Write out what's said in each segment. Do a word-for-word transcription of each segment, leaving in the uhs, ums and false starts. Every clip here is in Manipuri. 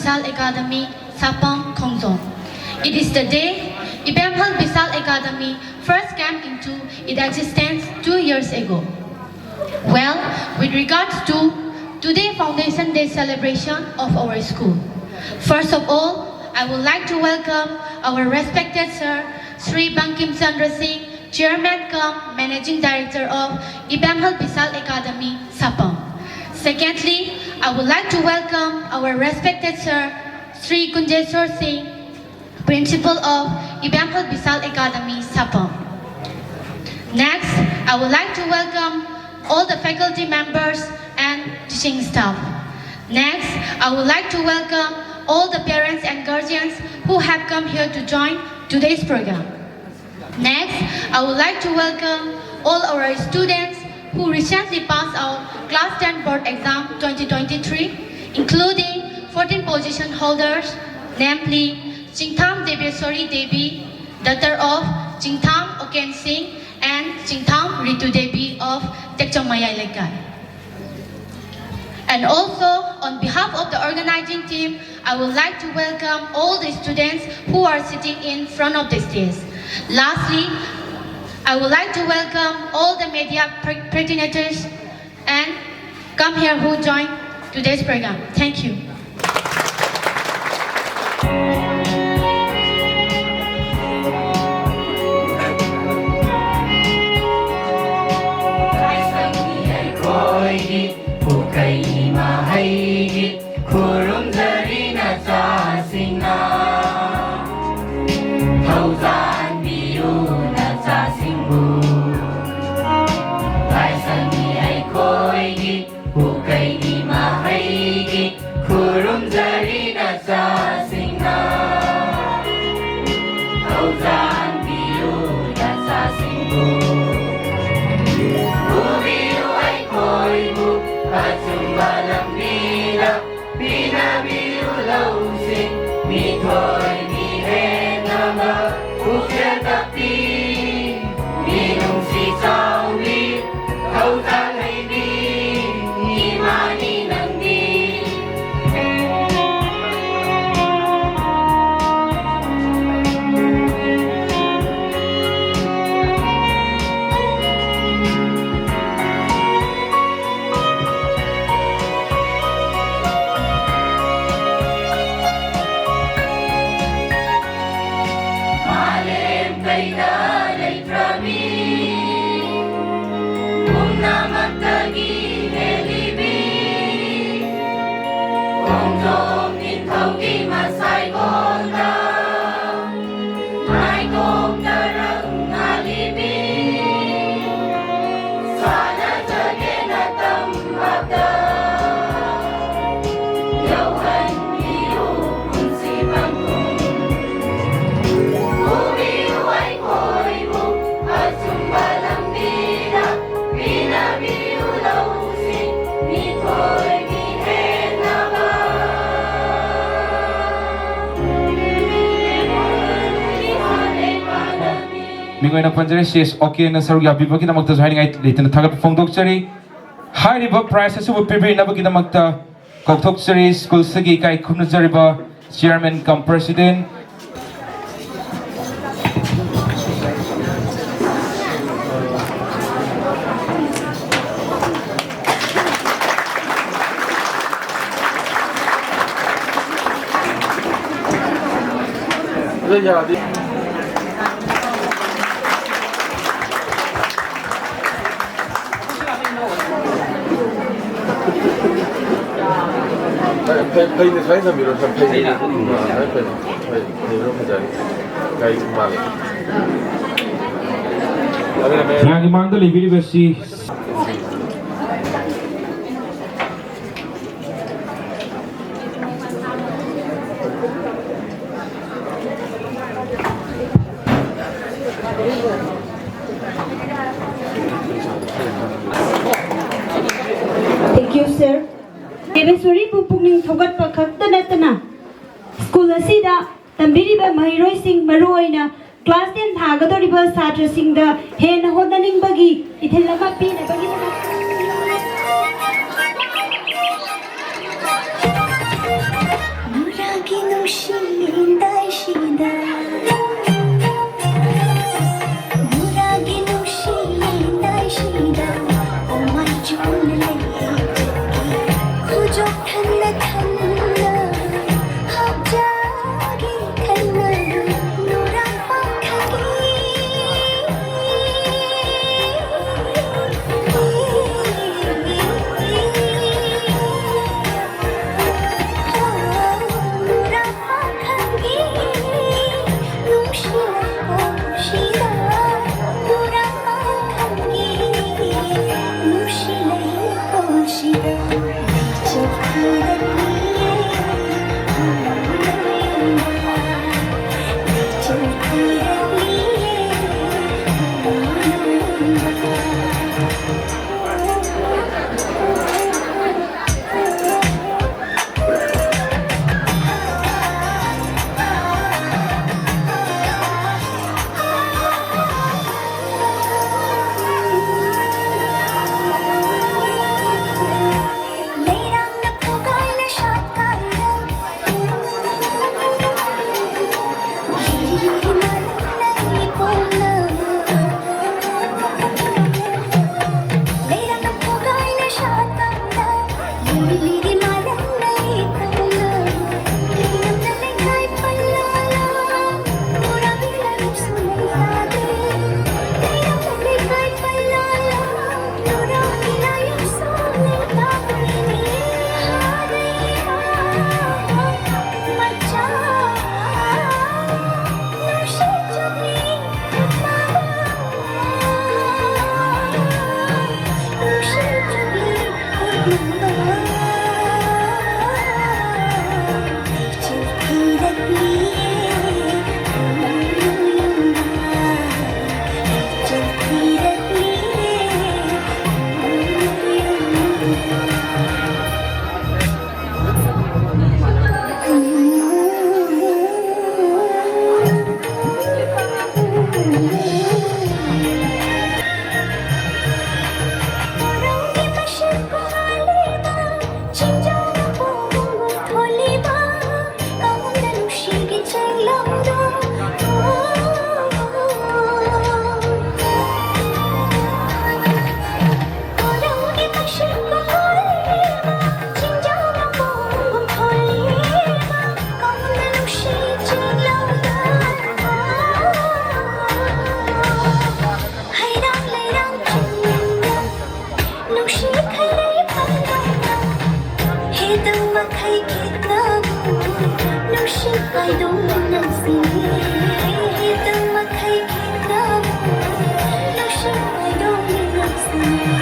Bisal Academy, Sapam, Khongjom. It is the day Ibemhal Bisal Academy first came into its existence two years ago. Well, with regards to today Foundation Day celebration of our school, first of all, I would like to welcome our respected sir, Sri Bankim Chandra Singh, Chairman cum Managing Director of Ibemhal Bisal Academy, Sapam. Secondly, I would like to welcome our respected sir, Sri Kunjeswar Singh, Principal of Ibemhal Bisal Academy, Sapam. Next, I would like to welcome all the faculty members and teaching staff. Next, I would like to welcome all the parents and guardians who have come here to join today's program. Next, I would like to welcome all our students who recently passed our Class ten Board Exam twenty twenty-three, including fourteen position holders, namely Chingtham Debeswari Devi, daughter of Chingtham Oken Singh, and Chingtham Ritu Devi of Tekchom Mayai Lekai. And also, on behalf of the organizing team, I would like to welcome all the students who are sitting in front of the stage. Lastly, I would like to welcome all the media pre- practitioners and come here who joined today's program. Thank you. ꯑꯩꯈꯣꯏꯒꯤ ꯄꯨꯀꯩ ꯏꯃꯥ ꯍꯩꯒꯤ ꯈꯨꯔꯨꯝꯖꯔꯤ ꯅꯆꯥꯁꯤꯡꯅ꯫ ꯊꯧꯖꯥꯟꯕꯤꯌꯨ ꯅꯆꯥꯁꯤꯡꯕꯨ꯫ ꯂꯥꯏꯁꯪꯒꯤ ꯑꯩꯈꯣꯏꯒꯤ ꯄꯨꯀꯩ ꯏꯃꯥ ꯍꯩꯒꯤ ꯈꯨ ꯃꯤꯡ ꯑꯣꯏꯅ ꯄꯟꯖꯔꯤ, ꯁꯤ ꯑꯦꯁ ꯑꯣ ꯀꯦꯅ ꯁꯔꯨꯛ ꯌꯥꯕꯤꯕꯒꯤꯗꯃꯛꯇꯁꯨ ꯍꯥꯏꯅꯤꯡꯉꯥꯏ ꯂꯩꯇꯅ ꯊꯥꯒꯠꯄ ꯐꯣꯡꯗꯣꯛꯆꯔꯤ꯫ ꯍꯥꯏꯔꯤꯕ prize ꯑꯁꯤꯕꯨ ꯄꯤꯕꯤꯅꯕꯒꯤꯗꯃꯛꯇ ꯀꯧꯊꯣꯛꯆꯔꯤ ꯁ꯭ꯀꯨꯜꯁꯤꯒꯤ ꯏꯀꯥꯏ ꯈꯨꯝꯅꯖꯔꯤꯕ chairman cum president꯫ ꯐꯩ-, ꯐꯩꯅ ꯁꯨꯃꯥꯏꯅ ꯊꯝꯕꯤꯔꯣ, ꯁꯝ ꯐꯩꯅ꯫ ꯐꯩꯅ꯫ ꯐꯩ, ꯐꯩ, ꯐꯩ, ꯐꯩ, ꯐꯖꯔꯦ꯫ ꯀꯔꯤ ꯃꯥꯜꯂꯦ? ꯃꯌꯥꯝꯒꯤ ꯃꯥꯡꯗ ꯂꯩꯕꯤꯔꯤꯕꯁꯤ Thank you, sir. ꯗꯦꯕꯦꯁꯣꯔꯤꯕꯨ ꯄꯨꯛꯅꯤꯡ ꯊꯧꯒꯠꯄ ꯈꯛꯇ ꯅꯠꯇꯅ ꯁ꯭ꯀꯨꯜ ꯑꯁꯤꯗ ꯇꯝꯕꯤꯔꯤꯕ ꯃꯍꯩꯔꯣꯏꯁꯤꯡ, ꯃꯔꯨꯑꯣꯏꯅ class ten ꯊꯥꯒꯗꯧꯔꯤꯕ ꯁꯥꯇ꯭ꯔꯁꯤꯡꯗ ꯍꯦꯟꯅ ꯍꯣꯠꯅꯅꯤꯡꯕꯒꯤ ꯏꯊꯤꯜ ꯑꯃ ꯄꯤꯅꯕꯒꯤꯗꯃꯛ꯫ ꯅꯨꯔꯥꯒꯤ ꯅꯨꯡꯁꯤ ꯂꯦꯟꯗꯥꯏꯁꯤꯗ, ꯅꯨꯔꯥꯒꯤ ꯅꯨꯡꯁꯤ ꯂꯦꯟꯗꯥꯏꯁꯤꯗ, ꯑꯣ ꯃꯥꯏ ꯆꯨꯝꯅ ꯂꯩ ꯈꯨꯖꯣꯞ ꯊꯟꯅ ꯊꯟꯅ ꯍꯥꯞꯆꯒꯦ ꯈꯟꯅ ꯅꯨꯔꯥ ꯄꯥꯡꯈꯒꯤ꯫ ꯍꯥꯏꯗꯣꯛꯅꯤꯡꯉꯛꯁꯤꯅꯦ, ꯇꯝ ꯃꯈꯩ ꯈꯦꯠꯅꯕ ꯂꯧꯁꯤꯡ ꯍꯥꯏꯗꯣꯛꯅꯤꯡꯉꯛꯁꯤꯅꯦ꯫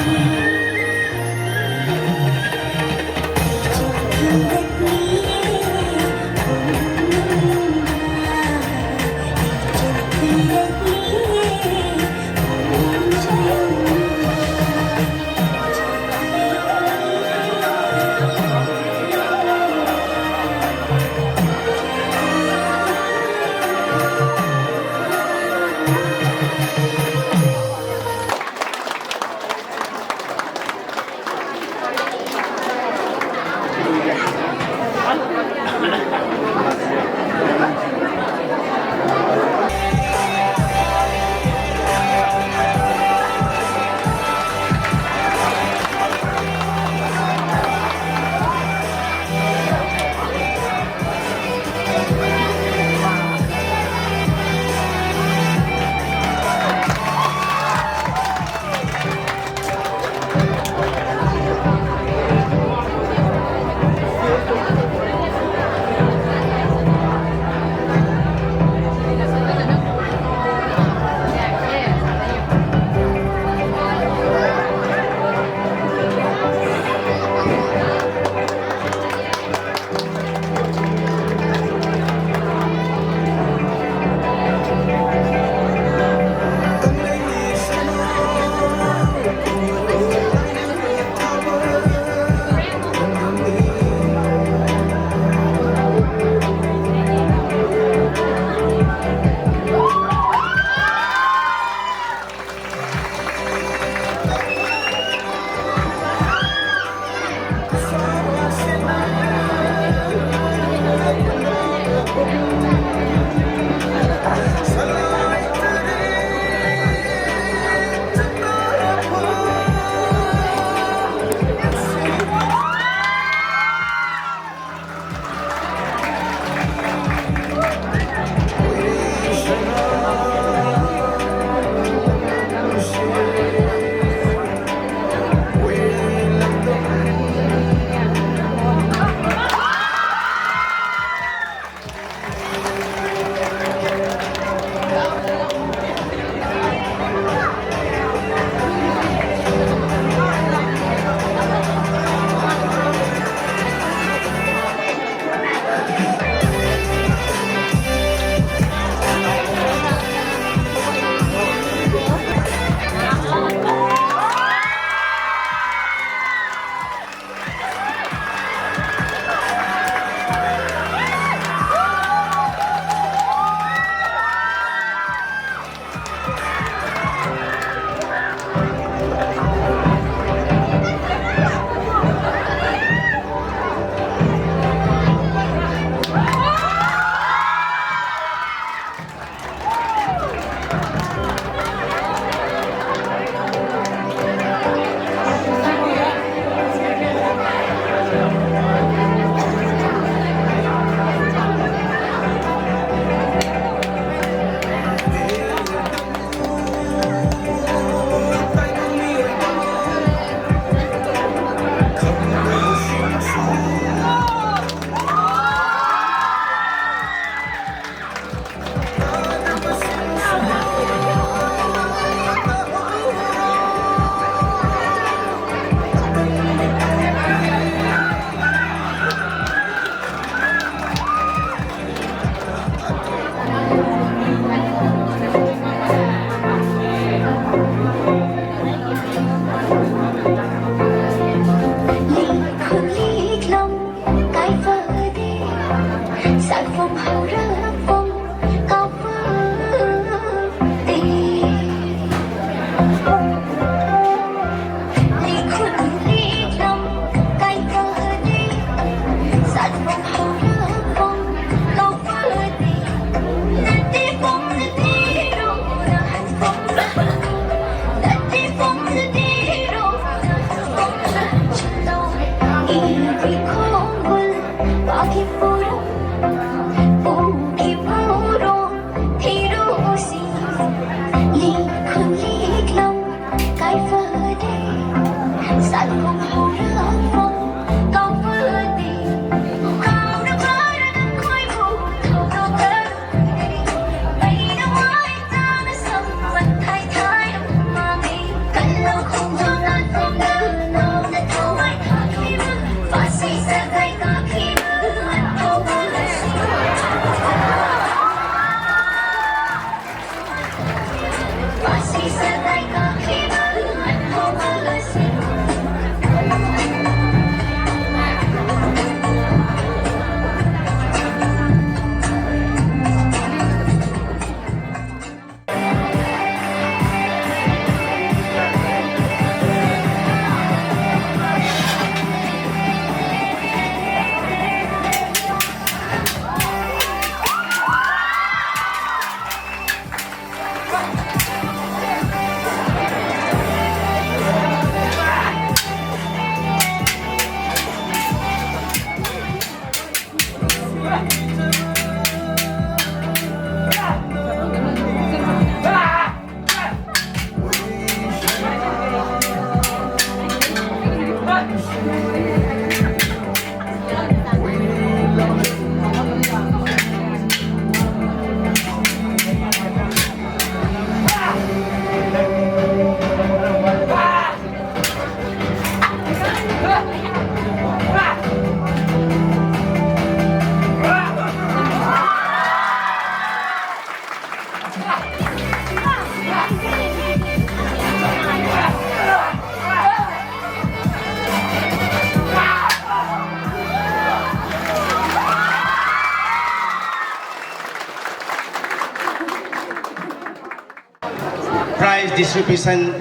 Prize distribution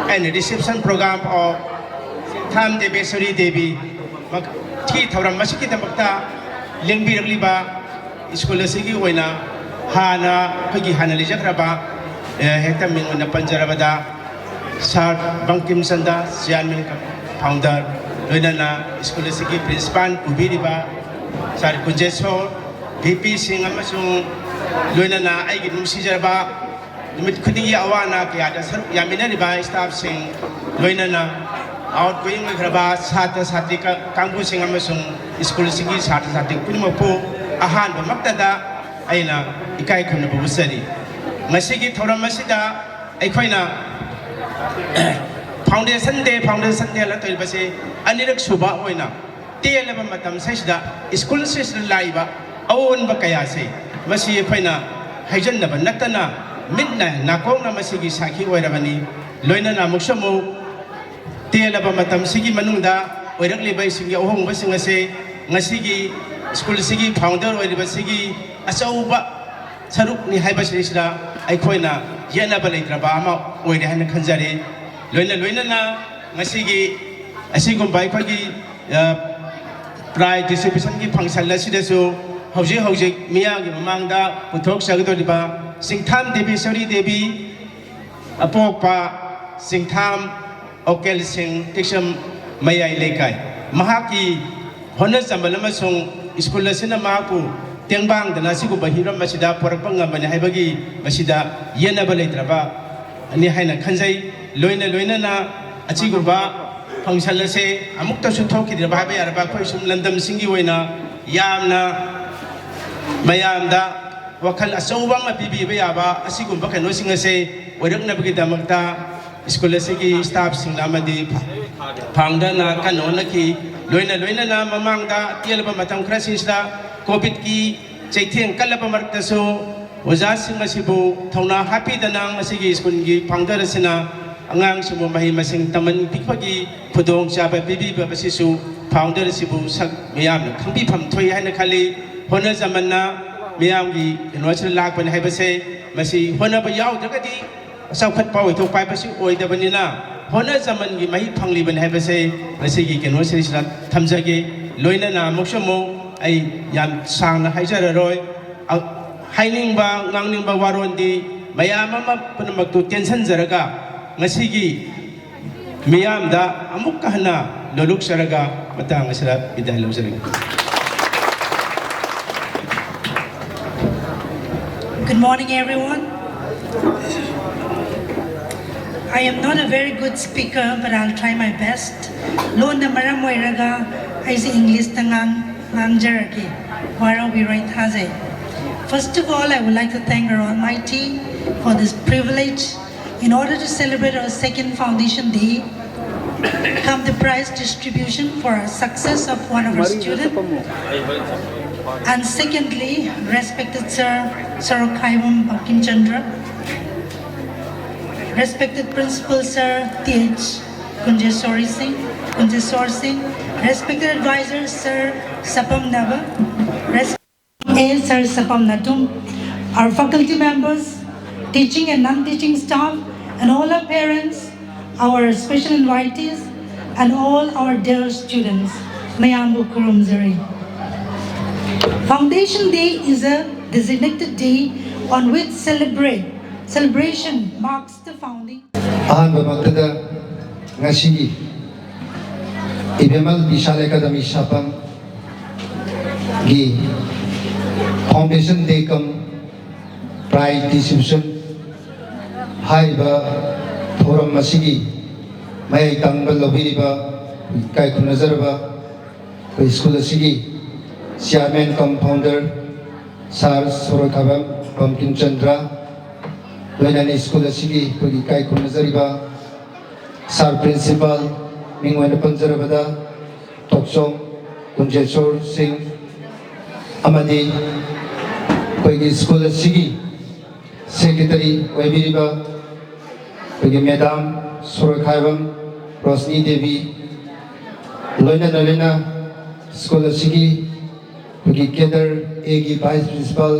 and reception program of Tham Deveshwari Devi ꯃꯁꯤꯒꯤ ꯊꯧꯔꯝ ꯑꯁꯤꯒꯤꯗꯃꯛꯇ ꯂꯦꯡꯕꯤꯔꯛꯂꯤꯕ ꯁ꯭ꯀꯨꯜ ꯑꯁꯤꯒꯤ ꯑꯣꯏꯅ ꯍꯥꯟꯅ ꯑꯩꯈꯣꯏꯒꯤ ꯍꯥꯟꯅ ꯂꯩꯖꯈ꯭ꯔꯕ, ꯑꯦ, ꯍꯦꯛꯇ ꯃꯤꯡ ꯑꯣꯏꯅ ꯄꯟꯖꯔꯕꯗ, ꯁꯥꯔ ꯕꯪꯀꯤꯝ ꯆꯟꯗ, ꯆꯤꯌꯥꯔꯃꯦꯟ ꯀꯝ ꯐꯥꯎꯟꯗꯔ, ꯂꯣꯏꯅꯅ ꯁ꯭ꯀꯨꯜ ꯑꯁꯤꯒꯤ ꯄ꯭ꯔꯤꯟꯁꯤꯄꯥꯜ ꯄꯨꯕꯤꯔꯤꯕ ꯁꯥꯔ ꯀꯨꯟꯖꯦꯁꯣꯔ, ꯚꯤ ꯄꯤꯁꯤꯡ ꯑꯃꯁꯨꯡ ꯂꯣꯏꯅꯅ ꯑꯩꯒꯤ ꯅꯨꯡꯁꯤꯖꯔꯕ ꯅꯨꯃꯤꯠ ꯈꯨꯗꯤꯡꯒꯤ ꯑꯋꯥ ꯑꯅꯥ ꯀꯌꯥꯗ ꯁꯔꯨꯛ ꯌꯥꯃꯤꯟꯅꯔꯤꯕ ꯁ꯭ꯇꯥꯐꯁꯤꯡ, ꯂꯣꯏꯅꯅ ꯑꯥꯎꯠ ꯒꯣꯌꯤꯡ ꯑꯣꯏꯈ꯭ꯔꯕ ꯁꯥꯇ꯭ꯔ ꯁꯥꯇ꯭ꯔꯤ ꯀꯥꯡꯕꯨꯁꯤꯡ ꯑꯃꯁꯨꯡ ꯁ꯭ꯀꯨꯜꯁꯤꯡꯒꯤ ꯁꯥꯇ꯭ꯔ ꯁꯥꯇ꯭ꯔꯤ ꯄꯨꯝꯅꯃꯛꯄꯨ ꯑꯍꯥꯟꯕꯃꯛꯇꯗ ꯑꯩꯅ ꯏꯀꯥꯏ ꯈꯨꯝꯅꯕ ꯎꯠꯆꯔꯤ꯫ ꯉꯁꯤꯒꯤ ꯊꯧꯔꯝ ꯑꯁꯤꯗ ꯑꯩꯈꯣꯏꯅ Foundation Day, Foundation Day ꯍꯥꯏꯅ ꯇꯧꯔꯤꯕꯁꯤ ꯑꯅꯤꯔꯛ ꯁꯨꯕ ꯑꯣꯏꯅ ꯇꯦꯜꯂꯕ ꯃꯇꯝꯁꯤꯗ ꯁ꯭ꯀꯨꯜꯁꯤꯗ ꯂꯥꯛꯏꯕ ꯑꯑꯣꯟꯕ ꯀꯌꯥꯁꯦ, ꯃꯁꯤ ꯑꯩꯈꯣꯏꯅ ꯍꯥꯏꯖꯟꯅꯕ ꯅꯠꯇꯅ ꯃꯤꯠꯅ ꯅꯥꯀꯣꯡꯅ ꯃꯁꯤꯒꯤ ꯁꯥꯈꯤ ꯑꯣꯏꯔꯕꯅꯤ꯫ ꯂꯣꯏꯅꯅ ꯑꯃꯨꯛꯁꯨ ꯑꯃꯨꯛ ꯇꯦꯜꯂꯕ ꯃꯇꯝꯁꯤꯒꯤ ꯃꯅꯨꯡꯗ ꯑꯣꯏꯔꯛꯂꯤꯕ ꯏꯁꯤꯡꯒꯤ ꯑꯍꯣꯡꯕꯁꯤꯡ ꯑꯁꯦ ꯉꯁꯤꯒꯤ ꯁ꯭ꯀꯨꯜꯁꯤꯒꯤ founder ꯑꯣꯏꯔꯤꯕꯁꯤꯒꯤ ꯑꯆꯧꯕ ꯁꯔꯨꯛꯅꯤ ꯍꯥꯏꯕꯁꯤꯗꯩꯁꯤꯗ ꯑꯩꯈꯣꯏꯅ ꯌꯦꯠꯅꯕ ꯂꯩꯇ꯭ꯔꯕ ꯑꯃ ꯑꯣꯏꯔꯦ ꯍꯥꯏꯅ ꯈꯟꯖꯔꯤ꯫ ꯂꯣꯏꯅ ꯂꯣꯏꯅꯅ ꯉꯁꯤꯒꯤ ꯑꯁꯤꯒꯨꯝꯕ ꯑꯩꯈꯣꯏꯒꯤ prize distributionꯒꯤ function ꯑꯁꯤꯗꯁꯨ ꯍꯧꯖꯤꯛ ꯍꯧꯖꯤꯛ ꯃꯤꯌꯥꯝꯒꯤ ꯃꯃꯥꯡꯗ ꯄꯨꯊꯣꯛꯆꯒꯗꯧꯔꯤꯕ ꯆꯤꯡꯊꯥꯝ ꯗꯦꯕꯤꯁꯣꯔꯤ ꯗꯦꯕꯤ, ꯑꯄꯣꯛꯄ ꯆꯤꯡꯊꯥꯝ ꯑꯣꯀꯦꯜꯁꯤꯡ, ꯇꯤꯛꯁꯝ ꯃꯌꯥꯏ ꯂꯩꯀꯥꯏ, ꯃꯍꯥꯛꯀꯤ ꯍꯣꯠꯅꯖꯃꯟ ꯑꯃꯁꯨꯡ ꯁ꯭ꯀꯨꯜ ꯑꯁꯤꯅ ꯃꯍꯥꯛꯄꯨ ꯇꯦꯡꯕꯥꯡꯗꯅ ꯑꯁꯤꯒꯨꯝꯕ ꯍꯤꯔꯝ ꯑꯁꯤꯗ ꯄꯨꯔꯛꯄ ꯉꯝꯕꯅꯤ ꯍꯥꯏꯕꯒꯤ ꯃꯁꯤꯗ ꯌꯦꯠꯅꯕ ꯂꯩꯇ꯭ꯔꯕ ꯑꯅꯤ ꯍꯥꯏꯅ ꯈꯟꯖꯩ꯫ ꯂꯣꯏꯅ ꯂꯣꯏꯅꯅ ꯑꯁꯤꯒꯨꯝꯕ function ꯑꯁꯦ ꯑꯃꯨꯛꯇꯁꯨ ꯊꯣꯛꯈꯤꯗ꯭ꯔꯕ ꯍꯥꯏꯕ ꯌꯥꯔꯕ ꯑꯩꯈꯣꯏ ꯁꯨꯝ ꯂꯝꯗꯝꯁꯤꯡꯒꯤ ꯑꯣꯏꯅ ꯌꯥꯝꯅ ꯃꯌꯥꯝꯗ ꯋꯥꯈꯜ ꯑꯆꯧꯕ ꯑꯃ ꯄꯤꯕꯤꯕ ꯌꯥꯕ ꯑꯁꯤꯒꯨꯝꯕ ꯀꯩꯅꯣꯁꯤꯡ ꯑꯁꯦ ꯑꯣꯏꯔꯛꯅꯕꯒꯤꯗꯃꯛꯇ ꯁ꯭ꯀꯨꯜ ꯑꯁꯤꯒꯤ staffꯁꯤꯡꯅ ꯑꯃꯗꯤ founderꯅ ꯀꯟꯅ ꯍꯣꯠꯅꯈꯤ꯫ ꯂꯣꯏꯅ ꯂꯣꯏꯅꯅ ꯃꯃꯥꯡꯗ ꯇꯦꯜꯂꯕ ꯃꯇꯝ ꯈꯔꯁꯤꯡꯁꯤꯗ COVIDꯀꯤ ꯆꯩꯊꯦꯡ ꯀꯜꯂꯕ ꯃꯔꯛꯇꯁꯨ ꯑꯣꯖꯥꯁꯤꯡ ꯑꯁꯤꯕꯨ ꯊꯧꯅꯥ ꯍꯥꯞꯄꯤꯗꯅ ꯉꯁꯤꯒꯤ ꯁ꯭ꯀꯨꯜꯒꯤ founder ꯑꯁꯤꯅ ꯑꯉꯥꯡꯁꯤꯡꯕꯨ ꯃꯍꯩ ꯃꯁꯤꯡ ꯇꯝꯍꯟꯕꯤꯕꯒꯤ ꯈꯨꯗꯣꯡꯆꯥꯕ ꯄꯤꯕꯤꯕ ꯑꯁꯤꯁꯨ founder ꯑꯁꯤꯕꯨ ꯁꯛ ꯃꯤꯌꯥꯝꯅ ꯈꯪꯕꯤꯐꯝ ꯊꯣꯛꯏ ꯍꯥꯏꯅ ꯈꯜꯂꯤ꯫ ꯍꯣꯠꯅꯖꯃꯟꯅ ꯃꯤꯌꯥꯝꯒꯤ ꯀꯩꯅꯣꯁꯤꯗ ꯂꯥꯛꯄꯅꯤ ꯍꯥꯏꯕꯁꯦ, ꯃꯁꯤ ꯍꯣꯠꯅꯕ ꯌꯥꯎꯗ꯭ꯔꯒꯗꯤ ꯆꯥꯎꯈꯠꯄ ꯑꯣꯏꯊꯣꯛꯄ ꯍꯥꯏꯕꯁꯤ ꯑꯣꯏꯗꯕꯅꯤꯅ, ꯍꯣꯠꯅꯖꯃꯟꯒꯤ ꯃꯍꯩ ꯐꯪꯂꯤꯕꯅꯤ ꯍꯥꯏꯕꯁꯦ ꯉꯁꯤꯒꯤ ꯀꯩꯅꯣꯁꯤꯗꯩꯁꯤꯗ ꯊꯝꯖꯒꯦ꯫ ꯂꯣꯏꯅꯅ ꯑꯃꯨꯛꯁꯨ ꯑꯃꯨꯛ ꯑꯩ ꯌꯥꯝ ꯁꯥꯡꯅ ꯍꯥꯏꯖꯔꯔꯣꯏ꯫ ꯑ, ꯍꯥꯏꯅꯤꯡꯕ, ꯉꯥꯡꯅꯤꯡꯕ ꯋꯥꯔꯣꯜꯗꯤ ꯃꯌꯥꯝ ꯑꯃ ꯄꯨꯝꯅꯃꯛꯇꯨ ꯇꯦꯟꯁꯤꯟꯖꯔꯒ, ꯉꯁꯤꯒꯤ ꯃꯤꯌꯥꯝꯗ ꯑꯃꯨꯛꯀ ꯍꯟꯅ ꯂꯣꯜꯂꯨꯛꯆꯔꯒ ꯃꯇꯥꯡ ꯑꯁꯤꯗ ꯕꯤꯗꯥꯏ ꯂꯧꯖꯔꯒꯦ꯫ Good morning, everyone. I am not a very good speaker, but I'll try my best. ꯂꯣꯟꯅ ꯃꯔꯝ ꯑꯣꯏꯔꯒ ꯑꯩꯁꯦ ꯏꯪꯂꯤꯁꯇ ꯉꯥꯡ ꯉꯥꯡꯖꯔꯒꯦ꯫ ꯋꯥꯔꯧꯕꯤꯔꯣꯏ ꯊꯥꯖꯩ꯫ First of all, I would like to thank our Almighty for this privilege in order to celebrate our second Foundation Day, come the prize distribution for our success of one of our students. And secondly, respected Sir Sorokhaibam Bankim Chandra, respected Principal Sir T H Kunjesori Singh, Kunjesor Singh, respected advisor Sir Sapam Naba, res- A Sir Sapam Natum, our faculty members, teaching and non-teaching staff, and all our parents, our special invitees, and all our dear students. ꯃꯌꯥꯝꯕꯨ ꯈꯨꯔꯨꯝꯖꯔꯤ꯫ Foundation Day is a designated day on which celebrate celebration marks the founding. ꯑꯍꯥꯟꯕꯃꯛꯇꯗ ꯉꯁꯤꯒꯤ ꯏꯕꯦꯝꯃ ꯕꯤꯁꯥꯜ academy ꯁꯥꯄꯝꯒꯤ Foundation Day cum prize distribution ꯍꯥꯏꯔꯤꯕ ꯊꯧꯔꯝ ꯑꯁꯤꯒꯤ ꯃꯌꯥꯏ ꯇꯪꯕ ꯂꯧꯕꯤꯔꯤꯕ ꯏꯀꯥꯏ ꯈꯨꯝꯅꯖꯔꯕ ꯑꯩꯈꯣꯏ ꯁ꯭ꯀꯨꯜ ꯑꯁꯤꯒꯤ chairman cum founder Sir ꯁꯣꯔꯣꯊꯥꯕꯝ ꯕꯝꯀꯤꯝ Chandra, ꯂꯣꯏꯅꯅ ꯁ꯭ꯀꯨꯜ ꯑꯁꯤꯒꯤ ꯑꯩꯈꯣꯏꯒꯤ ꯏꯀꯥꯏ ꯈꯨꯝꯅꯖꯔꯤꯕ Sir Principal, ꯃꯤꯡ ꯑꯣꯏꯅ ꯄꯟꯖꯔꯕꯗ ꯇꯣꯛꯆꯣꯝ ꯀꯨꯟꯖꯦꯁꯣꯔ ꯁꯤꯡ, ꯑꯃꯗꯤ ꯑꯩꯈꯣꯏꯒꯤ ꯁ꯭ꯀꯨꯜ ꯑꯁꯤꯒꯤ secretary ꯑꯣꯏꯕꯤꯔꯤꯕ ꯑꯩꯈꯣꯏꯒꯤ Madam ꯁꯣꯔꯣꯈꯥꯏꯕꯝ ꯔꯣꯁꯅꯤ ꯗꯦꯕꯤ, ꯂꯣꯏꯅꯅ ꯂꯣꯏꯅ ꯁ꯭ꯀꯨꯜ ꯑꯁꯤꯒꯤ ꯑꯩꯈꯣꯏꯒꯤ cadre A ꯒꯤ vice principal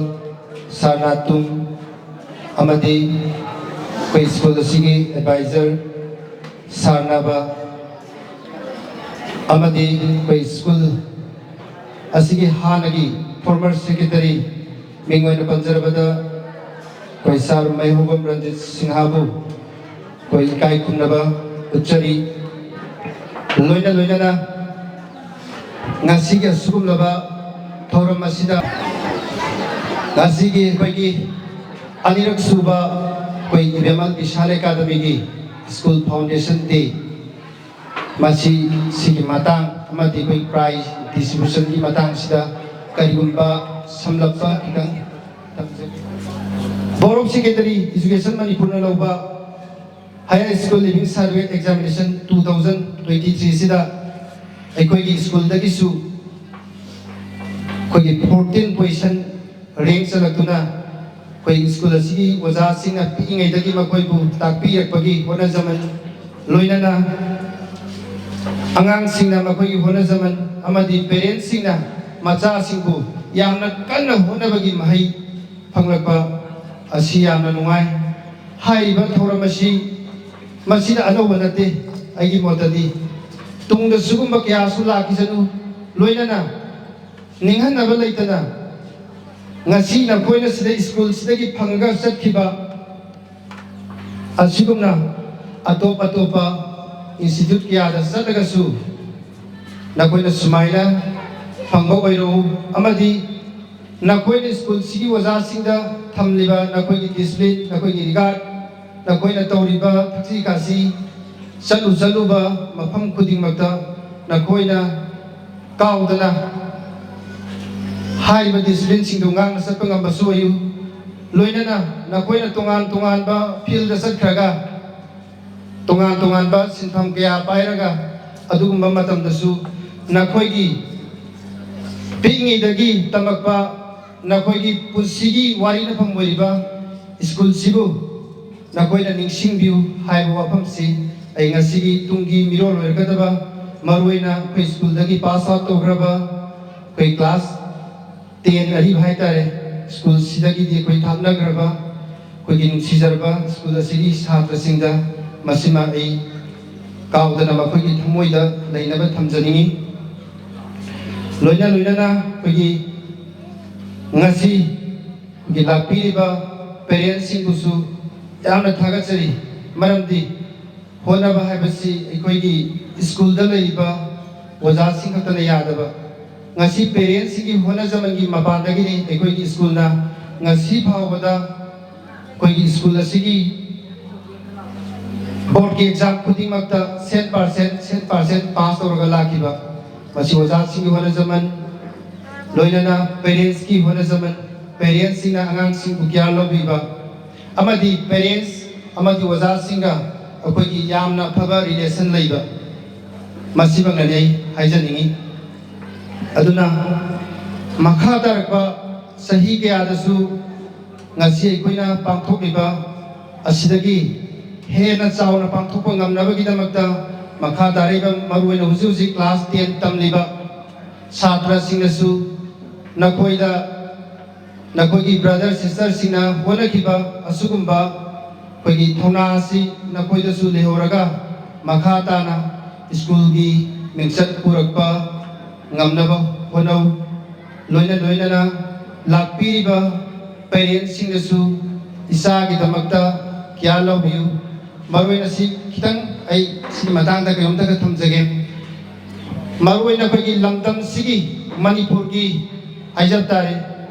Sir ꯅꯥꯇꯨꯝ, ꯑꯃꯗꯤ ꯑꯩꯈꯣꯏ ꯁ꯭ꯀꯨꯜ ꯑꯁꯤꯒꯤ advisor Sir ꯅꯥꯕ, ꯑꯃꯗꯤ ꯑꯩꯈꯣꯏ ꯁ꯭ꯀꯨꯜ ꯑꯁꯤꯒꯤ ꯍꯥꯟꯅꯒꯤ former secretary, ꯃꯤꯡ ꯑꯣꯏꯅ ꯄꯟꯖꯔꯕꯗ ꯑꯩꯈꯣꯏ Sir ꯃꯩꯍꯧꯕꯝ ꯔꯟꯖꯤꯠ ꯁꯤꯡꯍꯕꯨ ꯑꯩꯈꯣꯏ ꯏꯀꯥꯏ ꯈꯨꯝꯅꯕ ꯎꯠꯆꯔꯤ꯫ ꯂꯣꯏꯅ ꯂꯣꯏꯅꯅ ꯉꯁꯤꯒꯤ ꯑꯁꯤꯒꯨꯝꯂꯕ ꯊꯧꯔꯝ ꯑꯁꯤꯗ ꯉꯁꯤꯒꯤ ꯑꯩꯈꯣꯏꯒꯤ ꯑꯅꯤꯔꯛ ꯁꯨꯕ ꯑꯩꯈꯣꯏ ꯏꯕꯦꯝꯃ ꯕꯤꯁꯥꯜ ꯑꯦꯀꯥꯗꯃꯤꯒꯤ School Foundation Day, ꯃꯁꯤ ꯁꯤꯒꯤ ꯃꯇꯥꯡ ꯑꯃꯗꯤ ꯑꯩꯈꯣꯏ prize distributionꯒꯤ ꯃꯇꯥꯡꯁꯤꯗ ꯀꯔꯤꯒꯨꯝꯕ ꯁꯝꯂꯞꯄ ꯈꯤꯇꯪ ꯊꯝꯖꯒꯦ꯫ Board of Secondary Education ꯃꯅꯤꯄꯨꯔꯅ ꯂꯧꯕ Higher School Leaving Certificate Examination two thousand twenty three ꯑꯁꯤꯗ ꯑꯩꯈꯣꯏꯒꯤ ꯁ꯭ꯀꯨꯜꯗꯒꯤꯁꯨ ꯑꯩꯈꯣꯏꯒꯤ fourteen position rank ꯆꯜꯂꯛꯇꯨꯅ ꯑꯩꯈꯣꯏ ꯁ꯭ꯀꯨꯜ ꯑꯁꯤꯒꯤ ꯑꯣꯖꯥꯁꯤꯡꯅ ꯄꯤꯛꯏꯉꯩꯗꯒꯤ ꯃꯈꯣꯏꯕꯨ ꯇꯥꯛꯄꯤꯔꯛꯄꯒꯤ ꯍꯣꯠꯅꯖꯃꯟ, ꯂꯣꯏꯅꯅ ꯑꯉꯥꯡꯁꯤꯡꯅ ꯃꯈꯣꯏꯒꯤ ꯍꯣꯠꯅꯖꯃꯟ ꯑꯃꯗꯤ parentꯁꯤꯡꯅ ꯃꯆꯥꯁꯤꯡꯕꯨ ꯌꯥꯝꯅ ꯀꯟꯅ ꯍꯣꯠꯅꯕꯒꯤ ꯃꯍꯩ ꯐꯪꯂꯛꯄ ꯑꯁꯤ ꯌꯥꯝꯅ ꯅꯨꯡꯉꯥꯏ꯫ ꯍꯥꯏꯔꯤꯕ ꯊꯧꯔꯝ ꯑꯁꯤ ꯃꯁꯤꯅ ꯑꯅꯧꯕ ꯅꯠꯇꯦ꯫ ꯑꯩꯒꯤ ꯃꯣꯠꯇꯗꯤ ꯇꯨꯡꯗ ꯁꯤꯒꯨꯝꯕ ꯀꯌꯥꯁꯨ ꯂꯥꯛꯈꯤꯁꯅꯨ, ꯂꯣꯏꯅꯅ ꯅꯤꯡꯍꯟꯅꯕ ꯂꯩꯇꯅ ꯉꯁꯤ ꯅꯈꯣꯏꯅ ꯁꯤꯗ ꯁ꯭ꯀꯨꯜꯁꯤꯗꯒꯤ ꯐꯪꯉꯒ ꯆꯠꯈꯤꯕ ꯑꯁꯤꯒꯨꯝꯅ ꯑꯇꯣꯞ ꯑꯇꯣꯞꯄ institute ꯀꯌꯥꯗ ꯆꯠꯂꯒꯁꯨ ꯅꯈꯣꯏꯅ ꯁꯨꯃꯥꯏꯅ ꯐꯪꯕ ꯑꯣꯏꯔꯛꯎ, ꯑꯃꯗꯤ ꯅꯈꯣꯏꯅ ꯁ꯭ꯀꯨꯜꯁꯤꯒꯤ ꯑꯣꯖꯥꯁꯤꯡꯗ ꯊꯝꯂꯤꯕ ꯅꯈꯣꯏꯒꯤ discipline, ꯅꯈꯣꯏꯒꯤ regard, ꯅꯈꯣꯏꯅ ꯇꯧꯔꯤꯕ ꯊꯛꯁꯤ ꯈꯥꯁꯤ, ꯆꯠꯂꯨ ꯆꯠꯂꯨꯕ ꯃꯐꯝ ꯈꯨꯗꯤꯡꯃꯛꯇ ꯅꯈꯣꯏꯅ ꯀꯥꯎꯗꯅ ꯍꯥꯏꯔꯤꯕ disciplineꯁꯤꯡꯗꯨ ꯉꯥꯛꯅ ꯆꯠꯄ ꯉꯝꯕꯁꯨ ꯑꯣꯏꯌꯨ꯫ ꯂꯣꯏꯅꯅ ꯅꯈꯣꯏꯅ ꯇꯣꯉꯥꯟ ꯇꯣꯉꯥꯟꯕ fieldꯗ ꯆꯠꯈ꯭ꯔꯒ, ꯇꯣꯉꯥꯟ ꯇꯣꯉꯥꯟꯕ ꯁꯤꯟꯐꯝ ꯀꯌꯥ ꯄꯥꯏꯔꯒ, ꯑꯗꯨꯒꯨꯝꯕ ꯃꯇꯝꯗꯁꯨ ꯅꯈꯣꯏꯒꯤ ꯄꯤꯛꯂꯤꯉꯩꯗꯒꯤ ꯇꯝꯂꯛꯄ ꯅꯈꯣꯏꯒꯤ ꯄꯨꯟꯁꯤꯒꯤ ꯋꯥꯔꯤꯅꯐꯝ ꯑꯣꯏꯔꯤꯕ ꯁ꯭ꯀꯨꯜꯁꯤꯕꯨ ꯅꯈꯣꯏꯅ ꯅꯤꯡꯁꯤꯡꯕꯤꯌꯨ ꯍꯥꯏꯕ ꯋꯥꯐꯝꯁꯤ ꯑꯩ ꯉꯁꯤꯒꯤ ꯇꯨꯡꯒꯤ ꯃꯤꯔꯣꯜ ꯑꯣꯏꯔꯛꯀꯗꯕ, ꯃꯔꯨꯑꯣꯏꯅ ꯑꯩꯈꯣꯏ ꯁ꯭ꯀꯨꯜꯗꯒꯤ pass out ꯇꯧꯈ꯭ꯔꯕ, ꯑꯩꯈꯣꯏ class ten ꯑꯔꯤꯕ ꯍꯥꯏꯇꯥꯔꯦ, ꯁ꯭ꯀꯨꯜꯁꯤꯗꯒꯤꯗꯤ ꯑꯩꯈꯣꯏ ꯊꯥꯞꯅꯈ꯭ꯔꯕ ꯑꯩꯈꯣꯏꯒꯤ ꯅꯨꯡꯁꯤꯖꯔꯕ ꯁ꯭ꯀꯨꯜ ꯑꯁꯤꯒꯤ ꯁꯥꯇ꯭ꯔꯁꯤꯡꯗ ꯃꯁꯤꯃ ꯑꯩ ꯀꯥꯎꯗꯅ ꯃꯈꯣꯏꯒꯤ ꯊꯃꯣꯏꯗ ꯂꯩꯅꯕ ꯊꯝꯖꯅꯤꯡꯏ꯫ ꯂꯣꯏꯅ ꯂꯣꯏꯅꯅ ꯑꯩꯈꯣꯏꯒꯤ ꯉꯁꯤ ꯑꯩꯈꯣꯏꯒꯤ ꯂꯥꯛꯄꯤꯔꯤꯕ parentꯁꯤꯡꯕꯨꯁꯨ ꯌꯥꯝꯅ ꯊꯥꯒꯠꯆꯔꯤ꯫ ꯃꯔꯝꯗꯤ ꯍꯣꯠꯅꯕ ꯍꯥꯏꯕꯁꯤ ꯑꯩꯈꯣꯏꯒꯤ ꯁ꯭ꯀꯨꯜꯗ ꯂꯩꯔꯤꯕ ꯑꯣꯖꯥꯁꯤꯡ ꯈꯛꯇꯅ ꯌꯥꯗꯕ, ꯉꯁꯤ parentꯁꯤꯡꯒꯤ ꯍꯣꯠꯅꯖꯃꯟꯒꯤ ꯃꯄꯥꯟꯗꯒꯤꯅꯤ ꯑꯩꯈꯣꯏꯒꯤ ꯁ꯭ꯀꯨꯜꯅ ꯉꯁꯤ ꯐꯥꯎꯕꯗ ꯑꯩꯈꯣꯏꯒꯤ ꯁ꯭ꯀꯨꯜ ꯑꯁꯤꯒꯤ ꯕꯣꯔꯗꯀꯤ ꯑꯦꯛꯖꯥꯝ ꯈꯨꯗꯤꯡꯃꯛꯇ ꯁꯦꯟ ꯄꯥꯔꯁꯦꯟ ꯁꯦꯟ ꯄꯥꯔꯁꯦꯟ ꯄꯥꯁ ꯇꯧꯔꯒ ꯂꯥꯛꯈꯤꯕ, ꯃꯁꯤ ꯑꯣꯖꯥꯁꯤꯡꯒꯤ ꯍꯣꯠꯅꯖꯃꯟ, ꯂꯣꯏꯅꯅ ꯄꯦꯔꯦꯟꯁꯀꯤ ꯍꯣꯠꯅꯖꯃꯟ, ꯄꯦꯔꯦꯟꯁꯁꯤꯡꯅ ꯑꯉꯥꯡꯁꯤꯡꯕꯨ ꯀꯤꯌꯥꯔ ꯂꯧꯕꯤꯕ, ꯑꯃꯗꯤ ꯄꯦꯔꯦꯟꯁ ꯑꯃꯗꯤ ꯑꯣꯖꯥꯁꯤꯡꯒ ꯑꯩꯈꯣꯏꯒꯤ ꯌꯥꯝꯅ ꯐꯕ ꯔꯤꯂꯦꯁꯟ ꯂꯩꯕ, ꯃꯁꯤꯃꯛꯅꯅꯤ ꯑꯩ ꯍꯥꯏꯖꯅꯤꯡꯉꯤ꯫ ꯑꯗꯨꯅ ꯃꯈꯥ ꯇꯥꯔꯛꯄ ꯆꯍꯤ ꯀꯌꯥꯗꯁꯨ ꯉꯁꯤ ꯑꯩꯈꯣꯏꯅ ꯄꯥꯡꯊꯣꯛꯂꯤꯕ ꯑꯁꯤꯗꯒꯤ ꯍꯦꯟꯅ ꯆꯥꯎꯅ ꯄꯥꯡꯊꯣꯛꯄ ꯉꯝꯅꯕꯒꯤꯗꯃꯛꯇ ꯃꯈꯥ ꯇꯥꯔꯛꯏꯕ, ꯃꯔꯨꯑꯣꯏꯅ ꯍꯧꯖꯤꯛ ꯍꯧꯖꯤꯛ ꯀ꯭ꯂꯥꯁ ꯇꯦꯟ ꯇꯝꯂꯤꯕ ꯁꯥꯇ꯭ꯔꯁꯤꯡꯅꯁꯨ ꯅꯈꯣꯏꯗ, ꯅꯈꯣꯏꯒꯤ ꯕ꯭ꯔꯗꯔ ꯁꯤꯁꯇꯔꯁꯤꯡꯅ ꯍꯣꯠꯅꯈꯤꯕ ꯑꯁꯤꯒꯨꯝꯕ ꯑꯩꯈꯣꯏꯒꯤ ꯊꯧꯅꯥ ꯑꯁꯤ ꯅꯈꯣꯏꯗꯁꯨ ꯂꯩꯍꯧꯔꯒ ꯃꯈꯥ ꯇꯥꯅ ꯁ꯭ꯀꯨꯜꯒꯤ ꯃꯤꯡꯆꯠ ꯄꯨꯔꯛꯄ ꯉꯝꯅꯕ ꯍꯣꯠꯅꯧ꯫ ꯂꯣꯏꯅ ꯂꯣꯏꯅꯅ ꯂꯥꯛꯄꯤꯔꯤꯕ ꯄꯦꯔꯦꯟꯁꯁꯤꯡꯅꯁꯨ ꯏꯆꯥꯒꯤꯗꯃꯛꯇ ꯀꯤꯌꯥꯔ ꯂꯧꯕꯤꯌꯨ꯫ ꯃꯔꯨꯑꯣꯏꯅ ꯁꯤ ꯈꯤꯇꯪ ꯑꯩ ꯁꯤꯒꯤ ꯃꯇꯥꯡꯗ ꯀꯩꯅꯣꯝꯇꯒ ꯊꯝꯖꯒꯦ꯫ ꯃꯔꯨꯑꯣꯏꯅ ꯑꯩꯈꯣꯏꯒꯤ ꯂꯝꯗꯝꯁꯤꯒꯤ, ꯃꯅꯤꯄꯨꯔꯒꯤ ꯍꯥꯏꯖꯕ ꯇꯥꯔꯦ,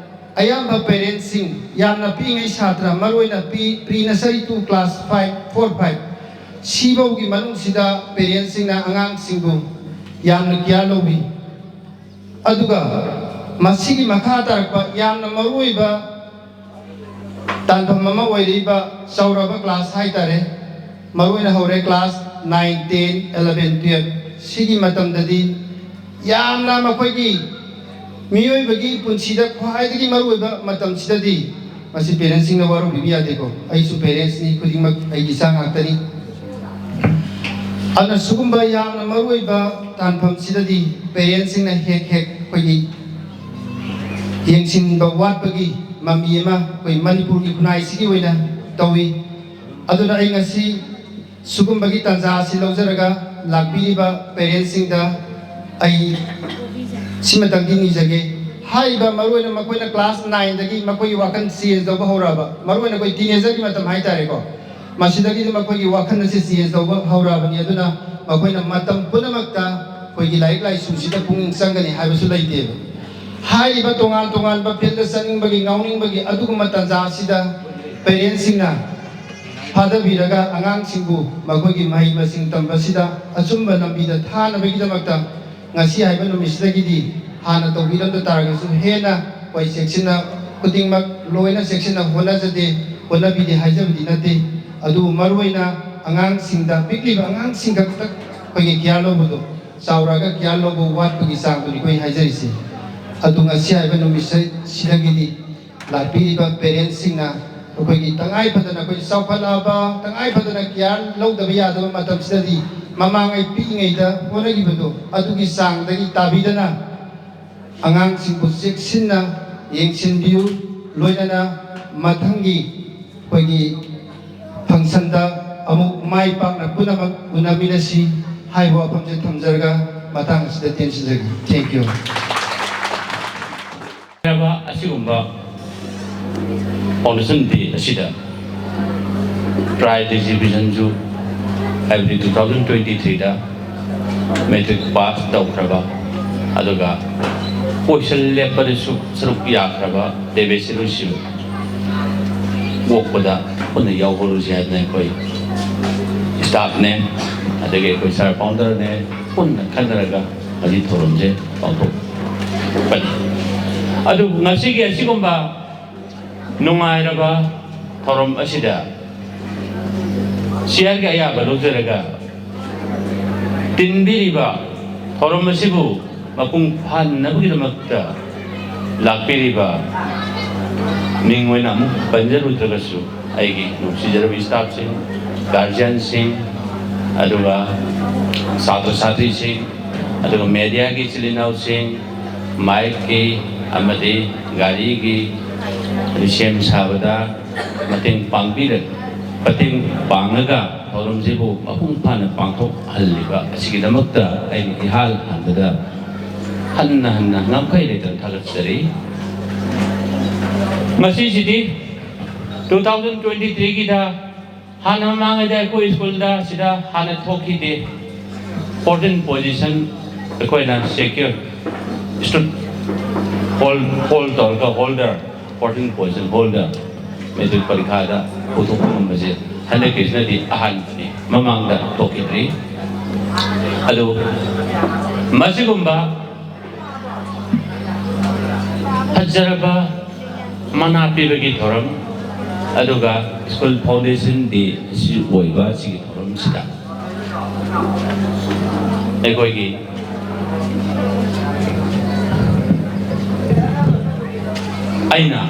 ꯑꯌꯥꯝꯕ ꯄꯦꯔꯦꯟꯁꯁꯤꯡ, ꯌꯥꯝꯅ ꯄꯤꯛꯏꯉꯩ ꯁꯥꯇ꯭ꯔ, ꯃꯔꯨꯑꯣꯏꯅ pre pre nursery to class five, four five ꯁꯤꯐꯧꯒꯤ ꯃꯅꯨꯡꯁꯤꯗ ꯄꯦꯔꯦꯟꯁꯁꯤꯡꯅ ꯑꯉꯥꯡꯁꯤꯡꯕꯨ ꯌꯥꯝꯅ ꯀꯤꯌꯥꯔ ꯂꯧꯕꯤ꯫ ꯑꯗꯨꯒ ꯃꯁꯤꯒꯤ ꯃꯈꯥ ꯇꯥꯔꯛꯄ ꯌꯥꯝꯅ ꯃꯔꯨꯑꯣꯏꯕ ꯇꯥꯟꯐꯝ ꯑꯃ ꯑꯣꯏꯔꯤꯕ ꯆꯥꯎꯔꯕ ꯀ꯭ꯂꯥꯁ ꯍꯥꯏꯇꯥꯔꯦ, ꯃꯔꯨꯑꯣꯏꯅ ꯍꯧꯔꯦ ꯀ꯭ꯂꯥꯁ ꯅꯥꯏꯟ, ꯇꯦꯟ, ꯑꯦꯂꯚꯦꯟ, ꯇꯨꯌꯦꯜꯐ꯫ ꯁꯤꯒꯤ ꯃꯇꯝꯗꯗꯤ ꯌꯥꯝꯅ ꯃꯈꯣꯏꯒꯤ ꯃꯤꯑꯣꯏꯕꯒꯤ ꯄꯨꯟꯁꯤꯗ ꯈ꯭ꯋꯥꯏꯗꯒꯤ ꯃꯔꯨꯑꯣꯏꯕ ꯃꯇꯝꯁꯤꯗꯗꯤ ꯃꯁꯤ ꯄꯦꯔꯦꯟꯁꯁꯤꯡꯅ ꯋꯥꯔꯧꯕꯤꯕ ꯌꯥꯗꯦꯀꯣ꯫ ꯑꯩꯁꯨ ꯄꯦꯔꯦꯟꯁꯅꯤ, ꯈꯨꯗꯤꯡꯃꯛ ꯑꯩꯒꯤ ꯏꯆꯥ ꯉꯥꯛꯇꯅꯤ꯫ ꯑꯗꯨꯅ ꯁꯤꯒꯨꯝꯕ ꯌꯥꯝꯅ ꯃꯔꯨꯑꯣꯏꯕ ꯇꯥꯟꯐꯝꯁꯤꯗꯗꯤ ꯄꯦꯔꯦꯟꯁꯁꯤꯡꯅ ꯍꯦꯛ ꯍꯦꯛ ꯑꯩꯈꯣꯏꯒꯤ ꯌꯦꯡꯁꯤꯟꯕ ꯋꯥꯠꯄꯒꯤ ꯃꯃꯤ ꯑꯃ ꯑꯩꯈꯣꯏ ꯃꯅꯤꯄꯨꯔꯒꯤ ꯈꯨꯟꯅꯥꯏꯁꯤꯒꯤ ꯑꯣꯏꯅ ꯇꯧꯏ꯫ ꯑꯗꯨꯅ ꯑꯩ ꯉꯁꯤ ꯁꯤꯒꯨꯝꯕꯒꯤ ꯇꯥꯟꯖꯥ ꯑꯁꯤ ꯂꯧꯖꯔꯒ ꯂꯥꯛꯄꯤꯔꯤꯕ ꯄꯦꯔꯦꯟꯁꯁꯤꯡꯗ ꯑꯩ ꯁꯤꯃꯇꯪꯗꯤ ꯅꯤꯖꯒꯦ꯫ ꯍꯥꯏꯔꯤꯕ, ꯃꯔꯨꯑꯣꯏꯅ ꯃꯈꯣꯏꯅ ꯀ꯭ꯂꯥꯁ ꯅꯥꯏꯟꯗꯒꯤ ꯃꯈꯣꯏꯒꯤ ꯋꯥꯈꯜ ꯆꯦꯟꯖ ꯇꯧꯕ ꯍꯧꯔꯛꯑꯕ, ꯃꯔꯨꯑꯣꯏꯅ ꯑꯩꯈꯣꯏ ꯇꯤꯅꯦꯖꯔꯒꯤ ꯃꯇꯝ ꯍꯥꯏꯇꯥꯔꯦꯀꯣ, ꯃꯁꯤꯗꯒꯤꯗꯤ ꯃꯈꯣꯏꯒꯤ ꯋꯥꯈꯜ ꯑꯁꯤ ꯆꯦꯟꯖ ꯇꯧꯕ ꯍꯧꯔꯛꯑꯕꯅꯤ꯫ ꯑꯗꯨꯅ ꯃꯈꯣꯏꯅ ꯃꯇꯝ ꯄꯨꯝꯅꯃꯛꯇ ꯑꯩꯈꯣꯏꯒꯤ ꯂꯥꯏꯔꯤꯛ ꯂꯥꯏꯁꯨꯁꯤꯗ ꯄꯨꯛꯅꯤꯡ ꯆꯪꯒꯅꯤ ꯍꯥꯏꯕꯁꯨ ꯂꯩꯇꯦꯕ꯫ ꯍꯥꯏꯔꯤꯕ ꯇꯣꯉꯥꯟ ꯇꯣꯉꯥꯟꯕ ꯐꯤꯜꯗ ꯆꯠꯅꯤꯡꯕꯒꯤ, ꯉꯥꯎꯅꯤꯡꯕꯒꯤ ꯑꯗꯨꯒꯨꯝꯕ ꯇꯥꯟꯖꯥ ꯑꯁꯤꯗ ꯄꯦꯔꯦꯟꯁꯁꯤꯡꯅ ꯊꯥꯗꯕꯤꯔꯒ ꯑꯉꯥꯡꯁꯤꯡꯕꯨ ꯃꯈꯣꯏꯒꯤ ꯃꯍꯩ ꯃꯁꯤꯡ ꯇꯝꯕꯁꯤꯗ ꯑꯆꯨꯝꯕ ꯂꯝꯕꯤꯗ ꯊꯥꯅꯕꯒꯤꯗꯃꯛꯇ ꯉꯁꯤ ꯍꯥꯏꯕ ꯅꯨꯃꯤꯠꯁꯤꯗꯒꯤꯗꯤ ꯍꯥꯟꯅ ꯇꯧꯕꯤꯔꯝꯗ ꯇꯥꯔꯒꯁꯨ ꯍꯦꯟꯅ ꯑꯩꯈꯣꯏ ꯆꯦꯛꯁꯤꯟꯅ ꯈꯨꯗꯤꯡꯃꯛ ꯂꯣꯏꯅ ꯆꯦꯛꯁꯤꯟꯅ ꯍꯣꯠꯅꯖꯗꯦ, ꯍꯣꯠꯅꯕꯤꯗꯦ ꯍꯥꯏꯖꯕꯗꯤ ꯅꯠꯇꯦ꯫ ꯑꯗꯨꯕꯨ ꯃꯔꯨꯑꯣꯏꯅ ꯑꯉꯥꯡꯁꯤꯡꯗ, ꯄꯤꯛꯂꯤꯕ ꯑꯉꯥꯡꯁꯤꯡ ꯈꯛꯇ ꯑꯩꯈꯣꯏꯒꯤ ꯀꯤꯌꯥꯔ ꯂꯧꯕꯗꯣ, ꯆꯥꯎꯔꯛꯑꯒ ꯀꯤꯌꯥꯔ ꯂꯧꯕ ꯋꯥꯠꯄꯒꯤ ꯆꯥꯡꯗꯨꯅꯤ ꯑꯩꯈꯣꯏ ꯍꯥꯏꯖꯔꯤꯁꯤ꯫ ꯑꯗꯨ ꯉꯁꯤ ꯍꯥꯏꯕ ꯅꯨꯃꯤꯠꯁꯤꯗꯒꯤꯗꯤ ꯂꯥꯛꯄꯤꯔꯤꯕ ꯄꯦꯔꯦꯟꯁꯁꯤꯡꯅ ꯑꯩꯈꯣꯏꯒꯤ ꯇꯉꯥꯏ ꯐꯗꯅ ꯑꯩꯈꯣꯏ ꯆꯥꯎꯈꯠꯂꯛꯑꯕ, ꯇꯉꯥꯏ ꯐꯗꯅ ꯀꯤꯌꯥꯔ ꯂꯧꯗꯕ ꯌꯥꯗꯕ ꯃꯇꯝꯁꯤꯗꯗꯤ ꯃꯃꯥꯡꯉꯩ ꯄꯤꯛꯏꯉꯩꯗ ꯍꯣꯠꯅꯈꯤꯕꯗꯣ ꯑꯗꯨꯒꯤ ꯆꯥꯡꯗꯒꯤ ꯇꯥꯕꯤꯗꯅ ꯑꯉꯥꯡꯁꯤꯡꯕꯨ ꯆꯦꯛꯁꯤꯟꯅ ꯌꯦꯡꯁꯤꯟꯕꯤꯌꯨ꯫ ꯂꯣꯏꯅꯅ ꯃꯊꯪꯒꯤ ꯑꯩꯈꯣꯏꯒꯤ ꯐꯪꯁꯟꯗ ꯑꯃꯨꯛ ꯃꯥꯏ ꯄꯥꯛꯅ ꯄꯨꯝꯅꯃꯛ ꯎꯅꯃꯤꯟꯅꯁꯤ ꯍꯥꯏꯕ ꯋꯥꯐꯝꯁꯦ ꯊꯝꯖꯔꯒ ꯃꯇꯥꯡ ꯑꯁꯤꯗ ꯇꯦꯟꯁꯤꯟꯖꯒꯦ꯫ Thank you꯫ ꯍꯥꯏꯔꯕ ꯑꯁꯤꯒꯨꯝꯕ foundation day ꯑꯁꯤꯗ prize distributionꯁꯨ, ꯍꯥꯏꯕꯗꯤ two thousand twenty threeꯗ matric pass ꯇꯧꯈ꯭ꯔꯕ ꯑꯗꯨꯒ ꯀꯣꯏꯁꯟ ꯂꯦꯞꯄꯗꯁꯨ ꯁꯔꯨꯛ ꯌꯥꯈ꯭ꯔꯕ ꯗꯦꯕꯦꯁ ꯏꯂꯨꯁꯤꯕꯨ ꯑꯣꯛꯄꯗ ꯄꯨꯟꯅ ꯌꯥꯎꯍꯧꯔꯁꯤ ꯍꯥꯏꯗꯅ ꯑꯩꯈꯣꯏ staffꯅꯦ, ꯑꯗꯒꯤ ꯑꯩꯈꯣꯏ sir founderꯅꯦ, ꯄꯨꯟꯅ ꯈꯟꯅꯔꯒ ꯉꯁꯤ ꯊꯧꯔꯝꯁꯦ ꯄꯥꯡꯊꯣꯛꯄꯅꯤ꯫ ꯑꯗꯨ ꯉꯁꯤꯒꯤ ꯑꯁꯤꯒꯨꯝꯕ ꯅꯨꯡꯉꯥꯏꯔꯕ ꯊꯧꯔꯝ ꯑꯁꯤꯗ chairꯒꯤ ꯑꯌꯥꯕ ꯂꯧꯖꯔꯒ ꯇꯤꯟꯕꯤꯔꯤꯕ ꯊꯧꯔꯝ ꯑꯁꯤꯕꯨ ꯃꯄꯨꯡ ꯐꯥꯍꯟꯅꯕꯒꯤꯗꯃꯛꯇ ꯂꯥꯛꯄꯤꯔꯤꯕ ꯃꯤꯡ ꯑꯣꯏꯅ ꯑꯃꯨꯛ ꯄꯟꯖꯔꯨꯗ꯭ꯔꯒꯁꯨ, ꯑꯩꯒꯤ ꯅꯨꯡꯁꯤꯖꯔꯕ staffꯁꯤꯡ, guardianꯁꯤꯡ, ꯑꯗꯨꯒ ꯁꯥꯇ꯭ꯔ ꯁꯥꯇ꯭ꯔꯤꯁꯤꯡ, ꯑꯗꯨꯒ mediaꯒꯤ ꯏꯆꯤꯜ ꯏꯅꯥꯎꯁꯤꯡ, micꯀꯤ ꯑꯃꯗꯤ ꯒꯥꯔꯤꯒꯤ ꯁꯦꯝ ꯁꯥꯕꯗ ꯃꯇꯦꯡ ꯄꯥꯡꯕꯤꯔ-, ꯃꯇꯦꯡ ꯄꯥꯡꯉꯒ ꯊꯧꯔꯝꯁꯤꯕꯨ ꯃꯄꯨꯡ ꯐꯥꯅ ꯄꯥꯡꯊꯣꯛꯍꯜꯂꯤꯕ ꯑꯁꯤꯒꯤꯗꯃꯛꯇ ꯑꯩꯅ ꯏꯍꯥꯟ ꯍꯥꯟꯕꯗ ꯍꯟꯅ ꯍꯟꯅ ꯉꯝꯈꯩ ꯂꯩꯇꯅ ꯊꯥꯒꯠꯆꯔꯤ꯫ ꯃꯁꯤꯁꯤꯗꯤ two thousand twenty threeꯒꯤꯗ ꯍꯥꯟꯅ ꯃꯃꯥꯡꯉꯩꯗ ꯑꯩꯈꯣꯏ ꯁ꯭ꯀꯨꯜꯗ ꯁꯤꯗ ꯍꯥꯟꯅ ꯊꯣꯛꯈꯤꯗꯦ꯫ Fourteen position ꯑꯩꯈꯣꯏꯅ secure hold, hold ꯇꯧꯔꯒ holder, fourteen position holder matric ꯄꯔꯤꯈꯥꯗ ꯄꯨꯊꯣꯛꯄ ꯉꯝꯕꯁꯦ ꯍꯟꯗꯛꯀꯤꯁꯤꯅꯗꯤ ꯑꯍꯥꯟꯕꯅꯤ, ꯃꯃꯥꯡꯗ ꯊꯣꯛꯈꯤꯗ꯭ꯔꯤ꯫ ꯑꯗꯨ ꯃꯁꯤꯒꯨꯝꯕ ꯐꯖꯔꯕ ꯃꯅꯥ ꯄꯤꯕꯒꯤ ꯊꯧꯔꯝ, ꯑꯗꯨꯒ ꯁ꯭ꯀꯨꯜ ꯐꯥꯎꯟꯗꯦꯁꯟ ꯗꯦ ꯑꯁꯤ ꯑꯣꯏꯕ ꯁꯤꯒꯤ ꯊꯧꯔꯝꯁꯤꯗ ꯑꯩꯈꯣꯏꯒꯤ, ꯑꯩꯅ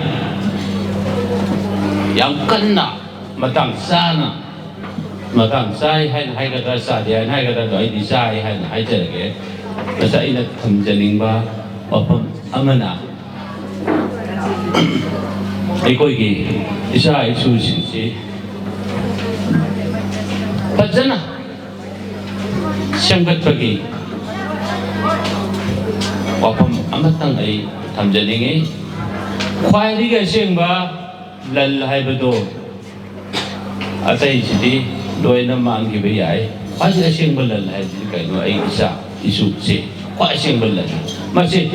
ꯌꯥꯝ ꯀꯟꯅ ꯃꯇꯥꯡ ꯆꯥꯅ, ꯃꯇꯥꯡ ꯆꯥꯏ ꯍꯥꯏꯅ ꯍꯥꯏꯒꯗ꯭ꯔꯥ, ꯆꯥꯗꯦ ꯍꯥꯏꯅ ꯍꯥꯏꯒꯗ꯭ꯔꯥ, ꯑꯗꯣ ꯑꯩꯗꯤ ꯆꯥꯏ ꯍꯥꯏꯅ ꯍꯥꯏꯖꯔꯒꯦ꯫ ꯃꯁꯤ ꯑꯩꯅ ꯊꯝꯖꯅꯤꯡꯕ ꯋꯥꯐꯝ ꯑꯃꯅ, ꯑꯩꯈꯣꯏꯒꯤ ꯏꯆꯥ ꯏꯁꯨꯁꯤꯡꯁꯤ ꯐꯖꯅ ꯁꯦꯝꯒꯠꯄꯒꯤ ꯋꯥꯐꯝ ꯑꯃꯇꯪ ꯑꯩ ꯊꯝꯖꯅꯤꯡꯉꯤ꯫ ꯈ꯭ꯋꯥꯏꯗꯒꯤ ꯑꯁꯦꯡꯕ ꯂꯟ ꯍꯥꯏꯕꯗꯣ, ꯑꯇꯩꯁꯤꯗꯤ ꯂꯣꯏꯅ ꯃꯥꯡꯈꯤꯕ ꯌꯥꯏ꯫ ꯈ꯭ꯋꯥꯏꯗꯒꯤ ꯑꯁꯦꯡꯕ ꯂꯟ ꯍꯥꯏꯕꯁꯤꯗꯤ ꯀꯩꯅꯣ? ꯑꯩ ꯏꯆꯥ ꯏꯁꯨꯁꯦ ꯈ꯭ꯋꯥꯏ ꯑꯁꯦꯡꯕ ꯂꯟ꯫ ꯃꯁꯤ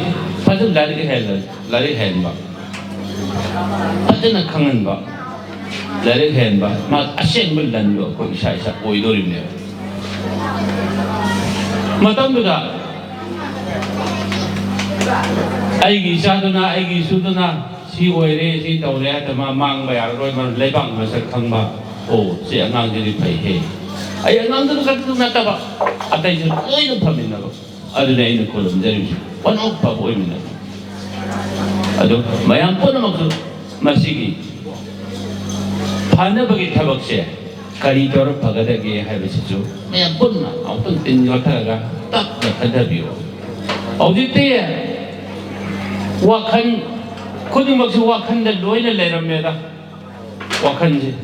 ꯐꯖꯅ ꯂꯥꯏꯔꯤꯛ ꯍꯩꯍꯜꯂ-, ꯂꯥꯏꯔꯤꯛ ꯍꯩꯍꯟꯕ, ꯐꯖꯅ ꯈꯪꯍꯟꯕ, ꯂꯥꯏꯔꯤꯛ ꯍꯩꯍꯟꯕ, ꯃꯥ ꯑꯁꯦꯡꯕ ꯂꯟꯗꯣ ꯑꯩꯈꯣꯏ ꯏꯁꯥ ꯏꯁꯥ ꯑꯣꯏꯗꯣꯔꯤꯕꯅꯦꯕ꯫ ꯃꯇꯝꯗꯨꯗ ꯑꯩꯒꯤ ꯏꯆꯥꯗꯨꯅ, ꯑꯩꯒꯤ ꯏꯁꯨꯗꯨꯅ ꯁꯤ ꯑꯣꯏꯔꯦ, ꯁꯤ ꯇꯧꯔꯦ ꯍꯥꯏꯗ ꯃꯥ ꯃꯥꯡꯕ ꯌꯥꯔꯔꯣꯏ꯫ ꯃꯔꯝ ꯂꯩꯕꯥꯛ ꯃꯁꯛ ꯈꯪꯕ, "ꯑꯣ, ꯁꯤ ꯑꯉꯥꯡꯁꯤꯗꯤ ꯐꯩꯍꯦ"꯫ ꯑꯩ ꯑꯉꯥꯡꯗꯨ ꯈꯛꯇ ꯅꯠꯇꯕ ꯑꯇꯩꯁꯨ ꯂꯣꯏꯅ ꯐꯃꯤꯟꯅꯕ꯫ ꯑꯗꯨꯅ ꯑꯩꯅ ꯈꯨꯔꯨꯝꯖꯔꯤꯕꯁꯤ ꯋꯥꯅꯣꯛ ꯐꯕ ꯑꯣꯏꯃꯤꯟꯅꯕ꯫ ꯑꯗꯨ ꯃꯌꯥꯝ ꯄꯨꯝꯅꯃꯛꯁꯨ ꯃꯁꯤꯒꯤ ꯐꯅꯕꯒꯤ ꯊꯕꯛꯁꯦ ꯀꯔꯤ ꯇꯧꯔ ꯐꯒꯗꯒꯦ ꯍꯥꯏꯕꯁꯤꯁꯨ ꯃꯌꯥꯝ ꯄꯨꯟꯅ ꯑꯃꯨꯛꯇꯪ ꯇꯤꯟ ꯌꯣꯠꯊꯔꯒ ꯇꯞꯅ ꯈꯟꯊꯕꯤꯌꯨ꯫ ꯍꯧꯖꯤꯛꯇꯤ ꯋꯥꯈꯜ ꯈꯨꯗꯤꯡꯃꯛꯁꯨ ꯋꯥꯈꯜꯗ ꯂꯣꯏꯅ ꯂꯩꯔꯝꯃꯦꯗ꯫ ꯋꯥꯈꯜꯁꯦ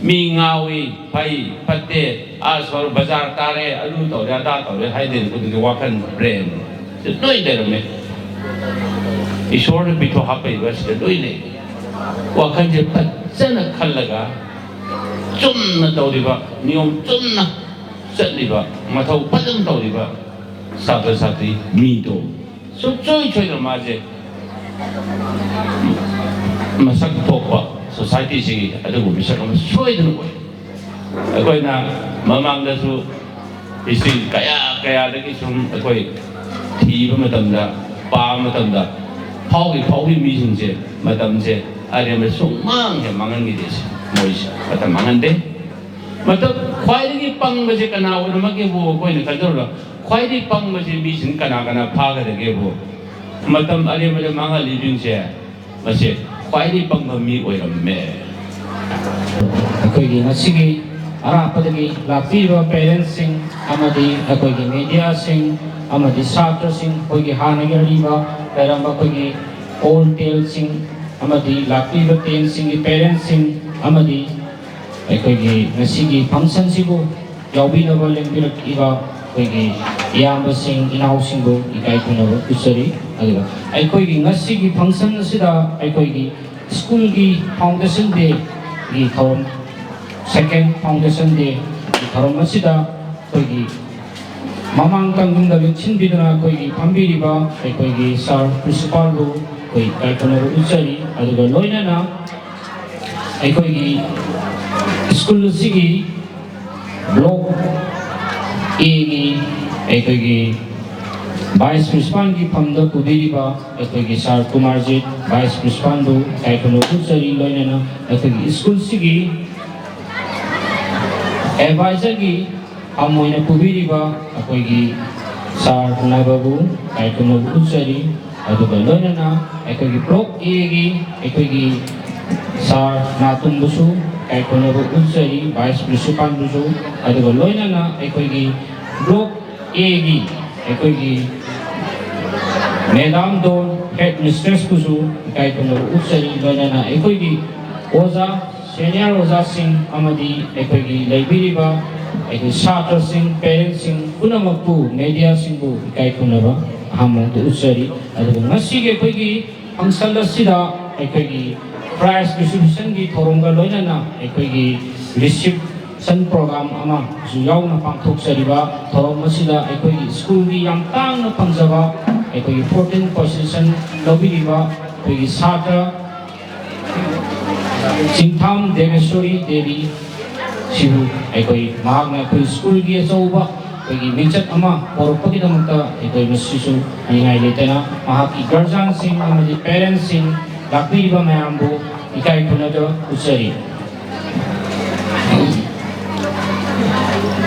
ꯃꯤ ꯉꯥꯎꯏ, ꯐꯩ, ꯐꯠꯇꯦ, ꯑꯥ ꯁꯣꯔ ꯕꯖꯥꯔ ꯇꯥꯔꯦ, ꯑꯗꯨ ꯇꯧꯔꯦ, ꯑꯗꯥ ꯇꯧꯔꯦ ꯍꯥꯏꯗꯦ꯫ ꯑꯗꯨꯗꯤ ꯋꯥꯈꯜ, ꯕ꯭ꯔꯦꯟ ꯁꯤ ꯂꯣꯏ ꯂꯩꯔꯝꯃꯦ꯫ ꯏꯁꯣꯔꯅ ꯄꯤꯊꯣꯛ ꯍꯥꯞꯄꯛꯏꯕ ꯁꯤꯗ ꯂꯣꯏ ꯂꯩ꯫ ꯋꯥꯈꯜꯁꯦ ꯐꯖꯅ ꯈꯜꯂꯒ ꯆꯨꯝꯅ ꯇꯧꯔꯤꯕ, ꯅꯤꯌꯣꯝ ꯆꯨꯝꯅ ꯆꯠꯂꯤꯕ, ꯃꯊꯧ ꯐꯖꯅ ꯇꯧꯔꯤꯕ ꯁꯥꯇ꯭ꯔ ꯁꯥꯇ꯭ꯔꯤ ꯃꯤꯗꯣ ꯁꯨꯡꯁꯣꯏ ꯁꯣꯏꯗꯅ ꯃꯥꯁꯦ ꯃꯁꯛ ꯊꯣꯛꯄ ꯁꯣꯁꯥꯏꯇꯤꯁꯤꯒꯤ ꯑꯗꯨꯒꯨꯝꯕ ꯃꯤꯁꯛ ꯑꯃ ꯁꯣꯏꯗꯅ ꯑꯣꯏ꯫ ꯑꯩꯈꯣꯏꯅ ꯃꯃꯥꯡꯗꯁꯨ ꯍꯤꯁꯇ꯭ꯔꯤ ꯀꯌꯥ ꯀꯌꯥꯗꯒꯤ ꯁꯨꯝ ꯑꯩꯈꯣꯏ ꯊꯤꯕ ꯃꯇꯝꯗ, ꯄꯥꯕ ꯃꯇꯝꯗ, ꯐꯥꯎꯈꯤ ꯐꯥꯎꯈꯤ ꯃꯤꯁꯤꯡꯁꯦ, ꯃꯇꯝꯁꯦ ꯑꯔꯦꯝꯕ ꯁꯨꯡꯃꯥꯡ ꯍꯦꯛ ꯃꯥꯡꯍꯟꯈꯤꯗꯦ꯫ ꯃꯣꯏꯁꯦ ꯃꯇꯝ ꯃꯥꯡꯍꯟꯗꯦ꯫ ꯃꯇꯝ ꯈ꯭ꯋꯥꯏꯗꯒꯤ ꯄꯪꯕꯁꯦ ꯀꯅꯥ ꯑꯣꯏꯔꯝꯃꯒꯦꯕꯨ ꯑꯩꯈꯣꯏꯅ ꯈꯟꯖꯔꯨꯔ, ꯈ꯭ꯋꯥꯏꯗꯒꯤ ꯄꯪꯕꯁꯦ ꯃꯤꯁꯤꯡ ꯀꯅꯥ ꯀꯅꯥ ꯐꯥꯒꯗꯒꯦꯕꯨ? ꯃꯇꯝ ꯑꯔꯦꯝꯕꯗ ꯃꯥꯡꯍꯜꯂꯤꯕꯁꯤꯡꯁꯦ, ꯃꯁꯤ ꯈ꯭ꯋꯥꯏꯗꯒꯤ ꯄꯪꯕ ꯃꯤ ꯑꯣꯏꯔꯝꯃꯦ꯫ ꯑꯩꯈꯣꯏꯒꯤ ꯉꯁꯤꯒꯤ ꯑꯔꯥꯞꯄꯗꯒꯤ ꯂꯥꯛꯄꯤꯔꯤꯕ ꯄꯦꯔꯦꯟꯁꯁꯤꯡ ꯑꯃꯗꯤ ꯑꯩꯈꯣꯏꯒꯤ ꯃꯦꯗꯤꯌꯥꯁꯤꯡ ꯑꯃꯗꯤ ꯁꯥꯇ꯭ꯔꯁꯤꯡ, ꯑꯩꯈꯣꯏꯒꯤ ꯍꯥꯟꯅꯒꯤ ꯑꯔꯤꯕ ꯂꯩꯔꯝꯕ ꯑꯩꯈꯣꯏꯒꯤ ꯑꯣꯜ ꯇꯦꯜꯁꯤꯡ ꯑꯃꯗꯤ ꯂꯥꯛꯄꯤꯔꯤꯕ ꯇꯦꯟꯁꯤꯡꯒꯤ ꯄꯦꯔꯦꯟꯁꯁꯤꯡ ꯑꯃꯗꯤ ꯑꯩꯈꯣꯏꯒꯤ ꯉꯁꯤꯒꯤ ꯐꯪꯁꯟꯁꯤꯕꯨ ꯌꯥꯎꯕꯤꯅꯕ ꯂꯦꯡꯕꯤꯔꯛꯏꯕ ꯑꯩꯈꯣꯏꯒꯤ ꯏꯌꯥꯝꯕꯁꯤꯡ, ꯏꯅꯥꯎꯁꯤꯡꯕꯨ ꯏꯀꯥꯏ ꯈꯨꯝꯅꯕ ꯎꯠꯆꯔꯤ꯫ ꯑꯗꯨꯒ ꯑꯩꯈꯣꯏꯒꯤ ꯉꯁꯤꯒꯤ ꯐꯪꯁꯟ ꯑꯁꯤꯗ ꯑꯩꯈꯣꯏꯒꯤ ꯁ꯭ꯀꯨꯜꯒꯤ ꯐꯥꯎꯟꯗꯦꯁꯟ ꯗꯦꯒꯤ ꯊꯧꯔꯝ, ꯁꯦꯀꯦꯟ ꯐꯥꯎꯟꯗꯦꯁꯟ ꯗꯦꯒꯤ ꯊꯧꯔꯝ ꯑꯁꯤꯗ ꯑꯩꯈꯣꯏꯒꯤ ꯃꯃꯥꯡ ꯇꯪꯗꯨꯗ ꯂꯦꯡꯁꯤꯟꯕꯤꯗꯨꯅ ꯑꯩꯈꯣꯏꯒꯤ ꯐꯝꯕꯤꯔꯤꯕ ꯑꯩꯈꯣꯏꯒꯤ ꯁꯥꯔ ꯄ꯭ꯔꯤꯟꯁꯤꯄꯥꯜꯕꯨ ꯑꯩꯈꯣꯏ ꯏꯀꯥꯏ ꯈꯨꯝꯅꯕ ꯎꯠꯆꯔꯤ꯫ ꯑꯗꯨꯒ ꯂꯣꯏꯅꯅ ꯑꯩꯈꯣꯏꯒꯤ ꯁ꯭ꯀꯨꯜ ꯑꯁꯤꯒꯤ ꯕ꯭ꯂꯣꯛ ꯑꯦꯒꯤ ꯑꯩꯈꯣꯏꯒꯤ ꯚꯥꯏꯁ ꯄ꯭ꯔꯤꯟꯁꯤꯄꯥꯜꯒꯤ ꯐꯝꯗ ꯄꯨꯕꯤꯔꯤꯕ ꯑꯩꯈꯣꯏꯒꯤ ꯁꯥꯔ ꯀꯨꯃꯥꯔꯖꯤꯠ ꯚꯥꯏꯁ ꯄ꯭ꯔꯤꯟꯁꯤꯄꯥꯜꯕꯨ ꯏꯀꯥꯏ ꯈꯨꯝꯅꯕ ꯎꯠꯆꯔꯤ꯫ ꯂꯣꯏꯅꯅ ꯑꯩꯈꯣꯏꯒꯤ ꯁ꯭ꯀꯨꯜꯁꯤꯒꯤ ꯑꯦꯗꯚꯥꯏꯖꯔꯒꯤ ꯐꯝ ꯑꯣꯏꯅ ꯄꯨꯕꯤꯔꯤꯕ ꯑꯩꯈꯣꯏꯒꯤ ꯁꯥꯔ ꯅꯥꯏꯕꯕꯨ ꯏꯀꯥꯏ ꯈꯨꯝꯅꯕ ꯎꯠꯆꯔꯤ꯫ ꯑꯗꯨꯒ ꯂꯣꯏꯅꯅ ꯑꯩꯈꯣꯏꯒꯤ ꯕ꯭ꯂꯣꯛ ꯑꯦꯒꯤ ꯑꯩꯈꯣꯏꯒꯤ ꯁꯥꯔ ꯅꯥꯇꯨꯝꯕꯨꯁꯨ ꯏꯀꯥꯏ ꯈꯨꯝꯅꯕ ꯎꯠꯆꯔꯤ, ꯚꯥꯏꯁ ꯄ꯭ꯔꯤꯟꯁꯤꯄꯥꯜꯕꯨꯁꯨ꯫ ꯑꯗꯨꯒ ꯂꯣꯏꯅꯅ ꯑꯩꯈꯣꯏꯒꯤ ꯕ꯭ꯂꯣꯛ ꯑꯦꯒꯤ ꯑꯩꯈꯣꯏꯒꯤ ꯃꯦꯗꯥꯝ ꯗꯣ ꯍꯦꯗ ꯃꯤꯁꯇ꯭ꯔꯦꯁꯄꯨꯁꯨ ꯏꯀꯥꯏ ꯈꯨꯝꯅꯕ ꯎꯠꯆꯔꯤ꯫ ꯂꯣꯏꯅꯅ ꯑꯩꯈꯣꯏꯒꯤ ꯑꯣꯖꯥ, ꯁꯦꯅꯤꯌꯔ ꯑꯣꯖꯥꯁꯤꯡ ꯑꯃꯗꯤ ꯑꯩꯈꯣꯏꯒꯤ ꯂꯩꯕꯤꯔꯤꯕ ꯑꯩꯈꯣꯏ ꯁꯥꯇ꯭ꯔꯁꯤꯡ, ꯄꯦꯔꯦꯟꯁꯁꯤꯡ ꯄꯨꯝꯅꯃꯛꯄꯨ, ꯃꯦꯗꯤꯌꯥꯁꯤꯡꯕꯨ ꯏꯀꯥꯏ ꯈꯨꯝꯅꯕ ꯑꯍꯥꯟꯕꯗ ꯎꯠꯆꯔꯤ꯫ ꯑꯗꯨꯒ ꯉꯁꯤꯒꯤ ꯑꯩꯈꯣꯏꯒꯤ ꯐꯪꯁꯟ ꯑꯁꯤꯗ ꯑꯩꯈꯣꯏꯒꯤ ꯄ꯭ꯔꯥꯏꯖ ꯗꯤꯁꯇ꯭ꯔꯤꯕ꯭ꯌꯨꯁꯟꯒꯤ ꯊꯧꯔꯝꯒ ꯂꯣꯏꯅꯅ ꯑꯩꯈꯣꯏꯒꯤ ꯔꯤꯁꯤꯞꯁꯟ ꯄ꯭ꯔꯣꯒ꯭ꯔꯥꯝ ꯑꯃꯁꯨ ꯌꯥꯎꯅ ꯄꯥꯡꯊꯣꯛꯆꯔꯤꯕ ꯊꯧꯔꯝ ꯑꯁꯤꯗ ꯑꯩꯈꯣꯏꯒꯤ ꯁ꯭ꯀꯨꯜꯒꯤ ꯌꯥꯝ ꯇꯥꯡꯅ ꯐꯪꯖꯕ ꯑꯩꯈꯣꯏꯒꯤ ꯐꯣꯔꯇꯤꯟ ꯄꯣꯖꯤꯁꯟ ꯂꯧꯕꯤꯔꯤꯕ ꯑꯩꯈꯣꯏꯒꯤ ꯁꯥꯇ꯭ꯔ ꯆꯤꯡꯊꯥꯝ ꯗꯦꯕꯦꯁꯣꯔꯤ ꯗꯦꯕꯤ, ꯁꯤꯕꯨ ꯑꯩꯈꯣꯏ, ꯃꯍꯥꯛꯅ ꯑꯩꯈꯣꯏ ꯁ꯭ꯀꯨꯜꯒꯤ ꯑꯆꯧꯕ ꯑꯩꯈꯣꯏꯒꯤ ꯃꯤꯡꯆꯠ ꯑꯃ ꯄꯣꯔꯛꯄꯒꯤꯗꯃꯛꯇ ꯑꯩꯈꯣꯏ ꯃꯁꯤꯁꯨ ꯍꯥꯏꯅꯤꯡꯉꯥꯏ ꯂꯩꯇꯅ ꯃꯍꯥꯛꯀꯤ ꯒꯥꯔꯖꯤꯌꯥꯟꯁꯤꯡ ꯑꯃꯗꯤ ꯄꯦꯔꯦꯟꯁꯁꯤꯡ, ꯂꯥꯛꯄꯤꯔꯤꯕ ꯃꯌꯥꯝꯕꯨ ꯏꯀꯥꯏ ꯈꯨꯝꯅꯕ ꯎꯠꯆꯔꯤ꯫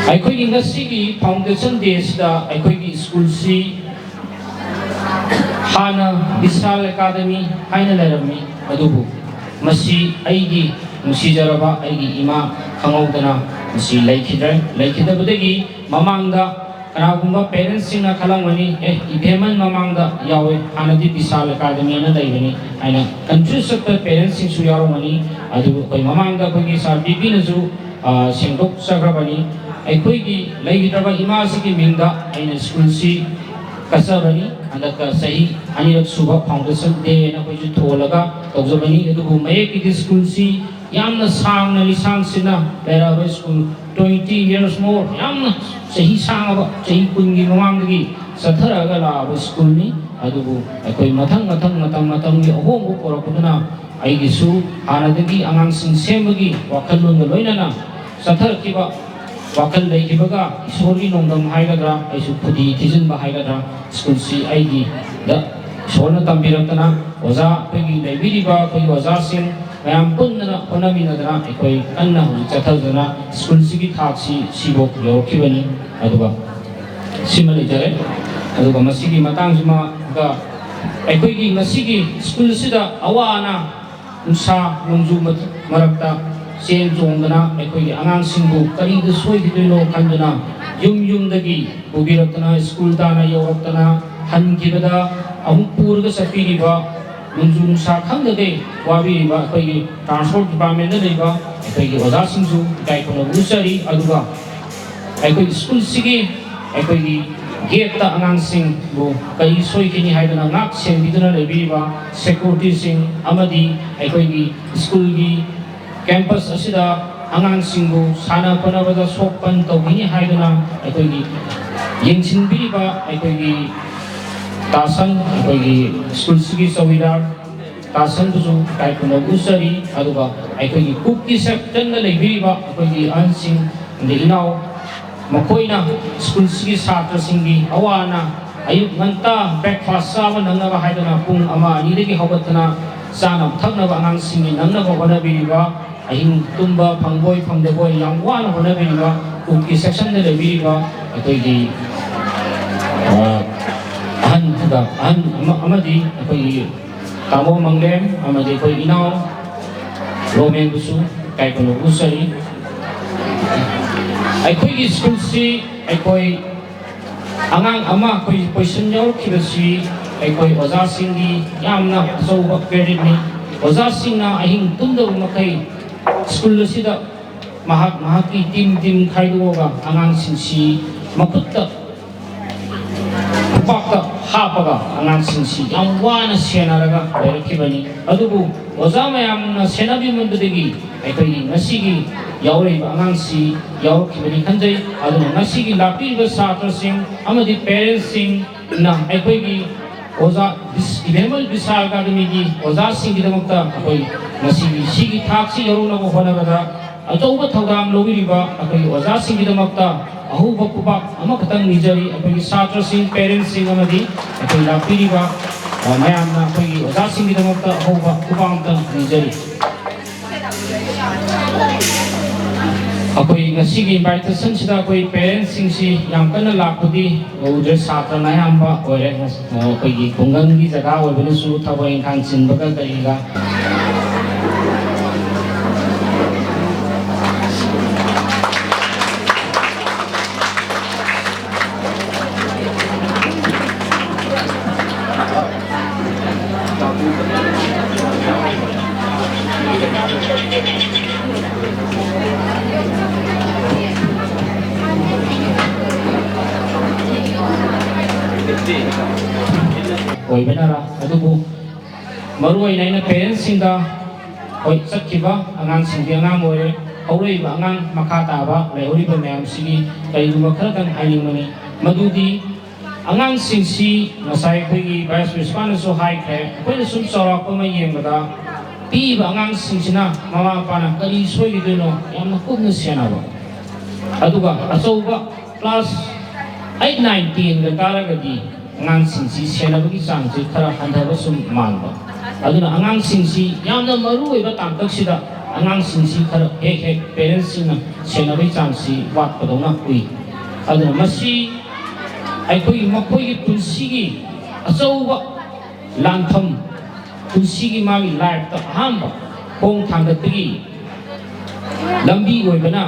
ꯑꯩꯈꯣꯏꯒꯤ ꯉꯁꯤꯒꯤ foundation day ꯑꯁꯤꯗ ꯑꯩꯈꯣꯏꯒꯤ ꯁ꯭ꯀꯨꯜꯁꯤ ꯍꯥꯟꯅ ꯕꯤꯁꯥꯜ ꯑꯦꯀꯥꯗꯃꯤ ꯍꯥꯏꯅ ꯂꯩꯔꯝꯃꯤ, ꯑꯗꯨꯕꯨ ꯃꯁꯤ ꯑꯩꯒꯤ ꯅꯨꯡꯁꯤꯖꯔꯕ ꯑꯩꯒꯤ ꯏꯃꯥ ꯈꯪꯍꯧꯗꯅ ꯃꯁꯤ ꯂꯩꯈꯤꯗ꯭ꯔꯦ꯫ ꯂꯩꯈꯤꯗꯕꯗꯒꯤ ꯃꯃꯥꯡꯗ ꯀꯅꯥꯒꯨꯝꯕ ꯄꯦꯔꯦꯟꯁꯁꯤꯡꯅ ꯈꯜꯂꯝꯒꯅꯤ, "ꯑꯦ, ꯏꯕꯦꯝꯃꯟ ꯃꯃꯥꯡꯗ ꯌꯥꯎꯋꯦ, ꯍꯥꯟꯅꯗꯤ ꯕꯤꯁꯥꯜ ꯑꯦꯀꯥꯗꯃꯤ ꯑꯅ ꯂꯩꯕꯅꯤ" ꯍꯥꯏꯅ ꯀꯟꯐ꯭ꯌꯨꯁ ꯆꯠꯄ ꯄꯦꯔꯦꯟꯁꯁꯤꯡꯁꯨ ꯌꯥꯎꯔꯝꯒꯅꯤ꯫ ꯑꯗꯨꯕꯨ ꯑꯩꯈꯣꯏ ꯃꯃꯥꯡꯗ ꯑꯩꯈꯣꯏꯒꯤ ꯁꯥꯔ ꯕꯤ ꯄꯤꯅꯁꯨ, ꯑ, ꯁꯦꯡꯗꯣꯛꯆꯈ꯭ꯔꯕꯅꯤ꯫ ꯑꯩꯈꯣꯏꯒꯤ ꯂꯩꯈꯤꯗ꯭ꯔꯕ ꯏꯃꯥꯁꯤꯒꯤ ꯃꯤꯡꯗ ꯑꯩꯅ ꯁ꯭ꯀꯨꯜꯁꯤ ꯀꯠꯆꯕꯅꯤ꯫ ꯍꯟꯗꯛꯇ ꯆꯍꯤ ꯑꯅꯤꯔꯛ ꯁꯨꯕ foundation day ꯍꯥꯏꯅ ꯑꯩꯈꯣꯏꯁꯨ ꯊꯣꯜꯂꯒ ꯇꯧꯖꯕꯅꯤ꯫ ꯑꯗꯨꯕꯨ ꯃꯌꯦꯛꯀꯤꯗꯤ ꯁ꯭ꯀꯨꯜꯁꯤ ꯌꯥꯝꯅ ꯁꯥꯡꯅ ꯂꯤꯁꯥꯡꯁꯤꯟꯅ ꯂꯩꯔꯛꯑꯕ ꯁ꯭ꯀꯨꯜ, twenty years more, ꯌꯥꯝꯅ ꯆꯍꯤ ꯁꯥꯡꯉꯕ, ꯆꯍꯤ ꯀꯨꯟꯒꯤ ꯃꯃꯥꯡꯗꯒꯤ ꯆꯠꯊꯔꯛꯑꯒ ꯂꯥꯛꯑꯕ ꯁ꯭ꯀꯨꯜꯅꯤ꯫ ꯑꯗꯨꯕꯨ ꯑꯩꯈꯣꯏ ꯃꯊꯪ ꯃꯊꯪ ꯃꯇꯝ ꯃꯇꯝꯒꯤ ꯑꯍꯣꯡꯕ ꯄꯨꯔꯛꯄꯗꯨꯅ ꯑꯩꯒꯤꯁꯨ ꯍꯥꯟꯅꯗꯒꯤ ꯑꯉꯥꯡꯁꯤꯡ ꯁꯦꯝꯕꯒꯤ ꯋꯥꯈꯜꯂꯣꯟꯒ ꯂꯣꯏꯅꯅ ꯆꯠꯊꯔꯛꯈꯤꯕ ꯋꯥꯈꯜ ꯂꯩꯈꯤꯕꯒ ꯏꯁꯣꯔꯒꯤ ꯅꯣꯡꯗꯝ ꯍꯥꯏꯒꯗ꯭ꯔꯥ, ꯑꯩꯁꯨ ꯈꯨꯗꯤ ꯊꯤꯖꯤꯟꯕ ꯍꯥꯏꯒꯗ꯭ꯔꯥ, ꯁ꯭ꯀꯨꯜꯁꯤ ꯑꯩꯒꯤꯗ ꯏꯁꯣꯔꯅ ꯇꯝꯕꯤꯔꯛꯇꯅ ꯑꯣꯖꯥ ꯑꯩꯈꯣꯏꯒꯤ ꯂꯩꯕꯤꯔꯤꯕ ꯑꯩꯈꯣꯏꯒꯤ ꯑꯣꯖꯥꯁꯤꯡ ꯃꯌꯥꯝ ꯄꯨꯟꯗꯅ ꯍꯣꯠꯅꯃꯤꯟꯅꯗꯅ ꯑꯩꯈꯣꯏ ꯀꯟꯅ ꯍꯧꯖꯤꯛ ꯆꯠꯊꯗꯨꯅ ꯁ꯭ꯀꯨꯜꯁꯤꯒꯤ ꯊꯥꯛꯁꯤ ꯁꯤꯐꯥꯎ ꯌꯧꯔꯛꯈꯤꯕꯅꯤ꯫ ꯑꯗꯨꯒ ꯁꯤꯃ ꯂꯩꯖꯔꯦ꯫ ꯑꯗꯨꯒ ꯃꯁꯤꯒꯤ ꯃꯇꯥꯡꯁꯤꯃꯒ ꯑꯩꯈꯣꯏꯒꯤ ꯉꯁꯤꯒꯤ ꯁ꯭ꯀꯨꯜꯁꯤꯗ ꯑꯋꯥ ꯑꯅꯥ, ꯅꯨꯡꯁꯥ ꯅꯣꯡꯖꯨ ꯃꯔꯛꯇ ꯆꯦꯟ ꯆꯣꯡꯗꯅ ꯑꯩꯈꯣꯏꯒꯤ ꯑꯉꯥꯡꯁꯤꯡꯕꯨ ꯀꯔꯤꯗ ꯁꯣꯏꯈꯤꯗꯣꯏꯅꯣ ꯈꯟꯗꯨꯅ ꯌꯨꯝ ꯌꯨꯝꯗꯒꯤ ꯄꯨꯕꯤꯔꯛꯇꯅ ꯁ꯭ꯀꯨꯜ ꯇꯥꯟꯅ ꯌꯧꯔꯛꯇꯅ ꯍꯟꯈꯤꯕꯗ ꯑꯃꯨꯛ ꯄꯨꯔꯒ ꯆꯠꯄꯤꯔꯤꯕ, ꯅꯣꯡꯖꯨ ꯅꯨꯡꯁꯥ ꯈꯪꯗꯈꯩ ꯋꯥꯕꯤꯔꯤꯕ ꯑꯩꯈꯣꯏꯒꯤ ꯇ꯭ꯔꯥꯟꯁꯄꯣꯔꯠ ꯗꯤꯄꯥꯔꯠꯃꯦꯟꯗ ꯂꯩꯕ ꯑꯩꯈꯣꯏꯒꯤ ꯑꯣꯖꯥꯁꯤꯡꯁꯨ ꯏꯀꯥꯏ ꯈꯨꯝꯅꯕ ꯎꯠꯆꯔꯤ꯫ ꯑꯗꯨꯒ ꯑꯩꯈꯣꯏꯒꯤ ꯁ꯭ꯀꯨꯜꯁꯤꯒꯤ ꯑꯩꯈꯣꯏꯒꯤ ꯒꯦꯠꯇ ꯑꯉꯥꯡꯁꯤꯡꯕꯨ ꯀꯔꯤ ꯁꯣꯏꯈꯤꯅꯤ ꯍꯥꯏꯗꯨꯅ ꯉꯥꯛ ꯁꯦꯟꯕꯤꯗꯨꯅ ꯂꯩꯕꯤꯔꯤꯕ ꯁꯦꯀ꯭ꯌꯨꯔꯤꯇꯤꯁꯤꯡ ꯑꯃꯗꯤ ꯑꯩꯈꯣꯏꯒꯤ ꯁ꯭ꯀꯨꯜꯒꯤ ꯀꯦꯝꯄꯁ ꯑꯁꯤꯗ ꯑꯉꯥꯡꯁꯤꯡꯕꯨ ꯁꯥꯟꯅ ꯈꯣꯠꯅꯕꯗ ꯁꯣꯛ ꯄꯟ ꯇꯧꯈꯤꯅꯤ ꯍꯥꯏꯗꯨꯅ ꯑꯩꯈꯣꯏꯒꯤ ꯌꯦꯡꯁꯤꯟꯕꯤꯔꯤꯕ ꯑꯩꯈꯣꯏꯒꯤ ꯇꯥꯁꯟ, ꯑꯩꯈꯣꯏꯒꯤ ꯁ꯭ꯀꯨꯜꯁꯤꯒꯤ ꯆꯧꯀꯤꯗꯥꯔ, ꯁꯥꯁꯟꯕꯨꯁꯨ ꯏꯀꯥꯏ ꯈꯨꯝꯅꯕ ꯎꯠꯆꯔꯤ꯫ ꯑꯗꯨꯒ ꯑꯩꯈꯣꯏꯒꯤ ꯀꯨꯛꯀꯤ ꯁꯦꯛꯁꯟꯗ ꯂꯩꯕꯤꯔꯤꯕ ꯑꯩꯈꯣꯏꯒꯤ ꯑꯍꯟꯁꯤꯡ ꯑꯃꯗꯤ ꯏꯅꯥꯎ, ꯃꯈꯣꯏꯅ ꯁ꯭ꯀꯨꯜꯁꯤꯒꯤ ꯁꯥꯇ꯭ꯔꯁꯤꯡꯒꯤ ꯑꯋꯥ ꯑꯅꯥ, ꯑꯌꯨꯛ ꯉꯟꯇꯥ breakfast ꯆꯥꯕ ꯅꯪꯅꯕ ꯍꯥꯏꯗꯅ ꯄꯨꯡ ꯑꯃ ꯑꯅꯤꯗꯒꯤ ꯍꯧꯒꯠꯇꯨꯅ ꯆꯥꯅꯕ ꯊꯛꯅꯕ ꯑꯉꯥꯡꯁꯤꯡꯒꯤ ꯅꯪꯅꯕ ꯍꯣꯠꯅꯕꯤꯔꯤꯕ, ꯑꯍꯤꯡ ꯇꯨꯝꯕ ꯐꯪꯕꯣꯏ ꯐꯪꯗꯕꯣꯏ ꯌꯥꯝ ꯋꯥꯅ ꯍꯣꯠꯅꯕꯤꯔꯤꯕ ꯀꯨꯛꯀꯤ ꯁꯦꯛꯁꯟꯗ ꯂꯩꯕꯤꯔꯤꯕ ꯑꯩꯈꯣꯏꯒꯤ, ꯑ, ꯑꯍꯟ, ꯑꯍꯟ ꯑꯃ-, ꯑꯃꯗꯤ ꯑꯩꯈꯣꯏꯒꯤ ꯇꯥꯃꯣ ꯃꯪꯂꯦꯝ ꯑꯃꯗꯤ ꯑꯩꯈꯣꯏ ꯏꯅꯥꯎ ꯔꯣꯃꯦꯟꯕꯨꯁꯨ ꯏꯀꯥꯏ ꯈꯨꯝꯅꯕ ꯎꯠꯆꯔꯤ꯫ ꯑꯩꯈꯣꯏꯒꯤ ꯁ꯭ꯀꯨꯜꯁꯤ ꯑꯩꯈꯣꯏ ꯑꯉꯥꯡ ꯑꯃ ꯑꯩꯈꯣꯏ position ꯌꯥꯎꯔꯛꯈꯤꯕꯁꯤ ꯑꯩꯈꯣꯏ ꯑꯣꯖꯥꯁꯤꯡꯒꯤ ꯌꯥꯝꯅ ꯑꯆꯧꯕ creditꯅꯤ꯫ ꯑꯣꯖꯥꯁꯤꯡꯅ ꯑꯍꯤꯡ ꯇꯨꯝꯗꯕ ꯃꯈꯩ ꯁ꯭ꯀꯨꯜ ꯑꯁꯤꯗ ꯃꯍꯥꯛ ꯃꯍꯥꯛꯀꯤ team team ꯈꯥꯏꯗꯣꯛꯑꯒ ꯑꯉꯥꯡꯁꯤꯡꯁꯤ ꯃꯈꯨꯠꯇ ꯈꯨꯄꯥꯛꯇ ꯍꯥꯞꯄꯒ ꯑꯉꯥꯡꯁꯤꯡꯁꯤ ꯌꯥꯝ ꯋꯥꯅ ꯁꯦꯟꯅꯔꯒ ꯂꯩꯔꯛꯈꯤꯕꯅꯤ꯫ ꯑꯗꯨꯕꯨ ꯑꯣꯖꯥ ꯃꯌꯥꯝꯅ ꯁꯦꯟꯅꯕꯤꯃꯟꯕꯗꯒꯤ ꯑꯩꯈꯣꯏꯒꯤ ꯉꯁꯤꯒꯤ ꯌꯥꯎꯔꯛꯏꯕ ꯑꯉꯥꯡꯁꯤ ꯌꯥꯎꯔꯛꯈꯤꯕꯅꯤ ꯈꯟꯖꯩ꯫ ꯑꯗꯨꯅ ꯉꯁꯤꯒꯤ ꯂꯥꯛꯄꯤꯔꯤꯕ ꯁꯥꯇ꯭ꯔꯁꯤꯡ ꯑꯃꯗꯤ parentsꯁꯤꯡꯅ ꯑꯩꯈꯣꯏꯒꯤ ꯑꯣꯖꯥ ꯕꯤꯁ-, ꯏꯕꯦꯝꯃ ꯕꯤꯁꯥꯜ ꯑꯦꯀꯥꯗꯃꯤꯒꯤ ꯑꯣꯖꯥꯁꯤꯡꯒꯤꯗꯃꯛꯇ ꯑꯩꯈꯣꯏ ꯉꯁꯤꯒꯤ ꯁꯤꯒꯤ ꯊꯥꯛꯁꯤ ꯌꯧꯔꯛꯅꯕ ꯍꯣꯠꯅꯕꯗ ꯑꯆꯧꯕ ꯊꯧꯗꯥꯡ ꯂꯧꯕꯤꯔꯤꯕ ꯑꯩꯈꯣꯏꯒꯤ ꯑꯣꯖꯥꯁꯤꯡꯒꯤꯗꯃꯛꯇ ꯑꯍꯧꯕ ꯈꯨꯕꯥꯛ ꯑꯃꯈꯛꯇꯪ ꯅꯤꯖꯔꯤ꯫ ꯑꯩꯈꯣꯏꯒꯤ ꯁꯥꯇ꯭ꯔꯁꯤꯡ, parentsꯁꯤꯡ ꯑꯃꯗꯤ ꯑꯩꯈꯣꯏ ꯂꯥꯛꯄꯤꯔꯤꯕ, ꯑ, ꯃꯌꯥꯝꯅ ꯑꯩꯈꯣꯏꯒꯤ ꯑꯣꯖꯥꯁꯤꯡꯒꯤꯗꯃꯛꯇ ꯑꯍꯧꯕ ꯈꯨꯕꯥꯛ ꯑꯃꯇꯪ ꯅꯤꯖꯔꯤ꯫ ꯑꯩꯈꯣꯏ ꯉꯁꯤꯒꯤ invitation-ꯁꯤꯗ ꯑꯩꯈꯣꯏ parentsꯁꯤꯡꯁꯤ ꯌꯥꯝ ꯀꯟꯅ ꯂꯥꯛꯄꯗꯤ ꯎꯗ꯭ꯔꯦ, ꯁꯥꯇ꯭ꯔꯅ ꯑꯌꯥꯝꯕ ꯑꯣꯏꯔꯦ꯫ ꯑꯩꯈꯣꯏꯒꯤ ꯈꯨꯡꯒꯪꯒꯤ ꯖꯒꯥ ꯑꯣꯏꯕꯅꯁꯨ ꯊꯕꯛ ꯏꯪꯈꯥꯡ ꯆꯤꯟꯕꯒ ꯀꯔꯤꯒ꯫ ꯑꯣꯏꯕꯅꯔ, ꯑꯗꯨꯕꯨ ꯃꯔꯨ ꯑꯣꯏꯅ ꯑꯩꯅ parentsꯁꯤꯡꯗ, ꯍꯣꯏ, ꯆꯠꯈꯤꯕ ꯑꯉꯥꯡꯁꯤꯡꯗꯤ ꯑꯉꯥꯡ ꯑꯣꯏꯔꯦ, ꯍꯧꯔꯛꯏꯕ ꯑꯉꯥꯡ ꯃꯈꯥ ꯇꯥꯕ ꯂꯩꯍꯧꯔꯤꯕ ꯃꯌꯥꯝꯁꯤꯒꯤ ꯀꯔꯤꯒꯨꯝꯕ ꯈꯔꯗꯪ ꯍꯥꯏꯅꯤꯡꯕꯅꯤ꯫ ꯃꯗꯨꯗꯤ ꯑꯉꯥꯡꯁꯤꯡꯁꯤ ꯉꯁꯥꯏ ꯑꯩꯈꯣꯏꯒꯤ ꯚꯥꯏꯁ ꯄ꯭ꯔꯤꯟꯁꯤꯄꯥꯜꯅꯁꯨ ꯍꯥꯏꯈ꯭ꯔꯦ, ꯑꯩꯈꯣꯏꯅ ꯁꯨꯝ ꯆꯥꯎꯔꯥꯛꯄ ꯑꯃ ꯌꯦꯡꯕꯗ, ꯄꯤꯛꯏꯕ ꯑꯉꯥꯡꯁꯤꯡꯁꯤꯅ ꯃꯃꯥ ꯃꯄꯥꯅ ꯀꯔꯤ ꯁꯣꯏꯈꯤꯗꯣꯏꯅꯣ ꯌꯥꯝꯅ ꯀꯨꯞꯅ ꯁꯦꯟꯅꯕ, ꯑꯗꯨꯒ ꯑꯆꯧꯕ ꯀ꯭ꯂꯥꯁ ꯑꯩꯠ, ꯅꯥꯏꯟ, ꯇꯦꯟꯒ ꯀꯥꯔꯒꯗꯤ ꯑꯉꯥꯡꯁꯤꯡꯁꯤ ꯁꯦꯟꯅꯕꯒꯤ ꯆꯥꯡꯁꯤ ꯈꯔ ꯍꯟꯊꯕ ꯁꯨꯝ ꯃꯥꯟꯕ꯫ ꯑꯗꯨꯅ ꯑꯉꯥꯡꯁꯤꯡꯁꯤ ꯌꯥꯝꯅ ꯃꯔꯨ ꯑꯣꯏꯕ ꯇꯥꯡꯀꯛꯁꯤꯗ ꯑꯉꯥꯡꯁꯤꯡꯁꯤ ꯈꯔ ꯍꯦꯛ ꯍꯦꯛ ꯄꯦꯔꯦꯟꯁꯁꯤꯡꯅ ꯁꯦꯟꯅꯕꯒꯤ ꯆꯥꯡꯁꯤ ꯋꯥꯠꯄꯗꯧꯅ ꯎꯏ꯫ ꯑꯗꯨꯅ ꯃꯁꯤ ꯑꯩꯈꯣꯏꯒꯤ, ꯃꯈꯣꯏꯒꯤ ꯄꯨꯟꯁꯤꯒꯤ ꯑꯆꯧꯕ ꯂꯥꯟꯐꯝ, ꯄꯨꯟꯁꯤꯒꯤ ꯃꯥꯒꯤ ꯂꯥꯏꯐꯇ ꯑꯍꯥꯟꯕ ꯈꯣꯡ ꯊꯥꯡꯒꯠꯄꯒꯤ ꯂꯝꯕꯤ ꯑꯣꯏꯕꯅ,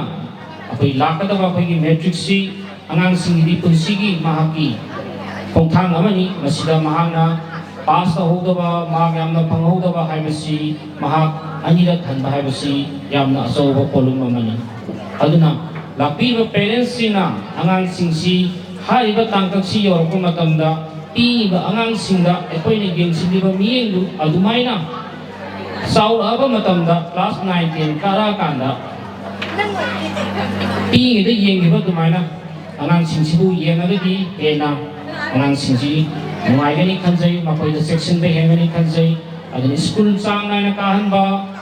ꯑꯩꯈꯣꯏ ꯂꯥꯛꯀꯗꯕ ꯑꯩꯈꯣꯏꯒꯤ ꯃꯦꯇ꯭ꯔꯤꯛꯁꯤ ꯑꯉꯥꯡꯁꯤꯡꯒꯤꯗꯤ ꯄꯨꯟꯁꯤꯒꯤ ꯃꯍꯥꯛꯀꯤ ꯈꯣꯡꯊꯥꯡ ꯑꯃꯅꯤ꯫ ꯃꯁꯤꯗ ꯃꯍꯥꯛꯅ ꯄꯥꯁ ꯇꯧꯍꯧꯗꯕ, ꯃꯥꯔꯛ ꯌꯥꯝꯅ ꯐꯪꯍꯧꯗꯕ ꯍꯥꯏꯕꯁꯤ, ꯃꯍꯥꯛ ꯑꯅꯤꯔꯛ ꯍꯟꯕ ꯍꯥꯏꯕꯁꯤ ꯌꯥꯝꯅ ꯑꯆꯧꯕ ꯄꯣꯠꯂꯨꯝ ꯑꯃꯅꯤ꯫ ꯑꯗꯨꯅ ꯂꯥꯛꯄꯤꯔꯤꯕ ꯄꯦꯔꯦꯟꯁꯁꯤꯡꯅ ꯑꯉꯥꯡꯁꯤꯡꯁꯤ ꯍꯥꯏꯔꯤꯕ ꯇꯥꯡꯀꯛꯁꯤ ꯌꯧꯔꯛꯄ ꯃꯇꯝꯗ ꯄꯤꯛꯏꯕ ꯑꯉꯥꯡꯁꯤꯡꯗ ꯑꯩꯈꯣꯏꯅ ꯌꯦꯡꯁꯤꯜꯂꯤꯕ ꯃꯤꯠꯌꯦꯡꯗꯨ ꯑꯗꯨꯃꯥꯏꯅ ꯆꯥꯎꯔꯛꯑꯕ ꯃꯇꯝꯗ, ꯀ꯭ꯂꯥꯁ ꯅꯥꯏꯟ, ꯇꯦꯟ ꯀꯥꯔꯛꯑꯀꯥꯟꯗ ꯄꯤꯛꯏꯉꯩꯗ ꯌꯦꯡꯈꯤꯕ ꯑꯗꯨꯃꯥꯏꯅ ꯑꯉꯥꯡꯁꯤꯡꯁꯤꯕꯨ ꯌꯦꯡꯉꯒꯗꯤ ꯍꯦꯟꯅ ꯑꯉꯥꯡꯁꯤꯡꯁꯤ ꯅꯨꯡꯉꯥꯏꯒꯅꯤ ꯈꯟꯖꯩ, ꯃꯈꯣꯏꯗ ꯆꯦꯛꯁꯤꯟꯕ ꯍꯦꯟꯒꯅꯤ ꯈꯟꯖꯩ꯫ ꯑꯗꯨꯅ ꯁ꯭ꯀꯨꯜ ꯆꯥꯡ ꯅꯥꯏꯅ ꯀꯥꯍꯟꯕ,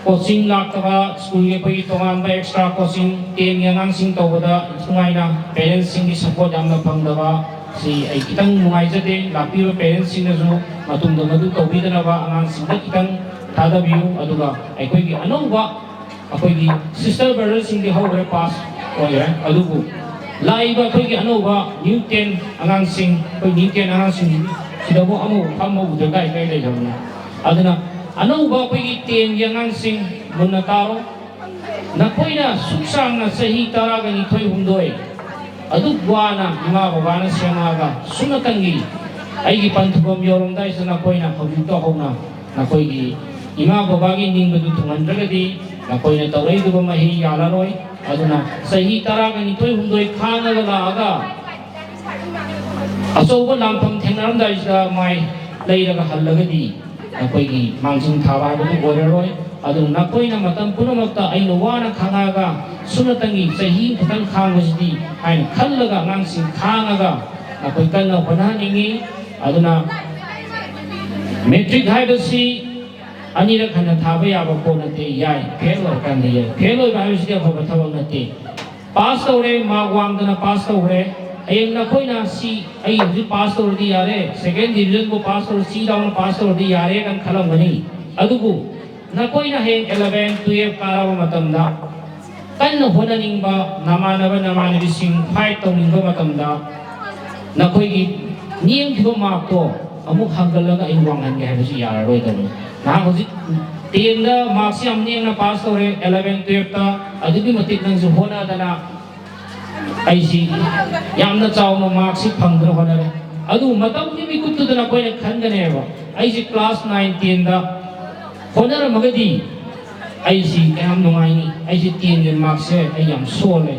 ꯀꯣꯆꯤꯡ ꯂꯥꯛꯇꯕ, ꯁ꯭ꯀꯨꯜꯒꯤ ꯑꯩꯈꯣꯏꯒꯤ ꯇꯣꯉꯥꯟꯕ ꯑꯦꯛꯁꯇ꯭ꯔꯥ ꯀꯣꯆꯤꯡ, ꯇꯦꯟꯒꯤ ꯑꯉꯥꯡꯁꯤꯡ ꯇꯧꯕꯗ ꯅꯨꯡꯉꯥꯏꯅ ꯄꯦꯔꯦꯟꯁꯁꯤꯡꯒꯤ ꯁꯄꯣꯔꯠ ꯌꯥꯝꯅ ꯐꯪꯗꯕ, ꯁꯤ ꯑꯩ ꯈꯤꯇꯪ ꯅꯨꯡꯉꯥꯏꯖꯗꯦ꯫ ꯂꯥꯛꯄꯤꯕ ꯄꯦꯔꯦꯟꯁꯁꯤꯡꯅꯁꯨ ꯃꯇꯨꯡꯗ ꯃꯗꯨ ꯇꯧꯕꯤꯗꯅꯕ ꯑꯉꯥꯡꯁꯤꯡꯗ ꯈꯤꯇꯪ ꯊꯥꯗꯕꯤꯌꯨ꯫ ꯑꯗꯨꯒ ꯑꯩꯈꯣꯏꯒꯤ ꯑꯅꯧꯕ, ꯑꯩꯈꯣꯏꯒꯤ ꯁꯤꯁꯇꯔ ꯕ꯭ꯔꯗꯔꯁꯤꯡꯗꯤ ꯍꯧꯈ꯭ꯔꯦ, ꯄꯥꯁ ꯑꯣꯏꯈ꯭ꯔꯦ, ꯑꯗꯨꯕꯨ ꯂꯥꯛꯏꯕ ꯑꯩꯈꯣꯏꯒꯤ ꯑꯅꯧꯕ ꯅ꯭ꯌꯨ ꯇꯦꯟ ꯑꯉꯥꯡꯁꯤꯡ, ꯑꯩꯈꯣꯏ ꯅ꯭ꯌꯨ ꯇꯦꯟ ꯑꯉꯥꯡꯁꯤꯡꯁꯤꯗꯤ ꯁꯤꯗꯕꯨ ꯑꯃꯕꯨ ꯐꯝꯕ ꯎꯗ꯭ꯔꯦ, ꯀꯥꯏ ꯀꯥꯏ ꯂꯩꯈ꯭ꯔꯕꯅꯣ꯫ ꯑꯗꯨꯅ ꯑꯅꯧꯕ ꯑꯩꯈꯣꯏꯒꯤ ꯇꯦꯟꯒꯤ ꯑꯉꯥꯡꯁꯤꯡ ꯃꯨꯟꯅ ꯇꯥꯔꯣ꯫ ꯅꯈꯣꯏꯅ ꯁꯨꯛ ꯁꯥꯡꯅ ꯆꯍꯤ ꯇꯔꯥꯒ ꯅꯤꯊꯣꯏ ꯍꯨꯝꯗꯣꯏ ꯑꯗꯨꯛ ꯋꯥꯅ ꯏꯃꯥ ꯕꯕꯥꯅ ꯁꯦꯝꯃꯛꯑꯒ ꯁꯨꯞꯅꯇꯪꯒꯤ ꯑꯩꯒꯤ ꯄꯟꯊꯨꯡꯐꯝ ꯌꯧꯔꯝꯗꯥꯏꯁꯤꯗ ꯅꯈꯣꯏꯅ ꯍꯧꯖꯤꯛꯇ ꯍꯧꯅ ꯅꯈꯣꯏꯒꯤ ꯏꯃꯥ ꯕꯕꯥꯒꯤ ꯅꯤꯡꯕꯗꯨ ꯊꯨꯡꯍꯟꯗ꯭ꯔꯒꯗꯤ ꯅꯈꯣꯏꯅ ꯇꯧꯔꯛꯏꯗꯨꯕ ꯃꯍꯩ ꯌꯥꯜꯂꯔꯣꯏ꯫ ꯑꯗꯨꯅ ꯆꯍꯤ ꯇꯔꯥꯒ ꯅꯤꯊꯣꯏ ꯍꯨꯝꯗꯣꯏ ꯈꯥꯡꯉꯒ ꯂꯥꯛꯑꯒ ꯑꯆꯧꯕ ꯂꯥꯟꯐꯝ ꯊꯦꯡꯅꯔꯝꯗꯥꯏꯁꯤꯗ ꯃꯥꯏ ꯂꯩꯔꯒ ꯍꯜꯂꯒꯗꯤ ꯑꯩꯈꯣꯏꯒꯤ ꯃꯥꯡꯖꯤꯜ ꯊꯥꯕ ꯍꯥꯏꯕꯗꯨ ꯑꯣꯏꯔꯔꯣꯏ꯫ ꯑꯗꯨꯅ ꯅꯈꯣꯏꯅ ꯃꯇꯝ ꯄꯨꯝꯅꯃꯛꯇ ꯑꯩꯅ ꯋꯥꯅ ꯈꯥꯡꯉꯛꯑꯒ ꯁꯨꯞꯅꯇꯪꯒꯤ ꯆꯍꯤ ꯈꯛꯇꯪ ꯈꯥꯡꯕꯁꯤꯗꯤ ꯍꯥꯏꯅ ꯈꯜꯂꯒ ꯑꯉꯥꯡꯁꯤꯡ ꯈꯥꯡꯉꯒ ꯑꯩꯈꯣꯏ ꯀꯟꯅ ꯍꯣꯠꯅꯍꯟꯅꯤꯡꯉꯤ꯫ ꯑꯗꯨꯅ ꯃꯦꯇ꯭ꯔꯤꯛ ꯍꯥꯏꯕꯁꯤ ꯑꯅꯤꯔꯛ ꯍꯟꯅ ꯊꯥꯕ ꯌꯥꯕ ꯄꯣꯠ ꯅꯠꯇꯦ꯫ ꯌꯥꯏ, ꯐꯦꯜ ꯑꯣꯏꯔꯀꯥꯟꯗ ꯌꯥꯏ꯫ ꯐꯦꯜ ꯑꯣꯏꯕ ꯍꯥꯏꯕꯁꯤꯗꯤ ꯑꯐꯕ ꯊꯕꯛ ꯅꯠꯇꯦ꯫ ꯄꯥꯁ ꯇꯧꯔꯦ, ꯃꯥꯔꯛ ꯋꯥꯡꯗꯅ ꯄꯥꯁ ꯇꯧꯈ꯭ꯔꯦ꯫ ꯍꯌꯦꯡ ꯅꯈꯣꯏꯅ ꯁꯤ, "ꯑꯩ ꯍꯧꯖꯤꯛ ꯄꯥꯁ ꯇꯧꯔꯗꯤ ꯌꯥꯔꯦ, ꯁꯦꯀꯦꯟ ꯗꯤꯕꯤꯖꯟꯕꯨ ꯄꯥꯁ ꯇꯧꯔ, ꯁꯤ ꯌꯥꯎꯅ ꯄꯥꯁ ꯇꯧꯔꯗꯤ ꯌꯥꯔꯦ" ꯀꯥꯏꯅ ꯈꯜꯂꯝꯒꯅꯤ꯫ ꯑꯗꯨꯕꯨ ꯅꯈꯣꯏꯅ ꯍꯌꯦꯡ ꯑꯦꯂꯚꯦꯟ, ꯇꯨꯌꯦꯜꯐ ꯀꯥꯔꯕ ꯃꯇꯝꯗ ꯀꯟꯅ ꯍꯣꯠꯅꯅꯤꯡꯕ ꯅꯃꯥꯟꯅꯕ ꯅꯃꯥꯟꯅꯕꯤꯁꯤꯡ ꯐꯥꯏꯠ ꯇꯧꯅꯤꯡꯕ ꯃꯇꯝꯗ ꯅꯈꯣꯏꯒꯤ ꯅꯦꯝꯈꯤꯕ ꯃꯥꯔꯛꯇꯣ ꯑꯃꯨꯛ ꯍꯟꯒꯠꯂꯒ ꯑꯩ ꯋꯥꯡꯍꯟꯒꯦ ꯍꯥꯏꯕꯁꯤ ꯌꯥꯔꯔꯣꯏꯗꯕꯅꯤ꯫ ꯅꯍꯥꯛ ꯍꯧꯖꯤꯛ ꯇꯦꯟꯗ ꯃꯥꯔꯛꯁꯤ ꯌꯥꯝ ꯅꯦꯝꯅ ꯄꯥꯁ ꯇꯧꯔꯦ, ꯑꯦꯂꯚꯦꯟ, ꯇꯨꯌꯦꯜꯐꯇ ꯑꯗꯨꯛꯀꯤ ꯃꯇꯤꯛ ꯅꯪꯁꯨ ꯍꯣꯠꯅꯗꯅ ꯑꯩꯁꯤ ꯌꯥꯝꯅ ꯆꯥꯎꯅ ꯃꯥꯔꯛꯁꯤ ꯐꯪꯗꯅ ꯍꯣꯠꯅꯔꯦ꯫ ꯑꯗꯨ ꯃꯇꯝꯒꯤ ꯃꯤꯀꯨꯞꯇꯨꯗ ꯅꯈꯣꯏꯅ ꯈꯟꯒꯅꯦꯕ, "ꯑꯩꯁꯤ ꯀ꯭ꯂꯥꯁ ꯅꯥꯏꯟ, ꯇꯦꯟꯗ ꯍꯣꯠꯅꯔꯝꯃꯒꯗꯤ ꯑꯩꯁꯤ ꯀꯌꯥꯝ ꯅꯨꯡꯉꯥꯏꯅꯤ, ꯑꯩꯁꯤ ꯇꯦꯟꯒꯤ ꯃꯥꯔꯛꯁꯦ ꯑꯩ ꯌꯥꯝ ꯁꯣꯜꯂꯦ,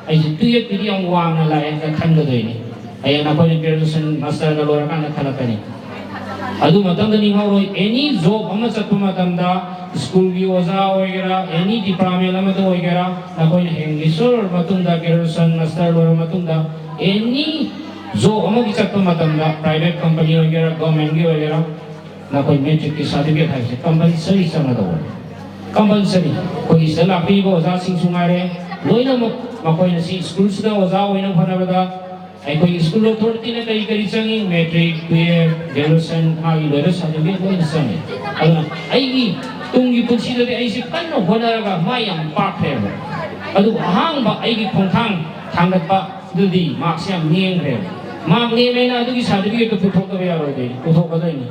ꯑꯩꯁꯤ ꯇꯨꯌꯦꯜꯐꯀꯤꯗꯤ ꯌꯥꯝ ꯋꯥꯡꯅ ꯂꯥꯛꯑꯦ" ꯍꯥꯏꯅ ꯈꯟꯒꯗꯣꯏꯅꯤ꯫ ꯍꯌꯦꯡ ꯅꯈꯣꯏꯅ ꯒ꯭ꯔꯦꯖꯨꯑꯦꯁꯟ, ꯃꯥꯁꯇꯔꯒ ꯂꯣꯏꯔꯀꯥꯟꯗ ꯈꯜꯂꯛꯀꯅꯤ꯫ ꯑꯗꯨ ꯃꯇꯝꯗ ꯅꯤꯡꯍꯧꯔꯣꯏ, ꯑꯦꯅꯤ ꯖꯣꯕ ꯑꯃ ꯆꯠꯄ ꯃꯇꯝꯗ, ꯁ꯭ꯀꯨꯜꯒꯤ ꯑꯣꯖꯥ ꯑꯣꯏꯒꯦꯔꯥ, ꯑꯦꯅꯤ ꯗꯤꯄꯥꯔꯠꯃꯦꯟ ꯑꯃꯗ ꯑꯣꯏꯒꯦꯔꯥ, ꯅꯈꯣꯏꯅ ꯍꯌꯦꯡ ꯃꯦꯆꯣꯔ ꯃꯇꯨꯡꯗ, ꯒ꯭ꯔꯦꯖꯨꯑꯦꯁꯟ, ꯃꯥꯁꯇꯔ ꯂꯣꯏꯔꯕ ꯃꯇꯨꯡꯗ, ꯑꯦꯅꯤ ꯖꯣꯕ ꯑꯃꯒꯤ ꯆꯠꯄ ꯃꯇꯝꯗ, ꯄ꯭ꯔꯥꯏꯚꯦꯠ ꯀꯝꯄꯅꯤ ꯑꯣꯏꯒꯦꯔꯥ, ꯒꯚꯔꯟꯃꯦꯟꯠꯀꯤ ꯑꯣꯏꯒꯦꯔꯥ, ꯅꯈꯣꯏ ꯃꯦꯇ꯭ꯔꯤꯛꯀꯤ ꯁꯥꯔꯇꯤꯐꯤꯀꯦꯠ ꯍꯥꯏꯕꯁꯦ ꯀꯝꯄꯜꯁꯔꯤ ꯆꯪꯒꯗꯧꯕꯅꯤ꯫ ꯀꯝꯄꯜꯁꯔꯤ꯫ ꯑꯩꯈꯣꯏꯒꯤ ꯁꯤꯗ ꯂꯥꯛꯄꯤꯔꯤꯕ ꯑꯣꯖꯥꯁꯤꯡꯁꯨ ꯉꯥꯏꯔꯦ, ꯂꯣꯏꯅꯃꯛ ꯃꯈꯣꯏꯅ ꯁꯤ ꯁ꯭ꯀꯨꯜꯁꯤꯗ ꯑꯣꯖꯥ ꯑꯣꯏꯅꯕ ꯍꯣꯠꯅꯕꯗ ꯑꯩꯈꯣꯏꯒꯤ ꯁ꯭ꯀꯨꯜ ꯑꯣꯊꯣꯔꯤꯇꯤꯅ ꯀꯔꯤ ꯀꯔꯤ ꯆꯪꯉꯤ, ꯃꯦꯇ꯭ꯔꯤꯛ, ꯇꯨꯌꯦꯜꯐ, ꯒ꯭ꯔꯦꯖꯨꯑꯦꯁꯟ, ꯃꯥꯒꯤ ꯂꯣꯏꯅ ꯁꯥꯔꯇꯤꯐꯤꯀꯦꯠ ꯂꯣꯏꯅ ꯆꯪꯉꯤ꯫ ꯑꯗꯨꯅ ꯑꯩꯒꯤ ꯇꯨꯡꯒꯤ ꯄꯨꯟꯁꯤꯗꯗꯤ ꯑꯩꯁꯤ ꯀꯟꯅ ꯍꯣꯠꯅꯔꯒ ꯃꯥ ꯌꯥꯝ ꯄꯥꯛꯈ꯭ꯔꯦꯕ꯫ ꯑꯗꯨꯕꯨ ꯑꯍꯥꯟꯕ ꯑꯩꯒꯤ ꯈꯣꯡꯊꯥꯡ ꯊꯥꯡꯒꯠꯄ ꯑꯗꯨꯗꯤ ꯃꯥꯔꯛꯁꯦ ꯌꯥꯝ ꯅꯦꯝꯈ꯭ꯔꯦꯕ꯫ ꯃꯥꯔꯛ ꯅꯦꯝꯃꯦꯅ ꯑꯗꯨꯒꯤ ꯁꯥꯔꯇꯤꯐꯤꯀꯦꯠꯇꯨ ꯄꯨꯊꯣꯛꯇꯕ ꯌꯥꯔꯣꯏꯗꯣꯏꯅꯤ, ꯄꯨꯊꯣꯛꯀꯗꯣꯏꯅꯤ꯫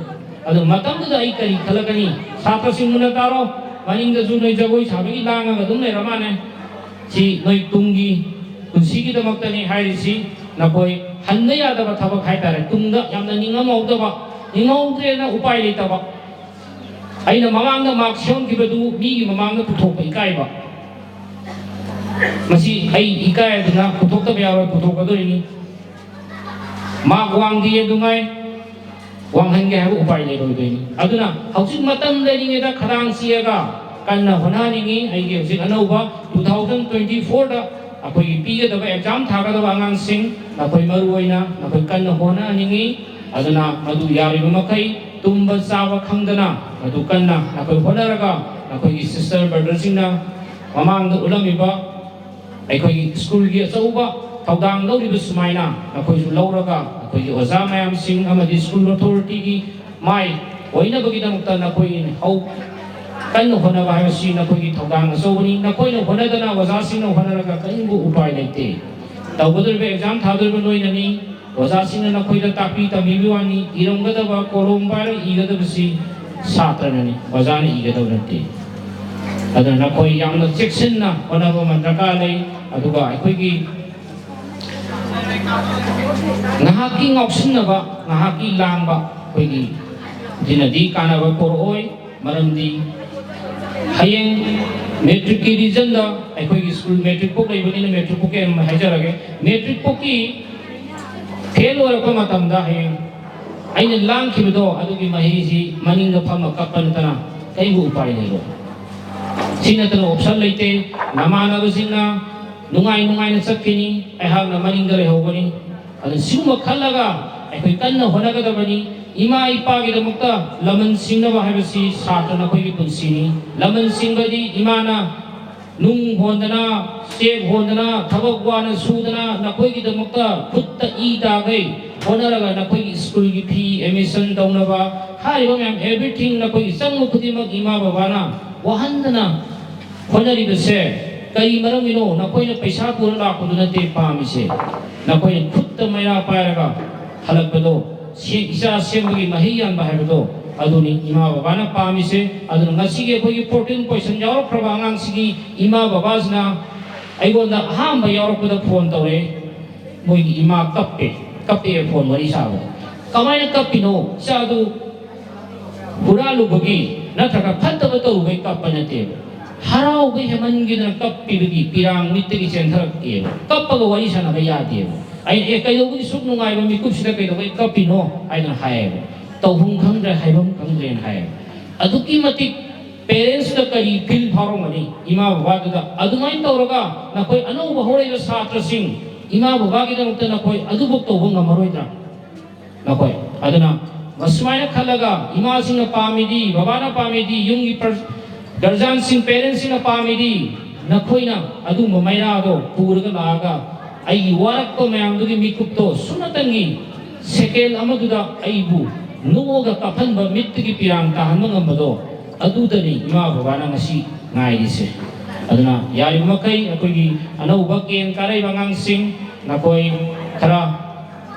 ꯑꯗꯨ ꯃꯇꯝꯗꯨꯗ ꯑꯩ ꯀꯔꯤ ꯈꯜꯂꯛꯀꯅꯤ? ꯁꯥꯇ꯭ꯔꯁꯤꯡ ꯃꯨꯟꯅ ꯇꯥꯔꯣ, ꯃꯅꯤꯡꯗꯁꯨ ꯅꯣꯏ ꯖꯒꯣꯏ ꯁꯥꯕꯒꯤ ꯂꯥꯡꯉꯒ ꯑꯗꯨꯝ ꯂꯩꯔ ꯃꯥꯜꯂꯦ꯫ ꯁꯤ ꯅꯣꯏ ꯇꯨꯡꯒꯤ ꯄꯨꯟꯁꯤꯒꯤꯗꯃꯛꯇꯅꯤ ꯍꯥꯏꯔꯤꯁꯤ꯫ ꯅꯈꯣꯏ ꯍꯟꯕ ꯌꯥꯗꯕ ꯊꯕꯛ ꯍꯥꯏꯇꯥꯔꯦ, ꯇꯨꯡꯗ ꯌꯥꯝꯅ ꯅꯤꯡꯉꯝꯍꯧꯗꯕ, ꯅꯤꯡꯍꯧꯗ꯭ꯔꯦꯅ ꯎꯄꯥꯏ ꯂꯩꯇꯕ꯫ ꯑꯩꯅ ꯃꯃꯥꯡꯗ ꯃꯥꯔꯛ ꯁꯦꯝꯈꯤꯕꯗꯨ ꯃꯤꯒꯤ ꯃꯃꯥꯡꯗ ꯄꯨꯊꯣꯛꯄ ꯏꯀꯥꯏꯕ꯫ ꯃꯁꯤ ꯑꯩ ꯏꯀꯥꯏꯗꯅ ꯄꯨꯊꯣꯛꯇꯕ ꯌꯥꯔꯣꯏ, ꯄꯨꯊꯣꯛꯀꯗꯣꯏꯅꯤ꯫ ꯃꯥꯔꯛ ꯋꯥꯡꯗꯦ ꯑꯗꯨꯉꯥꯏ, ꯋꯥꯡꯍꯟꯒꯦ ꯍꯥꯏꯕ ꯎꯄꯥꯏ ꯂꯩꯔꯣꯏꯗꯣꯏꯅꯤ꯫ ꯑꯗꯨꯅ ꯍꯧꯖꯤꯛ ꯃꯇꯝ ꯂꯩꯔꯤꯉꯩꯗ ꯈꯗꯥꯡ ꯆꯤꯛꯑꯒ ꯀꯟꯅ ꯍꯣꯠꯅꯍꯟꯅꯤꯡꯉꯤ꯫ ꯑꯩꯒꯤ ꯍꯧꯖꯤꯛ ꯑꯅꯧꯕ two thousand twenty fourꯗ ꯑꯩꯈꯣꯏꯒꯤ ꯄꯤꯒꯗꯕ ꯑꯦꯛꯖꯥꯝ ꯊꯥꯒꯗꯕ ꯑꯉꯥꯡꯁꯤꯡ, ꯅꯈꯣꯏ ꯃꯔꯨ ꯑꯣꯏꯅ ꯅꯈꯣꯏ ꯀꯟꯅ ꯍꯣꯠꯅꯍꯟꯅꯤꯡꯏ꯫ ꯑꯗꯨꯅ ꯃꯗꯨ ꯌꯥꯔꯤꯕ ꯃꯈꯩ ꯇꯨꯝꯕ ꯆꯥꯕ ꯈꯪꯗꯅ ꯃꯗꯨ ꯀꯟꯅ ꯅꯈꯣꯏ ꯍꯣꯠꯅꯔꯒ, ꯅꯈꯣꯏꯒꯤ ꯁꯤꯁꯇꯔ ꯕ꯭ꯔꯗꯔꯁꯤꯡꯅ ꯃꯃꯥꯡꯗ ꯎꯠꯂꯝꯃꯤꯕ ꯑꯩꯈꯣꯏꯒꯤ ꯁ꯭ꯀꯨꯜꯒꯤ ꯑꯆꯧꯕ ꯊꯧꯗꯥꯡ ꯂꯧꯔꯤꯕ ꯁꯨꯃꯥꯏꯅ ꯅꯈꯣꯏꯁꯨ ꯂꯧꯔꯒ, ꯑꯩꯈꯣꯏꯒꯤ ꯑꯣꯖꯥ ꯃꯌꯥꯝꯁꯤꯡ ꯑꯃꯗꯤ ꯁ꯭ꯀꯨꯜ ꯑꯣꯊꯣꯔꯤꯇꯤꯒꯤ ꯃꯥꯏ ꯑꯣꯏꯅꯕꯒꯤꯗꯃꯛꯇ ꯅꯈꯣꯏꯒꯤ ꯍꯧ-, ꯀꯟꯅ ꯍꯣꯠꯅꯕ ꯍꯥꯏꯕꯁꯤ ꯅꯈꯣꯏꯒꯤ ꯊꯧꯗꯥꯡ ꯑꯆꯧꯕꯅꯤ꯫ ꯅꯈꯣꯏꯅ ꯍꯣꯠꯅꯗꯅ, ꯑꯣꯖꯥꯁꯤꯡꯅ ꯍꯣꯠꯅꯔꯒ ꯀꯔꯤꯒꯨꯝꯕ ꯎꯄꯥꯏ ꯂꯩꯇꯦ꯫ ꯇꯧꯒꯗꯧꯔꯤꯕ ꯑꯦꯛꯖꯥꯝ ꯊꯥꯗꯧꯔꯤꯕ ꯅꯣꯏꯅꯅꯤ꯫ ꯑꯣꯖꯥꯁꯤꯡꯅ ꯅꯈꯣꯏꯗ ꯇꯥꯛꯄꯤ ꯇꯝꯕꯤꯕꯒꯤ ꯋꯥꯅꯤ꯫ ꯏꯔꯝꯒꯗꯕ, ꯀꯣꯂꯣꯝ ꯄꯥꯏꯔꯒ ꯏꯒꯗꯕꯁꯤ ꯁꯥꯇ꯭ꯔꯅꯅꯤ, ꯑꯣꯖꯥꯅ ꯏꯒꯗꯕ ꯅꯠꯇꯦ꯫ ꯑꯗꯨꯅ ꯅꯈꯣꯏ ꯌꯥꯝꯅ ꯆꯦꯛꯁꯤꯟꯅ ꯍꯣꯠꯅꯕ ꯑꯃ ꯗꯔꯀꯥꯔ ꯂꯩ꯫ ꯑꯗꯨꯒ ꯑꯩꯈꯣꯏꯒꯤ ꯉꯥꯏꯍꯥꯛꯀꯤ ꯉꯥꯎꯁꯤꯟꯅꯕ, ꯉꯥꯏꯍꯥꯛꯀꯤ ꯂꯥꯡꯕ, ꯑꯩꯈꯣꯏꯒꯤ ꯁꯤꯅꯗꯤ ꯀꯥꯟꯅꯕ ꯄꯨꯔꯛꯑꯣꯏ꯫ ꯃꯔꯝꯗꯤ ꯍꯌꯦꯡ ꯃꯦꯇ꯭ꯔꯤꯛꯀꯤ ꯔꯤꯖꯟꯗ, ꯑꯩꯈꯣꯏꯒꯤ ꯁ꯭ꯀꯨꯜ ꯃꯦꯇ꯭ꯔꯤꯛ ꯄꯣꯛ ꯂꯩꯕꯅꯤꯅ, ꯃꯦꯇ꯭ꯔꯤꯛ ꯄꯣꯛꯀꯤ ꯑꯩ ꯍꯥꯏꯖꯔꯒꯦ꯫ ꯃꯦꯇ꯭ꯔꯤꯛ ꯄꯣꯛꯀꯤ ꯐꯦꯜ ꯑꯣꯏꯔꯛꯄ ꯃꯇꯝꯗ ꯍꯌꯦꯡ ꯑꯩꯅ ꯂꯥꯡꯈꯤꯕꯗꯣ, ꯑꯗꯨꯒꯤ ꯃꯍꯩꯁꯤ ꯃꯅꯤꯡꯗ ꯐꯝꯃ ꯀꯞꯄ ꯅꯠꯇꯅ ꯀꯔꯤꯕꯨ ꯎꯄꯥꯏ ꯂꯩꯔꯣꯏ꯫ ꯁꯤ ꯅꯠꯇꯅ ꯑꯣꯞꯁꯟ ꯂꯩꯇꯦ꯫ ꯅꯃꯥꯟꯅꯕꯁꯤꯡꯅ ꯅꯨꯡꯉꯥꯏ ꯅꯨꯡꯉꯥꯏꯅ ꯆꯠꯈꯤꯅꯤ, ꯑꯩꯍꯥꯛꯅ ꯃꯅꯤꯡꯗ ꯂꯩꯍꯧꯒꯅꯤ꯫ ꯑꯗꯨꯅ ꯁꯤꯒꯨꯝꯕ ꯈꯜꯂꯒ ꯑꯩꯈꯣꯏ ꯀꯟꯅ ꯍꯣꯠꯅꯒꯗꯕꯅꯤ꯫ ꯏꯃꯥ ꯏꯄꯥꯒꯤꯗꯃꯛꯇ ꯂꯃꯟ ꯁꯤꯡꯅꯕ ꯍꯥꯏꯕꯁꯤ ꯁꯥꯇ꯭ꯔ ꯅꯈꯣꯏꯒꯤ ꯄꯨꯟꯁꯤꯅꯤ꯫ ꯂꯃꯟ ꯁꯤꯡꯕꯗꯤ ꯏꯃꯥꯅ ꯅꯨꯡ ꯍꯣꯟꯗꯅ, ꯆꯦꯛ ꯍꯣꯟꯗꯅ, ꯊꯕꯛ ꯋꯥꯅ ꯁꯨꯗꯅ ꯅꯈꯣꯏꯒꯤꯗꯃꯛꯇ ꯈꯨꯠꯇ ꯏ ꯇꯥꯈꯩ ꯍꯣꯠꯅꯔꯒ ꯅꯈꯣꯏꯒꯤ ꯁ꯭ꯀꯨꯜꯒꯤ ꯐꯤ, ꯑꯦꯗꯃꯤꯁꯟ ꯇꯧꯅꯕ, ꯍꯥꯏꯔꯤꯕ ꯃꯌꯥꯝ, ꯑꯦꯚ꯭ꯔꯤꯊꯤꯡ, ꯅꯈꯣꯏꯒꯤ ꯆꯪꯕ ꯈꯨꯗꯤꯡꯃꯛ ꯏꯃꯥ ꯕꯕꯥꯅ ꯋꯥꯍꯟꯗꯅ ꯍꯣꯠꯅꯔꯤꯕꯁꯦ ꯀꯔꯤ ꯃꯔꯝꯒꯤꯅꯣ? ꯅꯈꯣꯏꯅ ꯄꯩꯁꯥ ꯄꯨꯔ ꯂꯥꯛꯄꯗꯨ ꯅꯠꯇꯦ ꯄꯥꯝꯃꯤꯁꯦ, ꯅꯈꯣꯏꯅ ꯈꯨꯠꯇ ꯃꯩꯔꯥ ꯄꯥꯏꯔꯒ ꯍꯜꯂꯛꯄꯗꯣ, ꯁꯦ-, ꯏꯆꯥ ꯁꯦꯝꯕꯒꯤ ꯃꯍꯩ ꯌꯥꯟꯕ ꯍꯥꯏꯕꯗꯣ, ꯑꯗꯨꯅꯤ ꯏꯃꯥ ꯕꯕꯥꯅ ꯄꯥꯝꯃꯤꯁꯦ꯫ ꯑꯗꯨꯅ ꯉꯁꯤꯒꯤ ꯑꯩꯈꯣꯏꯒꯤ ꯐꯣꯔꯇꯤꯟ ꯄꯣꯖꯤꯁꯟ ꯌꯥꯎꯔꯛꯈ꯭ꯔꯕ ꯑꯉꯥꯡꯁꯤꯒꯤ ꯏꯃꯥ ꯕꯕꯥꯁꯤꯅ ꯑꯩꯉꯣꯟꯗ ꯑꯍꯥꯟꯕ ꯌꯥꯎꯔꯛꯄꯗ ꯐꯣꯟ ꯇꯧꯔꯛꯑꯦ꯫ ꯃꯣꯏꯒꯤ ꯏꯃꯥ ꯀꯞꯄꯦ, ꯀꯞꯄꯦ ꯐꯣꯟ ꯋꯥꯔꯤ ꯁꯥꯕꯗ꯫ ꯀꯃꯥꯏꯅ ꯀꯞꯄꯤꯅꯣ? ꯏꯆꯥꯗꯨ ꯍꯨꯔꯥꯜꯂꯨꯕꯒꯤ ꯅꯠꯇ꯭ꯔꯒ ꯐꯠꯇꯕ ꯇꯧꯔꯨꯕꯩ ꯀꯞꯄ ꯅꯠꯇꯦꯕ꯫ ꯍꯔꯥꯎꯕ ꯍꯦꯃꯟꯒꯤꯗꯅ ꯀꯞꯄꯤꯕꯒꯤ ꯄꯤꯔꯥꯡ ꯃꯤꯠꯇꯒꯤ ꯆꯦꯟꯊꯔꯛꯑꯦꯕ꯫ ꯀꯞꯄꯒ ꯋꯥꯔꯤ ꯁꯥꯟꯅꯕ ꯌꯥꯗꯦꯕ꯫ ꯑꯩꯅ, "ꯑꯦ, ꯀꯩꯗꯧꯕꯒꯤ ꯁꯨꯛ ꯅꯨꯡꯉꯥꯏꯕ ꯃꯤꯀꯨꯞꯁꯤꯗ ꯀꯩꯗꯧꯕꯩ ꯀꯞꯄꯤꯅꯣ?" ꯍꯥꯏꯗꯅ ꯍꯥꯏꯌꯦꯕ꯫ "ꯇꯧꯐꯝ ꯈꯪꯗ꯭ꯔꯦ, ꯍꯥꯏꯐꯝ ꯈꯪꯗ꯭ꯔꯦꯅ" ꯍꯥꯏꯌꯦꯕ꯫ ꯑꯗꯨꯛꯀꯤ ꯃꯇꯤꯛ ꯄꯦꯔꯦꯟꯁꯇ ꯀꯔꯤ ꯐꯤꯜ ꯐꯥꯎꯔꯝꯒꯅꯤ ꯏꯃꯥ ꯕꯕꯥꯗꯨꯗ? ꯑꯗꯨꯃꯥꯏꯅ ꯇꯧꯔꯒ ꯅꯈꯣꯏ ꯑꯅꯧꯕ ꯍꯧꯔꯛꯏꯕ ꯁꯥꯇ꯭ꯔꯁꯤꯡ, ꯏꯃꯥ ꯕꯕꯥꯒꯤꯗꯃꯛꯇ ꯅꯈꯣꯏ ꯑꯗꯨꯕꯨ ꯇꯧꯕ ꯉꯝꯃꯔꯣꯏꯗ꯭ꯔꯥ? ꯅꯈꯣꯏ ꯑꯗꯨꯅ ꯃꯁꯨꯃꯥꯏꯅ ꯈꯜꯂꯒ, ꯏꯃꯥꯁꯤꯡꯅ ꯄꯥꯝꯃꯤꯗꯤ, ꯕꯕꯥꯅ ꯄꯥꯝꯃꯤꯗꯤ, ꯌꯨꯝꯒꯤ ꯒꯥꯔꯖꯤꯌꯥꯟꯁꯤꯡ, ꯄꯦꯔꯦꯟꯁꯁꯤꯡꯅ ꯄꯥꯝꯃꯤꯗꯤ, ꯅꯈꯣꯏꯅ ꯑꯗꯨꯒꯨꯝꯕ ꯃꯩꯔꯥꯗꯣ ꯄꯨꯔꯒ ꯂꯥꯛꯑꯒ, ꯑꯩꯒꯤ ꯋꯥꯔꯛꯄ ꯃꯌꯥꯝꯗꯨꯒꯤ ꯃꯤꯀꯨꯞꯇꯣ ꯁꯨꯞꯅꯇꯪꯒꯤ ꯁꯦꯀꯦꯟ ꯑꯃꯗꯨꯗ ꯑꯩꯕꯨ ꯅꯣꯛꯑꯒ ꯀꯥꯞꯍꯟꯕ, ꯃꯤꯠꯇꯒꯤ ꯄꯤꯔꯥꯡ ꯇꯥꯍꯟꯕ ꯉꯝꯕꯗꯣ, ꯑꯗꯨꯗꯅꯤ ꯏꯃꯥ ꯕꯕꯥꯅ ꯉꯁꯤ ꯉꯥꯏꯔꯤꯁꯦ꯫ ꯑꯗꯨꯅ ꯌꯥꯔꯤꯕ ꯃꯈꯩ ꯑꯩꯈꯣꯏꯒꯤ ꯑꯅꯧꯕ ꯀꯦꯟ ꯀꯥꯔꯛꯏꯕ ꯑꯉꯥꯡꯁꯤꯡ, ꯅꯈꯣꯏ ꯈꯔ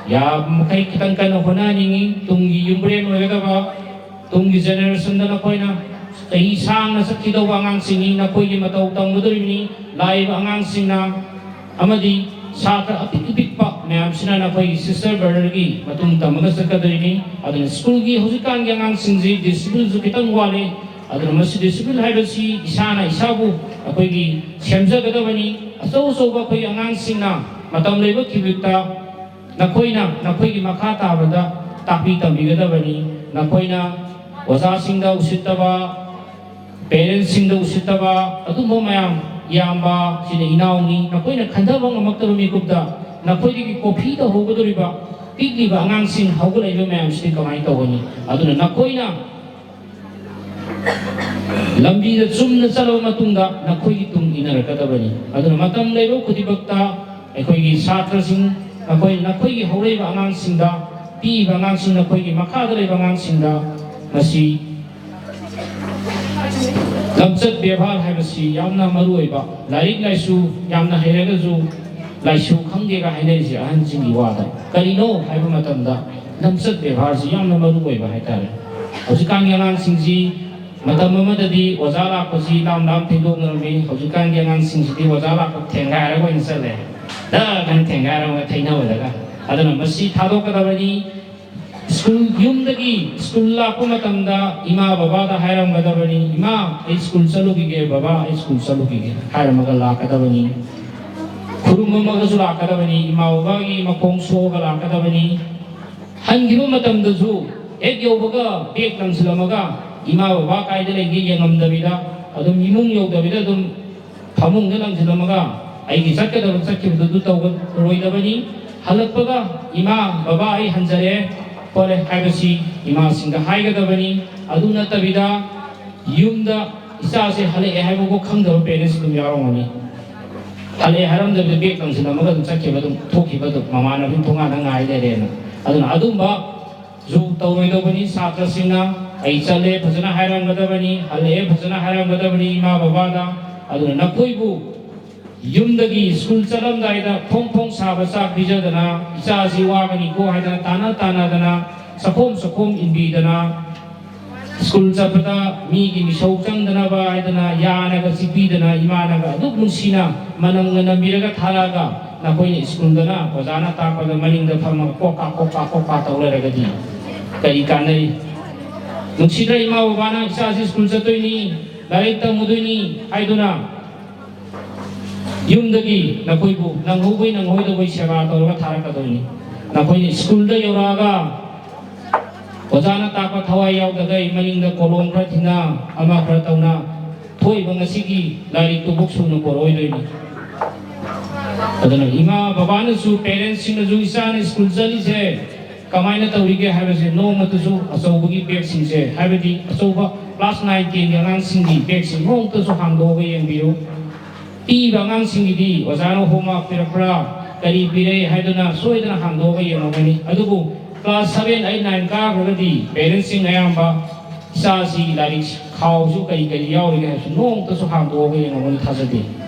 ꯌꯥꯕ ꯃꯈꯩ ꯈꯤꯇꯪ ꯀꯟꯅ ꯍꯣꯠꯅꯍꯟꯅꯤꯡꯉꯤ꯫ ꯇꯨꯡꯒꯤ ꯌꯨꯝꯕꯤꯔꯦꯟ ꯑꯣꯏꯒꯗꯕ, ꯇꯨꯡꯒꯤ ꯖꯦꯅꯦꯔꯦꯁꯟꯗ ꯅꯈꯣꯏꯅ ꯆꯍꯤ ꯁꯥꯡꯅ ꯆꯠꯈꯤꯗꯧꯕ ꯑꯉꯥꯡꯁꯤꯡꯅꯤ, ꯅꯈꯣꯏꯒꯤ ꯃꯇꯧ ꯇꯝꯒꯗꯧꯔꯤꯕꯅꯤ꯫ ꯂꯥꯛꯏꯕ ꯑꯉꯥꯡꯁꯤꯡꯅ ꯑꯃꯗꯤ ꯁꯥꯇ꯭ꯔ ꯑꯄꯤꯛ ꯑꯄꯤꯛꯄ ꯃꯌꯥꯝꯁꯤꯅ ꯅꯈꯣꯏꯒꯤ ꯁꯤꯁꯇꯔ ꯕ꯭ꯔꯗꯔꯒꯤ ꯃꯇꯨꯡ ꯇꯝꯃꯒ ꯆꯠꯀꯗꯧꯔꯤꯅꯤ꯫ ꯑꯗꯨꯅ ꯁ꯭ꯀꯨꯜꯒꯤ ꯍꯧꯖꯤꯛꯀꯥꯟꯒꯤ ꯑꯉꯥꯡꯁꯤꯡꯁꯤ ꯗꯤꯁꯤꯄ꯭ꯂꯤꯟꯁꯨ ꯈꯤꯇꯪ ꯋꯥꯠꯂꯤ꯫ ꯑꯗꯨꯅ ꯃꯁꯤ ꯗꯤꯁꯤꯄ꯭ꯂꯤꯟ ꯍꯥꯏꯕꯁꯤ ꯏꯁꯥꯅ ꯏꯁꯥꯕꯨ ꯑꯩꯈꯣꯏꯒꯤ ꯁꯦꯝꯖꯒꯗꯕꯅꯤ꯫ ꯑꯆꯧ ꯑꯆꯧꯕ ꯑꯩꯈꯣꯏꯒꯤ ꯑꯉꯥꯡꯁꯤꯡꯅ ꯃꯇꯝ ꯂꯩꯕ ꯈꯤꯕꯤꯛꯇ ꯅꯈꯣꯏꯅ ꯅꯈꯣꯏꯒꯤ ꯃꯈꯥ ꯇꯥꯕꯗ ꯇꯥꯛꯄꯤ ꯇꯝꯕꯤꯒꯗꯕꯅꯤ꯫ ꯅꯈꯣꯏꯅ ꯑꯣꯖꯥꯁꯤꯡꯗ ꯎꯁꯤꯠꯇꯕ, ꯄꯦꯔꯦꯟꯁꯁꯤꯡꯗ ꯎꯁꯤꯠꯇꯕ, ꯑꯗꯨꯝꯕ ꯃꯌꯥꯝ, ꯏꯌꯥꯝꯕ, ꯁꯤꯅ ꯏꯅꯥꯎꯅꯤ, ꯅꯈꯣꯏꯅ ꯈꯟꯊꯕ ꯉꯝꯃꯛꯇꯕ ꯃꯤꯀꯨꯞꯇ ꯅꯈꯣꯏꯗꯒꯤ ꯀꯣꯐꯤ ꯇꯧꯍꯧꯒꯗꯧꯔꯤꯕ ꯄꯤꯛꯂꯤꯕ ꯑꯉꯥꯡꯁꯤꯡ ꯍꯧꯒꯠꯂꯛꯏꯕ ꯃꯌꯥꯝꯁꯤꯗꯤ ꯀꯃꯥꯏꯅ ꯇꯧꯒꯅꯤ? ꯑꯗꯨꯅ ꯅꯈꯣꯏꯅ ꯂꯝꯕꯤꯗ ꯆꯨꯝꯅ ꯆꯠꯂꯕ ꯃꯇꯨꯡꯗ ꯅꯈꯣꯏꯒꯤ ꯇꯨꯡ ꯏꯟꯅꯔꯛꯀꯗꯕꯅꯤ꯫ ꯑꯗꯨꯅ ꯃꯇꯝ ꯂꯩꯕ ꯈꯨꯗꯤꯡꯃꯛꯇ ꯑꯩꯈꯣꯏꯒꯤ ꯁꯥꯇ꯭ꯔꯁꯤꯡ, ꯅꯈꯣꯏ, ꯅꯈꯣꯏꯒꯤ ꯍꯧꯔꯛꯏꯕ ꯑꯉꯥꯡꯁꯤꯡꯗ, ꯄꯤꯛꯏꯕ ꯑꯉꯥꯡꯁꯤꯡ, ꯅꯈꯣꯏꯒꯤ ꯃꯈꯥꯗ ꯂꯩꯕ ꯑꯉꯥꯡꯁꯤꯡꯗ ꯃꯁꯤ ꯂꯝꯆꯠ ꯕꯦꯕꯥꯔ ꯍꯥꯏꯕꯁꯤ ꯌꯥꯝꯅ ꯃꯔꯨ ꯑꯣꯏꯕ꯫ ꯂꯥꯏꯔꯤꯛ ꯂꯥꯏꯁꯨ ꯌꯥꯝꯅ ꯍꯩꯔꯒꯁꯨ ꯂꯥꯏꯁꯨ ꯈꯪꯗꯦꯒ ꯍꯥꯏꯅꯔꯤꯁꯦ ꯑꯍꯟꯁꯤꯡꯒꯤ ꯋꯥꯗ꯫ ꯀꯔꯤꯅꯣ ꯍꯥꯏꯕ ꯃꯇꯝꯗ ꯂꯝꯆꯠ ꯕꯦꯕꯥꯔꯁꯤ ꯌꯥꯝꯅ ꯃꯔꯨ ꯑꯣꯏꯕ ꯍꯥꯏꯇꯥꯔꯦ꯫ ꯍꯧꯖꯤꯛꯀꯥꯟꯒꯤ ꯑꯉꯥꯡꯁꯤꯡꯁꯤ ꯃꯇꯝ ꯑꯃꯗꯗꯤ ꯑꯣꯖꯥ ꯂꯥꯛꯄꯁꯤ ꯂꯥꯝ ꯂꯥꯝ ꯊꯦꯡꯗꯣꯛꯅꯔꯝꯃꯤ꯫ ꯍꯧꯖꯤꯛꯀꯥꯟꯒꯤ ꯑꯉꯥꯡꯁꯤꯡꯁꯤꯗꯤ ꯑꯣꯖꯥ ꯂꯥꯛꯄ ꯊꯦꯡꯒꯥꯏꯔꯒ ꯑꯣꯏꯅ ꯆꯠꯂꯦ꯫ ꯗ ꯀꯥꯏꯅ ꯊꯦꯡꯒꯥꯏꯔꯒ ꯊꯩꯅꯕꯗꯒ꯫ ꯑꯗꯨꯅ ꯃꯁꯤ ꯊꯥꯗꯣꯛꯀꯗꯕꯅꯤ꯫ ꯁ꯭ꯀꯨꯜ, ꯌꯨꯝꯗꯒꯤ ꯁ꯭ꯀꯨꯜ ꯂꯥꯛꯄ ꯃꯇꯝꯗ ꯏꯃꯥ ꯕꯕꯥꯗ ꯍꯥꯏꯔꯝꯒꯗꯕꯅꯤ, "ꯏꯃꯥ, ꯑꯩ ꯁ꯭ꯀꯨꯜ ꯆꯠꯂꯨꯈꯤꯒꯦ, ꯕꯕꯥ, ꯑꯩ ꯁ꯭ꯀꯨꯜ ꯆꯠꯂꯨꯈꯤꯒꯦ" ꯍꯥꯏꯔꯝꯃꯒ ꯂꯥꯛꯀꯗꯕꯅꯤ꯫ ꯈꯨꯔꯨꯝꯃꯝꯃꯒꯁꯨ ꯂꯥꯛꯀꯗꯕꯅꯤ, ꯏꯃꯥ ꯕꯕꯥꯒꯤ ꯃꯈꯣꯡ ꯁꯣꯛꯑꯒ ꯂꯥꯛꯀꯗꯕꯅꯤ꯫ ꯍꯟꯈꯤꯕ ꯃꯇꯝꯗꯁꯨ ꯍꯦꯛ ꯌꯧꯕꯒ ꯕꯦꯒ ꯂꯪꯁꯤꯜꯂꯝꯃꯒ ꯏꯃꯥ ꯕꯕꯥ ꯀꯥꯏꯗ ꯂꯩꯒꯦ ꯌꯦꯡꯉꯝꯗꯕꯤꯗ, ꯑꯗꯨꯝ ꯏꯃꯨꯡ ꯌꯧꯗꯕꯤꯗ ꯑꯗꯨꯝ ꯐꯃꯨꯡꯗ ꯂꯪꯁꯤꯜꯂꯝꯃꯒ ꯑꯩꯒꯤ ꯆꯠꯀꯗꯕ ꯆꯠꯈꯤꯕꯗꯨ ꯑꯗꯨ ꯇꯧꯔꯣꯏꯗꯕꯅꯤ꯫ ꯍꯜꯂꯛꯄꯒ "ꯏꯃꯥ, ꯕꯕꯥ, ꯑꯩ ꯍꯟꯖꯔꯦ, ꯈꯣꯠꯂꯦ" ꯍꯥꯏꯕꯁꯤ ꯏꯃꯥꯁꯤꯡꯗ ꯍꯥꯏꯒꯗꯕꯅꯤ꯫ ꯑꯗꯨ ꯅꯠꯇꯕꯤꯗ ꯌꯨꯝꯗ ꯏꯆꯥꯁꯦ ꯍꯜꯂꯛꯑꯦ ꯍꯥꯏꯕꯕꯨ ꯈꯪꯗꯕ parents ꯑꯗꯨꯝ ꯌꯥꯎꯔꯝꯒꯅꯤ꯫ ꯍꯜꯂꯛꯑꯦ ꯍꯥꯏꯔꯝꯗꯕꯤꯗ bag ꯂꯪꯁꯤꯜꯂꯝꯃꯒ ꯑꯗꯨꯝ ꯆꯠꯈꯤꯕ, ꯑꯗꯨꯝ ꯊꯣꯛꯈꯤꯕ, ꯑꯗꯨꯝ ꯃꯃꯥꯟꯅꯕꯤ ꯊꯣꯡꯒꯥꯟꯗ ꯉꯥꯏ ꯂꯩꯔꯦꯅ꯫ ꯑꯗꯨꯅ ꯑꯗꯨꯝꯕ ꯁꯨ ꯇꯧꯔꯣꯏꯗꯧꯕꯅꯤ꯫ ꯁꯥꯇ꯭ꯔꯁꯤꯡꯅ "ꯑꯩ ꯆꯠꯂꯦ" ꯐꯖꯅ ꯍꯥꯏꯔꯝꯒꯗꯕꯅꯤ, "ꯍꯜꯂꯛꯑꯦ" ꯐꯖꯅ ꯍꯥꯏꯔꯝꯒꯗꯕꯅꯤ ꯏꯃꯥ ꯕꯕꯥꯗ꯫ ꯑꯗꯨꯅ ꯅꯈꯣꯏꯕꯨ ꯌꯨꯝꯗꯒꯤ ꯁ꯭ꯀꯨꯜ ꯆꯠꯂꯝꯗꯥꯏꯗ ꯐꯣꯡ ꯐꯣꯡ ꯁꯥꯕ ꯆꯥꯛ ꯄꯤꯖꯗꯅ, "ꯏꯆꯥ ꯑꯁꯤ ꯋꯥꯒꯅꯤꯀꯣ" ꯍꯥꯏꯗꯅ ꯇꯥꯟꯅ ꯇꯥꯟꯅꯗꯅ, ꯆꯈꯣꯝ ꯆꯈꯣꯝ ꯏꯟꯕꯤꯗꯅ, ꯁ꯭ꯀꯨꯜ ꯆꯠꯄꯗ ꯃꯤꯒꯤ ꯃꯤꯁꯧ ꯆꯪꯗꯅꯕ ꯍꯥꯏꯗꯅ ꯌꯥꯅꯒ ꯆꯤꯛꯄꯤꯗꯅ, ꯏꯃꯥꯅꯒ ꯑꯗꯨꯛ ꯅꯨꯡꯁꯤꯅ ꯃꯅꯝꯒ ꯅꯝꯕꯤꯔꯒ ꯊꯥꯔꯛꯑꯒ, ꯅꯈꯣꯏꯅ ꯁ꯭ꯀꯨꯜꯗꯅ ꯑꯣꯖꯥꯅ ꯇꯥꯛꯄꯗ ꯃꯅꯤꯡꯗ ꯐꯝꯃꯒ ꯀꯣꯛ ꯀꯥ ꯀꯣꯛ ꯀꯥ ꯀꯣꯛ ꯀꯥ ꯇꯧ ꯂꯩꯔꯒꯗꯤ ꯀꯔꯤ ꯀꯥꯟꯅꯩ? ꯅꯨꯡꯁꯤꯗ꯭ꯔ ꯏꯃꯥ ꯕꯕꯥꯅ "ꯏꯆꯥꯁꯤ ꯁ꯭ꯀꯨꯜ ꯆꯠꯇꯣꯏꯅꯤ, ꯂꯥꯏꯔꯤꯛ ꯇꯝꯃꯨꯗꯣꯏꯅꯤ" ꯍꯥꯏꯗꯨꯅ ꯌꯨꯝꯗꯒꯤ ꯅꯈꯣꯏꯕꯨ ꯅꯪꯍꯧꯕꯩ ꯅꯪꯍꯧꯗꯕꯩ ꯁꯦꯕꯥ ꯇꯧꯔꯒ ꯊꯥꯔꯛꯀꯗꯣꯏꯅꯤ꯫ ꯅꯈꯣꯏꯅ ꯁ꯭ꯀꯨꯜꯗ ꯌꯧꯔꯛꯑꯒ ꯑꯣꯖꯥꯅ ꯇꯥꯛꯄ ꯊꯋꯥꯏ ꯌꯥꯎꯗꯈꯩ ꯃꯅꯤꯡꯗ ꯀꯣꯂꯣꯝ ꯈꯔ ꯊꯤꯅ, ꯑꯃ ꯈꯔ ꯇꯧꯅ, ꯊꯣꯛꯏꯕ ꯉꯁꯤꯒꯤ ꯂꯥꯏꯔꯤꯛꯇꯨ ꯕꯨꯛ ꯁꯨꯅ ꯄꯨꯔꯛꯑꯣꯏꯗꯣꯏꯅꯤ꯫ ꯑꯗꯨꯅ ꯏꯃꯥ ꯕꯕꯥꯅꯁꯨ, parents ꯁꯤꯡꯅꯁꯨ ꯏꯆꯥꯅ ꯁ꯭ꯀꯨꯜ ꯆꯠꯂꯤꯁꯦ ꯀꯃꯥꯏꯅ ꯇꯧꯔꯤꯒꯦ ꯍꯥꯏꯕꯁꯦ ꯅꯣꯡꯃꯇꯁꯨ ꯑꯆꯧꯕꯒꯤ bag ꯁꯤꯡꯁꯦ, ꯍꯥꯏꯕꯗꯤ ꯑꯆꯧꯕ class nine ten ꯒꯤ ꯑꯉꯥꯡꯁꯤꯡꯒꯤ bag ꯁꯤꯡ ꯅꯣꯡꯃꯇꯁꯨ ꯍꯥꯡꯗꯣꯛꯑꯒ ꯌꯦꯡꯕꯤꯌꯨ꯫ ꯄꯤꯕ ꯑꯉꯥꯡꯁꯤꯡꯒꯤꯗꯤ ꯑꯣꯖꯥꯅ homework ꯄꯤꯔꯛꯄ꯭ꯔꯥ, ꯀꯔꯤ ꯄꯤꯔꯛꯏ ꯍꯥꯏꯗꯨꯅ ꯁꯣꯏꯗꯅ ꯍꯥꯡꯗꯣꯛꯑꯒ ꯌꯦꯡꯉꯝꯒꯅꯤ꯫ ꯑꯗꯨꯕꯨ class seven, eight, nine ꯀꯥꯈ꯭ꯔꯒꯗꯤ parents ꯁꯤꯡ ꯑꯌꯥꯝꯕ ꯏꯆꯥꯁꯤ ꯂꯥꯏꯔꯤꯛ ꯈꯥꯎꯁꯨ ꯀꯔꯤ ꯀꯔꯤ ꯌꯥꯎꯔꯤꯒꯦ ꯍꯥꯏꯕꯁꯨ ꯅꯣꯡꯃꯇꯁꯨ ꯍꯥꯡꯗꯣꯛꯑꯒ ꯌꯦꯡꯉꯝꯒꯅꯤ ꯊꯥꯖꯗꯦ꯫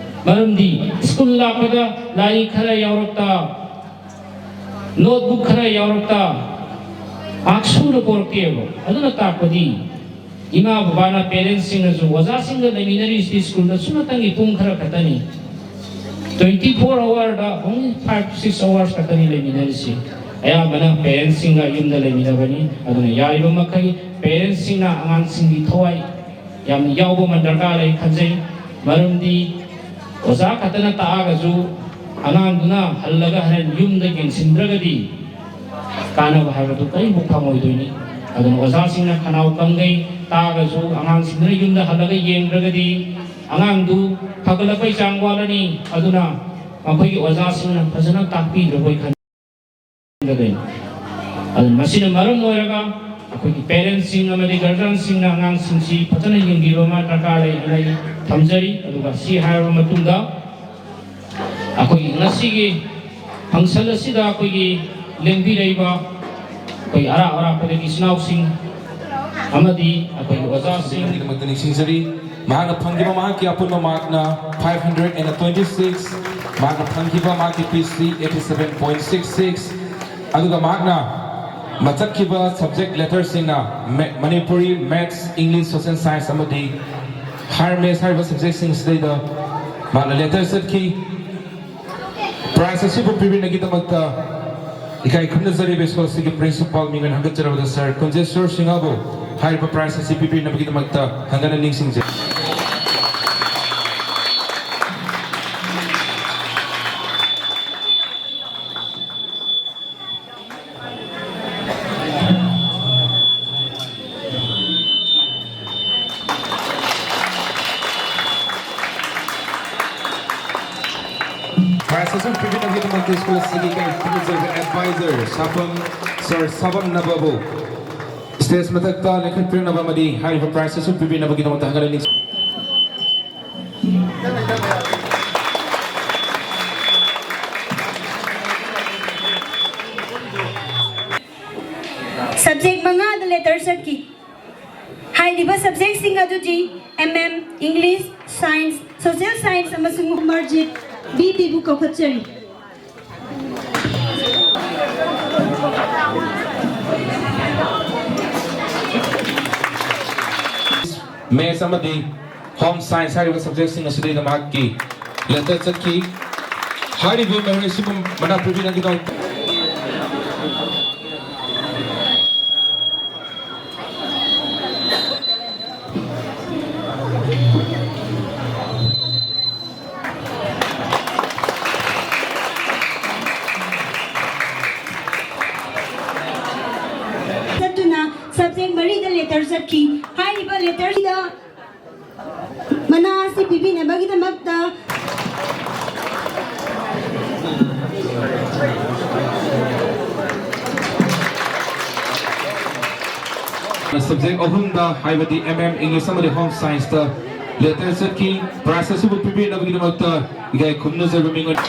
ꯃꯔꯝꯗꯤ ꯁ꯭ꯀꯨꯜ ꯂꯥꯛꯄꯗ ꯂꯥꯏꯔꯤꯛ ꯈꯔ ꯌꯥꯎꯔꯛꯇ, notebook ꯈꯔ ꯌꯥꯎꯔꯛꯇ, ꯃꯥꯔꯛ ꯁꯨꯅ ꯄꯣꯔꯛꯇꯦꯕ꯫ ꯑꯗꯨꯅ ꯇꯥꯛꯄꯗꯤ ꯏꯃꯥ ꯕꯕꯥꯅ, parents ꯁꯤꯡꯅꯁꯨ ꯑꯣꯖꯥꯁꯤꯡꯒ ꯂꯩꯃꯤꯟꯅꯔꯤꯁꯤ ꯁ꯭ꯀꯨꯜꯗ ꯁꯨꯞꯅꯇꯪꯒꯤ ꯄꯨꯡ ꯈꯔ ꯈꯛꯇꯅꯤ꯫ Twenty four hour ꯗ only five six hours ꯈꯛꯇꯅꯤ ꯂꯩꯃꯤꯟꯅꯔꯤꯁꯤ꯫ ꯑꯌꯥꯝꯕꯅ parents ꯁꯤꯡꯒ ꯌꯨꯝꯗ ꯂꯩꯃꯤꯟꯅꯕꯅꯤ꯫ ꯑꯗꯨꯅ ꯌꯥꯔꯤꯕ ꯃꯈꯩ parents ꯁꯤꯡꯅ ꯑꯉꯥꯡꯁꯤꯡꯒꯤ ꯊꯋꯥꯏ ꯌꯥꯝꯅ ꯌꯥꯎꯕ ꯑꯃ ꯗꯔꯀꯥꯔ ꯂꯩ ꯈꯟꯖꯩ꯫ ꯃꯔꯝꯗꯤ ꯑꯣꯖꯥ ꯈꯛꯇꯅ ꯇꯥꯛꯑꯒꯁꯨ ꯑꯉꯥꯡꯗꯨꯅ ꯍꯜꯂꯒ ꯍꯣꯔꯦꯟ ꯌꯨꯝꯗ ꯌꯦꯡꯁꯤꯟꯗ꯭ꯔꯒꯗꯤ ꯀꯥꯟꯅꯕ ꯍꯥꯏꯕꯗꯨ ꯀꯔꯤꯃꯨꯛ ꯐꯪꯉꯣꯏꯗꯣꯏꯅꯤ꯫ ꯑꯗꯨꯅ ꯑꯣꯖꯥꯁꯤꯡꯅ ꯈꯅꯥꯎ ꯀꯪꯒꯩ ꯇꯥꯔꯒꯁꯨ ꯑꯉꯥꯡꯁꯤꯡꯗꯨꯅ ꯌꯨꯝꯗ ꯍꯜꯂꯒ ꯌꯦꯡꯗ꯭ꯔꯒꯗꯤ ꯑꯉꯥꯡꯗꯨ ꯐꯒꯠꯂꯛꯄꯩ ꯆꯥꯡ ꯋꯥꯠꯂꯅꯤ꯫ ꯑꯗꯨꯅ ꯃꯈꯣꯏꯒꯤ ꯑꯣꯖꯥꯁꯤꯡꯅ ꯐꯖꯅ ꯇꯥꯛꯄꯤꯗ꯭ꯔꯕꯣꯏ ꯈꯟꯒꯗꯣꯏꯅꯤ꯫ ꯑꯗꯨꯅ ꯃꯁꯤꯅ ꯃꯔꯝ ꯑꯣꯏꯔꯒ ꯑꯩꯈꯣꯏꯒꯤ ꯄꯦꯔꯦꯟꯁꯁꯤꯡ ꯑꯃꯗꯤ ꯒꯥꯔꯖꯤꯌꯥꯟꯁꯤꯡꯅ ꯑꯉꯥꯡꯁꯤꯡꯁꯤ ꯐꯖꯅ ꯌꯦꯡꯕꯤꯕ ꯑꯃ ꯗꯔꯀꯥꯔ ꯂꯩ ꯍꯥꯏꯅ ꯑꯩ ꯊꯝꯖꯔꯤ꯫ ꯑꯗꯨꯒ ꯁꯤ ꯍꯥꯏꯔꯕ ꯃꯇꯨꯡꯗ ꯑꯩꯈꯣꯏꯒꯤ ꯉꯁꯤꯒꯤ ꯐꯪꯁꯟ ꯑꯁꯤꯗ ꯑꯩꯈꯣꯏꯒꯤ ꯂꯦꯡꯕꯤꯔꯛꯏꯕ ꯑꯩꯈꯣꯏ ꯑꯔꯥꯞ ꯑꯔꯥꯞꯄꯗꯒꯤ ꯏꯆꯤꯟ ꯏꯅꯥꯎꯁꯤꯡ ꯑꯃꯗꯤ ꯑꯩꯈꯣꯏꯒꯤ ꯑꯣꯖꯥꯁꯤꯡ ꯒꯤꯗꯃꯛꯇ ꯅꯤꯡꯁꯤꯡꯖꯔꯤ꯫ ꯃꯍꯥꯛꯅ ꯐꯪꯈꯤꯕ ꯃꯍꯥꯛꯀꯤ ꯑꯄꯨꯟꯕ ꯃꯥꯔꯛꯅ five hundred and twenty six꯫ ꯃꯍꯥꯛꯅ ꯐꯪꯈꯤꯕ ꯃꯍꯥꯛꯀꯤ P C eighty seven point six six꯫ ꯑꯗꯨꯒ ꯃꯍꯥꯛꯅ ꯃꯊꯛꯈꯤꯕ subject letterꯁꯤꯡꯅ ꯃꯦ-, Manipuri, maths, English, social science ꯑꯃꯗꯤ higher maths ꯍꯥꯏꯔꯤꯕ subjectꯁꯤꯡ ꯑꯁꯤꯗꯩꯗ ꯃꯍꯥꯛꯅ letter ꯆꯠꯈꯤ꯫ Prize ꯑꯁꯤꯕꯨ ꯄꯤꯕꯤꯅꯕꯒꯤꯗꯃꯛꯇ ꯏꯀꯥꯏ ꯈꯨꯝꯅꯖꯔꯤꯕ school ꯑꯁꯤꯒꯤ principal ꯃꯤꯡ ꯑꯣꯏꯅ ꯍꯪꯒꯠꯆꯔꯕꯗ sir ꯀꯨꯟꯖꯦꯁꯣꯔ ꯁꯤꯡꯍꯕꯨ ꯍꯥꯏꯔꯤꯕ prize ꯑꯁꯤ ꯄꯤꯕꯤꯅꯕꯒꯤꯗꯃꯛꯇ ꯍꯟꯗꯅ ꯅꯤꯡꯁꯤꯡꯖꯔꯤ꯫ Prize ꯑꯁꯤ ꯄꯤꯕꯤꯅꯕꯒꯤꯗꯃꯛꯇ school ꯑꯁꯤꯒꯤ ꯀꯩ ꯈꯨꯝꯅꯖꯔꯤꯕ advisor ꯁꯥꯐꯝ, sir ꯁꯥꯐꯝ ꯅꯕꯕꯨ stage ꯃꯊꯛꯇ ꯂꯦꯡꯈꯠꯄꯤꯔꯛꯅꯕ ꯑꯃꯗꯤ ꯍꯥꯏꯔꯤꯕ prize ꯑꯁꯤ ꯄꯤꯕꯤꯅꯕꯒꯤꯗꯃꯛꯇ ꯍꯟꯒꯠꯅ ꯅꯤꯡꯁꯤꯡ Subject ꯃꯉꯥꯗ letter ꯆꯠꯈꯤ꯫ ꯍꯥꯏꯔꯤꯕ subjectꯁꯤꯡ ꯑꯗꯨꯗꯤ M M, English, Science, Social Science ꯑꯃꯁꯨꯡ ꯑꯃꯔꯖꯤꯠ B P ꯕꯨ ꯀꯧꯈꯠꯆꯔꯤ꯫ Maths ꯑꯃꯗꯤ Home Science ꯍꯥꯏꯔꯤꯕ subjectꯁꯤꯡ ꯑꯁꯤꯗꯩꯗ ꯃꯍꯥꯛꯀꯤ letter ꯆꯠꯈꯤ꯫ ꯍꯥꯏꯔꯤꯕ ꯃꯍꯩꯔꯣꯏ ꯑꯁꯤꯕꯨ ꯃꯅꯥ ꯄꯤꯕꯤꯅꯕꯒꯤꯗꯃꯛ ꯆꯠꯇꯨꯅ Subject ꯃꯔꯤꯗ letter ꯆꯠꯈꯤ꯫ ꯍꯥꯏꯔꯤꯕ letterꯁꯤꯗ ꯃꯅꯥ ꯑꯁꯤ ꯄꯤꯕꯤꯅꯕꯒꯤꯗꯃꯛꯇ Subject ꯑꯍꯨꯝꯗ, ꯍꯥꯏꯕꯗꯤ M M English ꯑꯃꯗꯤ Home Scienceꯇ letter ꯆꯠꯈꯤ꯫ Prize ꯑꯁꯤꯕꯨ ꯄꯤꯕꯤꯅꯕꯒꯤꯗꯃꯛꯇ ꯏꯀꯥꯏ ꯈꯨꯝꯅꯖꯕ ꯃꯤꯡ ꯑꯣꯏꯅ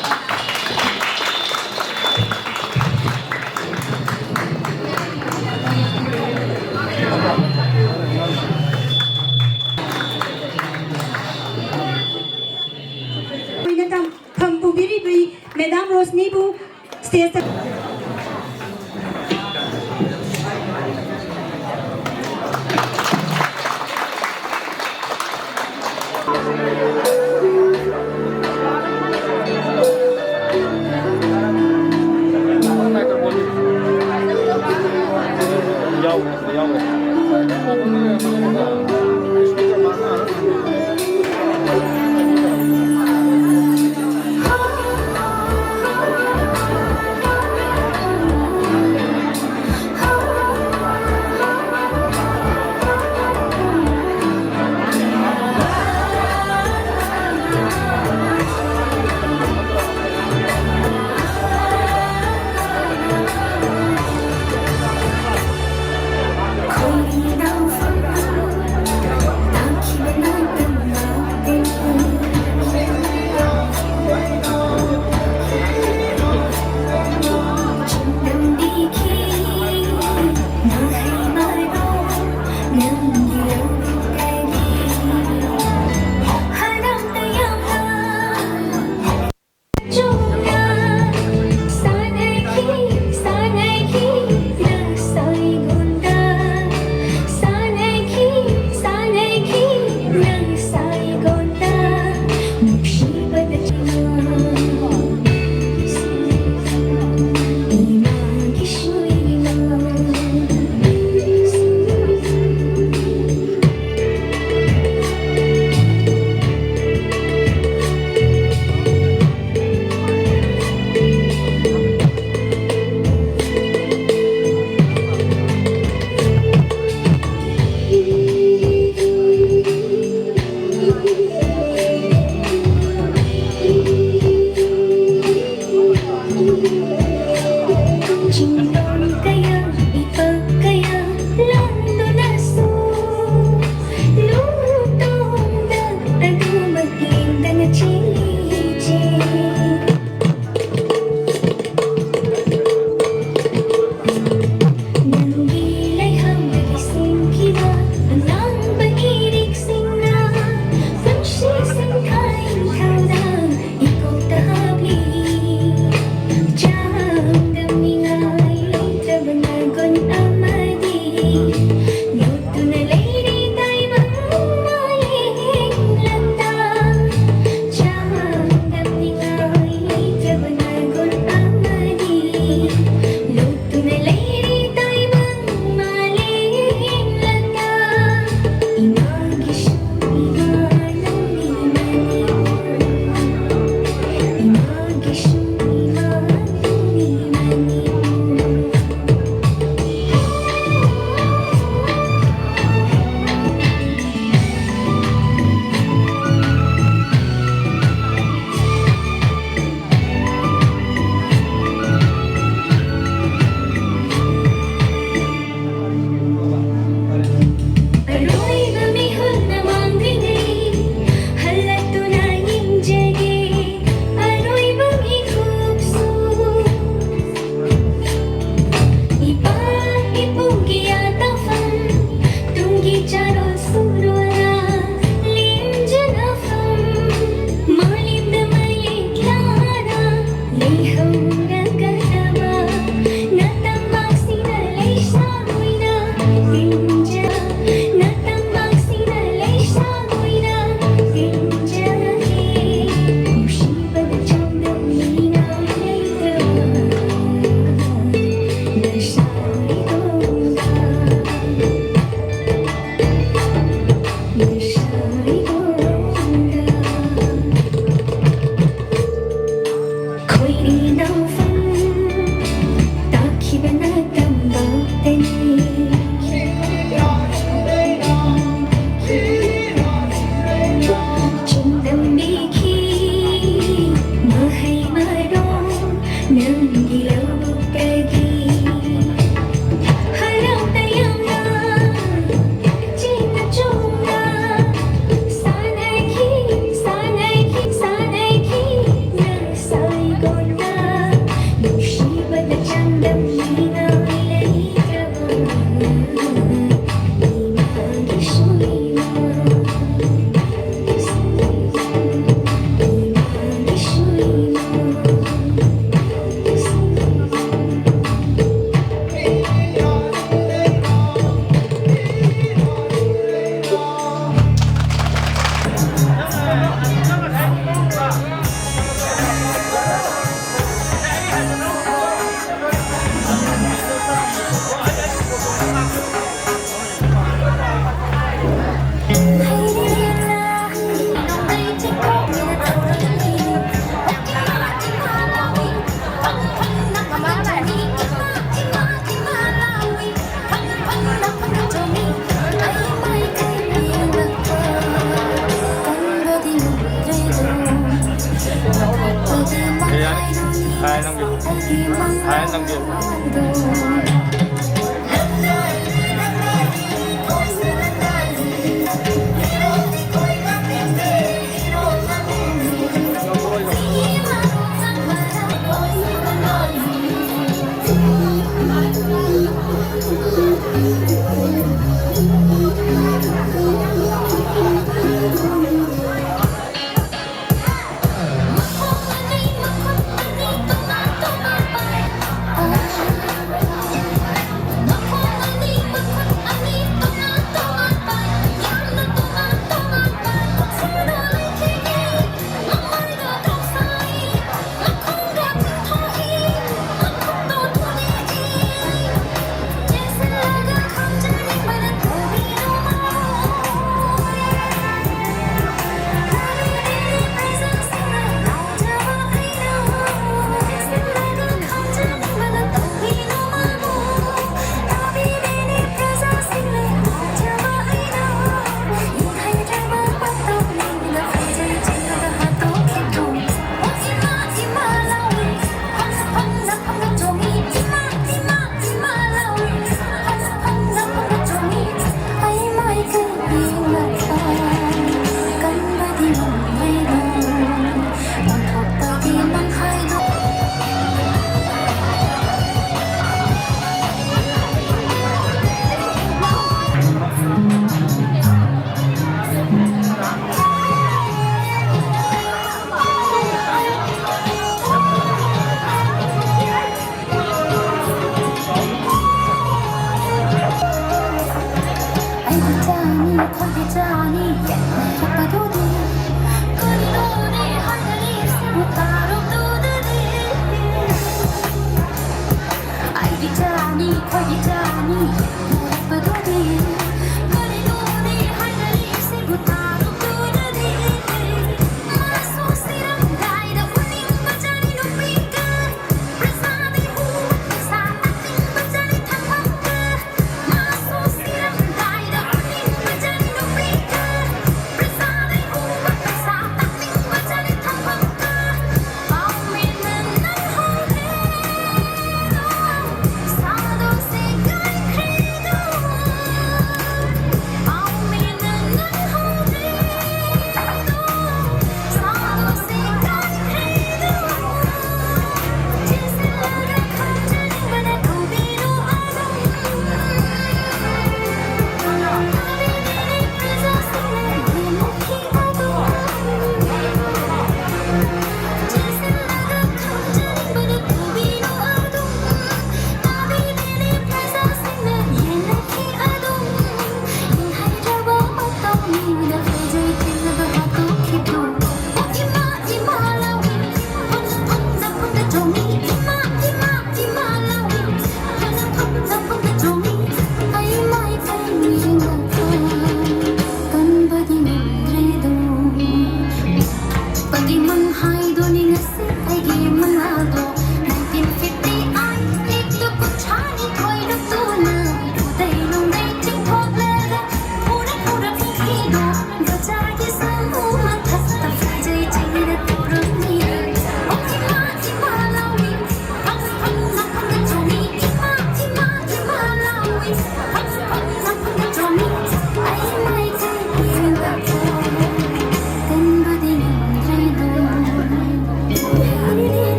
ꯑꯣꯏꯅ ꯊꯝ- ꯐꯝ ꯄꯨꯕꯤꯔꯤꯕꯤ Madam ꯔꯣꯁꯅꯤꯕꯨ stageꯇ ꯆꯤꯡꯗꯝꯕꯤꯈꯤ ꯃꯍꯩ ꯃꯔꯣꯡ ꯅꯪꯒꯤ ꯂꯧꯕꯨꯛꯇꯒꯤ꯫ ꯍꯔꯥꯎ ꯇꯌꯥꯝꯅ ꯆꯦꯡꯅ ꯆꯣꯡꯅ ꯁꯥꯟꯅꯈꯤ, ꯁꯥꯟꯅꯈꯤ, ꯁꯥꯟꯅꯈꯤ ꯅꯪ ꯁꯥꯏꯒꯣꯟꯅ ꯅꯨꯡꯁꯤꯕꯗ ꯆꯥꯡꯗꯝꯅꯤꯅ ꯂꯩꯇ꯭ꯔꯕ꯫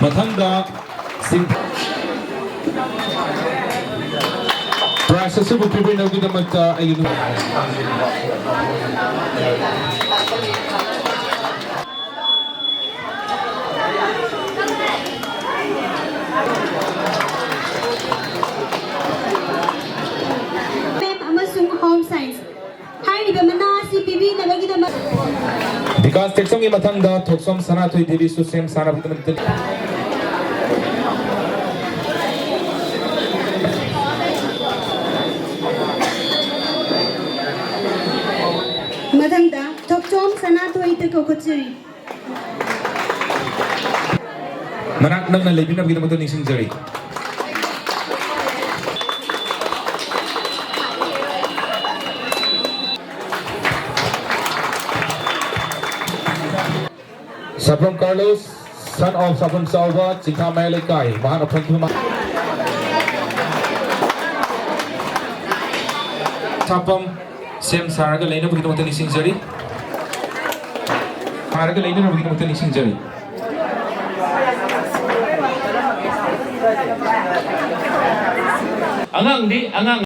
ꯃꯊꯪꯗ ꯁꯤꯡ-, prize ꯑꯁꯤꯕꯨ ꯄꯤꯕꯤꯅꯕꯒꯤꯗꯃꯛꯇ ꯑꯩꯒꯤ ꯅꯨ-, ꯑꯃꯁꯨꯡ home science ꯍꯥꯏꯔꯤꯕ ꯃꯅꯥ ꯑꯁꯤ ꯄꯤꯕꯤꯅꯕꯒꯤꯗꯃꯛ꯫ ꯕꯤꯀꯥꯁ ꯇꯦꯛꯆꯝꯒꯤ ꯃꯊꯪꯗ ꯊꯣꯛꯆꯣꯝ ꯁꯅꯥꯊꯣꯏ ꯗꯦꯕꯤꯁꯨ ꯁꯦꯝ ꯁꯥꯅꯕꯒꯤꯗꯃꯛꯇ꯫ ꯃꯊꯪꯗ ꯊꯣꯛꯆꯣꯝ ꯁꯅꯥꯊꯣꯏꯗ ꯀꯧꯈꯠꯆꯔꯤ꯫ ꯃꯅꯥꯛ ꯅꯛꯅ ꯂꯩꯕꯤꯅꯕꯒꯤꯗꯃꯛꯇ ꯅꯤꯡꯁꯤꯡꯖꯔꯤ꯫ ꯁꯥꯐ꯭ꯔꯝ ꯀꯥꯔꯂꯣꯁ, son of ꯁꯥꯐ꯭ꯔꯝ ꯆꯥꯎꯕ, ꯆꯤꯡꯈꯥ ꯃꯌꯥꯏ ꯂꯩꯀꯥꯏ, ꯃꯍꯥꯛꯅ ꯐꯪꯈꯤꯕ ꯃꯥ-, ꯁꯥꯐꯝ ꯁꯦꯝ ꯁꯥꯔꯒ ꯂꯩꯅꯕꯒꯤꯗꯃꯛꯇ ꯅꯤꯡꯁꯤꯡꯖꯔꯤ꯫ ꯁꯥꯔꯒ ꯂꯩꯅꯅꯕꯒꯤꯗꯃꯛꯇ ꯅꯤꯡꯁꯤꯡꯖꯔꯤ꯫ ꯑꯉꯥꯡꯗꯤ ꯑꯉꯥꯡ